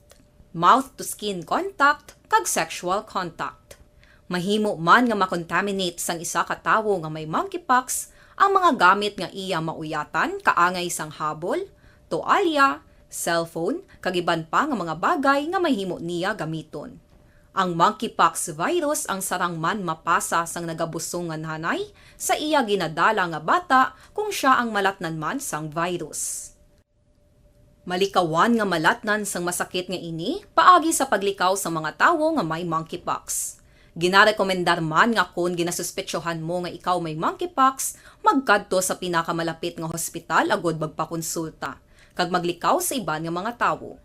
mouth-to-skin contact, kag sexual contact. Mahimo man nga makontaminate sang isa ka tawo nga may monkeypox ang mga gamit nga iya mauyatan, kaangay sang habol, toalya, cellphone, kag iban pa nga mga bagay nga mahimo niya gamiton. Ang monkeypox virus ang sarang man mapasa sang nagabusong nga nanay sa iya ginadala nga bata kung sia ang malatnan man sang virus. Malikawan nga malatnan sang masakit nga ini paagi sa paglikaw sa mga tawo nga may monkeypox. Ginarekomendar man nga kon ginasuspetsohan mo nga ikaw may monkeypox, magkadto sa pinakamalapit nga hospital agud magpakonsulta kag maglikaw sa iban nga mga tawo.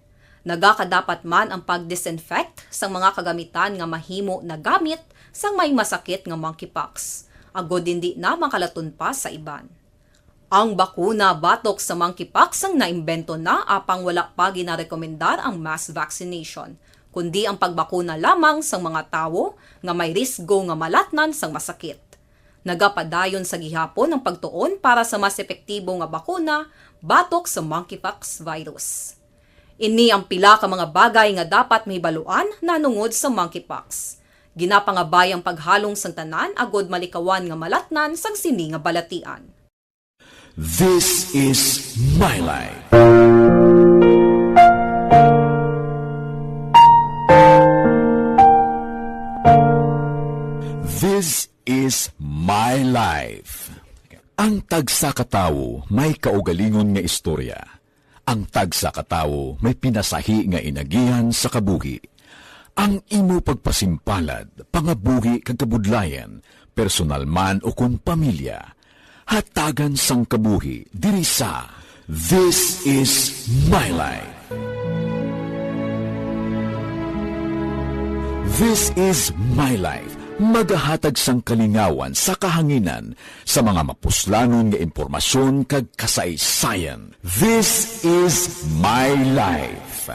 Nagakadapat man ang pag-disinfect sang mga kagamitan nga mahimo nagamit sang may masakit nga monkeypox, agud indi na makalaton pa sa iban. Ang bakuna batok sa monkeypox ang naimbento na, apang wala pa ginarekomendar ang mass vaccination, kundi ang pagbakuna lamang sang mga tawo nga may risgo nga malatnan sang masakit. Nagapadayon sa gihapon ang pagtuon para sa mas epektibo nga bakuna batok sa monkeypox virus. Ini ang pila ka mga bagay nga dapat mahibaluan nahanungod sa monkeypox. Ginapangabay ang paghalong sang tanan agud malikawan nga malatnan sang sini nga balatian. This is my life. This is my life. Ang tagsa ka tawo may kaugalingon nga istorya. Ang tagsa ka tawo may pinasahi nga inagihan sa kabuhi. Ang imo pagpasimpalad, pangabuhi kag kabudlayan, personal man ukon pamilya, hatagan sang kabuhi diri sa This Is My Life. This Is My Life, magahatag sang kalingawan sa kahanginan sa mga mapuslanon nga impormasyon kag kasaysayan. This Is My Life.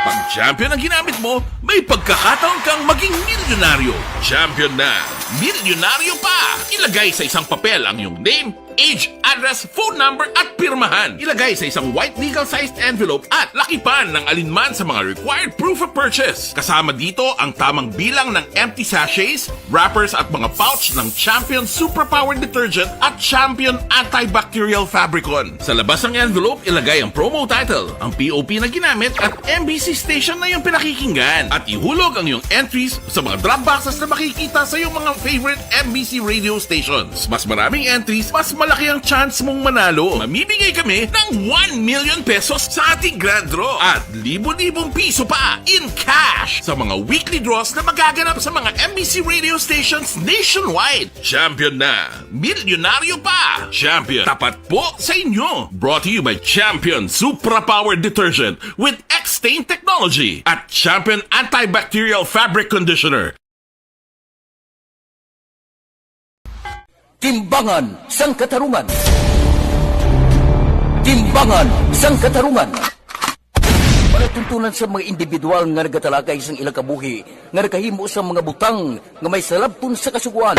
Pag champion ang ginamit mo, may pagkakataon kang maging milyonaryo. Champion na, milyonaryo pa! Ilagay sa isang papel ang iyong name, age, address, phone number, at pirmahan. Ilagay sa isang white legal-sized envelope at lakipan ng alinman sa mga required proof of purchase. Kasama dito ang tamang bilang ng empty sachets, wrappers at mga pouch ng Champion Superpower Detergent at Champion Antibacterial Fabricon. Sa labas ng envelope, ilagay ang promo title, ang P O P na ginamit at M B C station na iyong pinakikinggan. At ihulog ang iyong entries sa mga drop boxes na makikita sa iyong mga favorite M B C radio stations. Mas maraming entries, mas malaki ang chance mong manalo. Mamimigay kami ng one million pesos sa ating grand draw at libo-libong piso pa in cash sa mga weekly draws na magaganap sa mga M B C radio stations nationwide. Champion na! Milyonaryo pa! Champion, tapat po sa inyo! Brought to you by Champion Supra Power Detergent with X-Stain Technology at Champion Antibacterial Fabric Conditioner. Timbangan sang Katarungan. Timbangan sang Katarungan. Palatuntunan sa mga individual nga nagatalakay sang ilang kabuhi nga nakahimo sang mga butang nga may salabton sa kasugoan.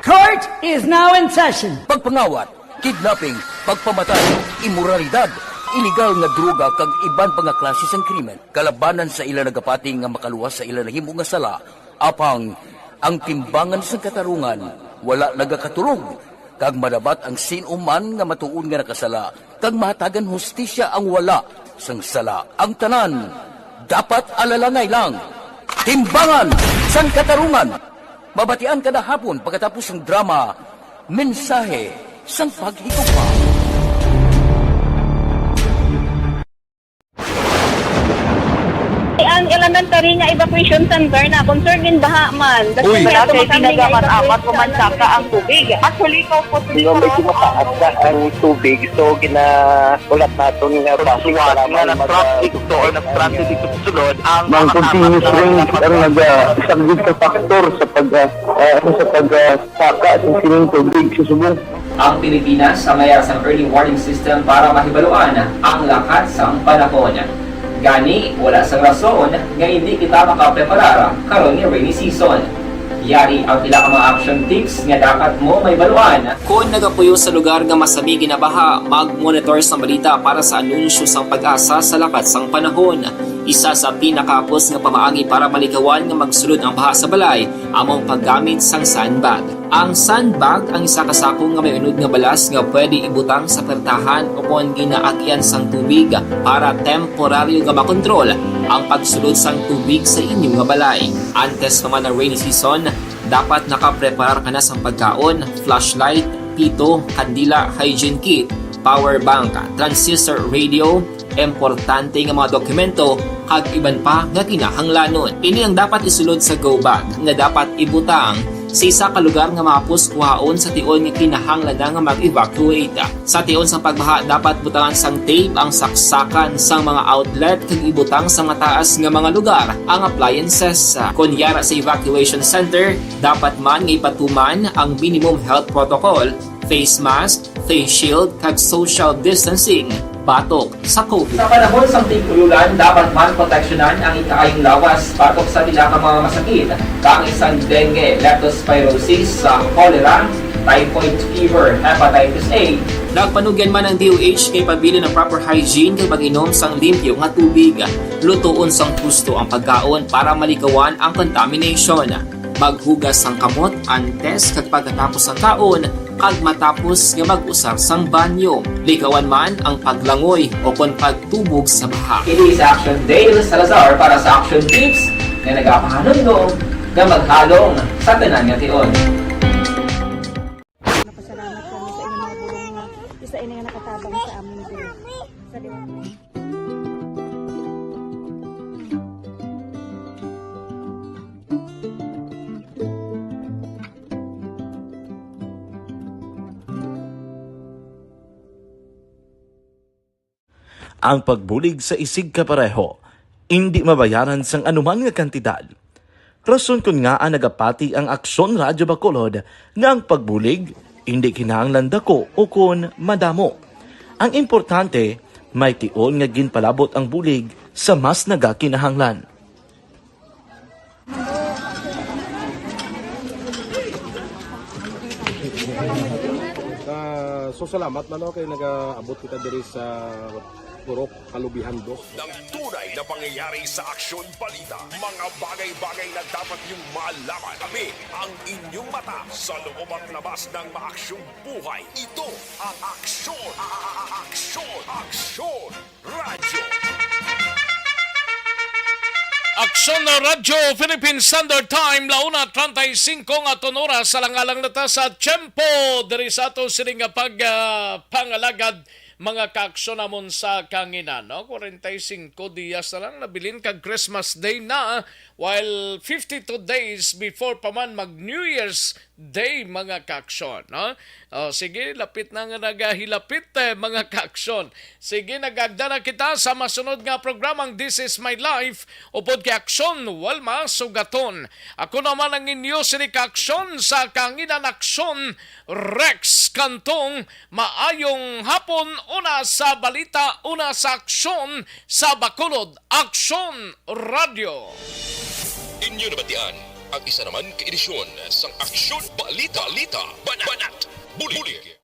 Court is now in session. Pagpangawat, kidnapping, pagpamatay, imoralidad, iligal nga droga kag iban pa nga klase sang krimen kalabanan sa ila nagapati nga makaluwas sa ila nahimo nga sala. Apang ang timbangan sang katarungan wala nagakatulog, kag madabat ang sin-o man nga matuod nga nakasala, kag mahatagan hustisya ang wala sang sala. Ang tanan dapat alalangay lang. Timbangan sang Katarungan. Mabatian kada hapon pagkatapos sang drama, Mensahe sang Paghigugma. Ang elementary nga evacuation center na concerned in baha man. Uy, wala kay ginagamit-amat ko man saka ang tubig. Actually, ko po. Medyo mataas na ang tubig, so ginahulat naton nga bus para nga mag-, nag-traffic to or nag-traffic dito sa sulod ang mga continuous rain ang nag-, ah, isang big factor sa pag, ah, ah, ano, sa pag, ah, saka sa sining tubig sa subong. Ang Pilipinas ang may sang early warning system para mahibaluan ang lakat sang panahon. Gani, wala sang rason nga indi kita makapreparar karon nga rainy season. Yari ang pila ka mga action tips nga dapat mo mahibaluan. Kon nagapuyo sa lugar nga masami ginabaha, mag-monitor sang balita para sa anunsyo sang PAGASA sa lakat sang panahon. Isa sa pinakahapos nga pamaagi para malikawan nga magsulod ang baha sa balay amo ang paggamit sang sandbag. Ang sandbag ang isa ka sako nga may unod nga balas nga pwede ibutang sa pertahan ukon ginaagian sang tubig para temporaryo nga makontrol ang pagsulod sang tubig sa inyo nga balay. Antes pa man ang rainy season, dapat nakapreparar ka na sang pagkaon, flashlight, pito, kandila, hygiene kit, power bank, transistor radio, importante nga mga dokumento, kag iban pa nga kinahanglanon. Ini ang dapat isulod sa go bag nga dapat ibutang sa isa ka lugar nga mahapos kuhaon sa tion nga kinahanglan na nga mag-evacuate. Sa tion sang pagbaha, dapat butangan sang tape ang saksakan sang mga outlet kag ibutang sa mataas nga mga lugar ang appliances. Kon yara sa evacuation center, dapat man nga ipatuman ang minimum health protocol, face mask, face shield, kag social distancing batok sa COVID. Sa panahon sang tig-ululan, dapat man proteksyonan ang ikaayong lawas batok sa pila ka mga masakit, kaangay sang dengue, leptospirosis, sa cholera, typhoid fever, hepatitis A. Nagpanugyan man ang D O H kay pabilin ang proper hygiene kag pag-inom sang limpyo nga tubig. Lutoon sang husto ang pagkaon para malikawan ang contamination. Maghugas sang kamot antes kag pagkatapos sang kaon, kag matapos nga mag-usar sang banyo. Likawan man ang paglangoy o kon pagtubog sa baha. Kini si Action Dale Salazar para sa Action Tips nga nagapahanumdom nga maghalong sa tanan nga tion. Napasalamat kami sa inyong mga bulong nga isa ini nga nakatabang sa amin din. Sa liwanag. Ang pagbulig sa isigkapareho indi mabayaran sang anuman nga kantidad. Rason kon ngaa nagapati ang Aksyon Radyo Bacolod nga ang pagbulig indi kinahanglan dako ukon madamo. Ang importante, may tion nga ginpalabot ang bulig sa mas nagakinahanglan. Ah, so salamat man, no, kay nagaabot kita diri sa Purok Kalubihan dos. Ng tunay na pangyayari sa Aksyon Balita. Mga bagay-bagay na dapat niyong malaman. Kami ang inyong mata sa loob at labas ng maaksyong buhay. Ito ang Aksyon, a- a- a- Aksyon, Aksyon Radyo. Aksyon na Radyo Philippine Standard Time, launa treinta y cinco nga aton oras, alang-alang na ta sa tiyempo diri sa ato sini nga pag, ah, pangalagad, mga kaaksyon namon sa kanginan, no? Kwarenta y singko diyas na lang nabilin kag Christmas Day na, while fifty-two days before pa man mag New Year's Day, mga kaaksyon, no? O, sige, lapit na nga nagahilapit, eh, mga kaaksyon. Sige, nagagda na kita sa masunod nga programang This Is My Life, upod kay Aksyon Walma Sugaton. Ako naman ang inyo sini kaaksyon sa kanginan, Aksyon Rex Cantong. Maayong hapon, una sa balita, una sa aksyon sa Bacolod, Aksyon Radyo. Inyo nabatian ang isa naman ka edisyon sang Aksyon Balita, Balita, Banat, Banat, Bulig.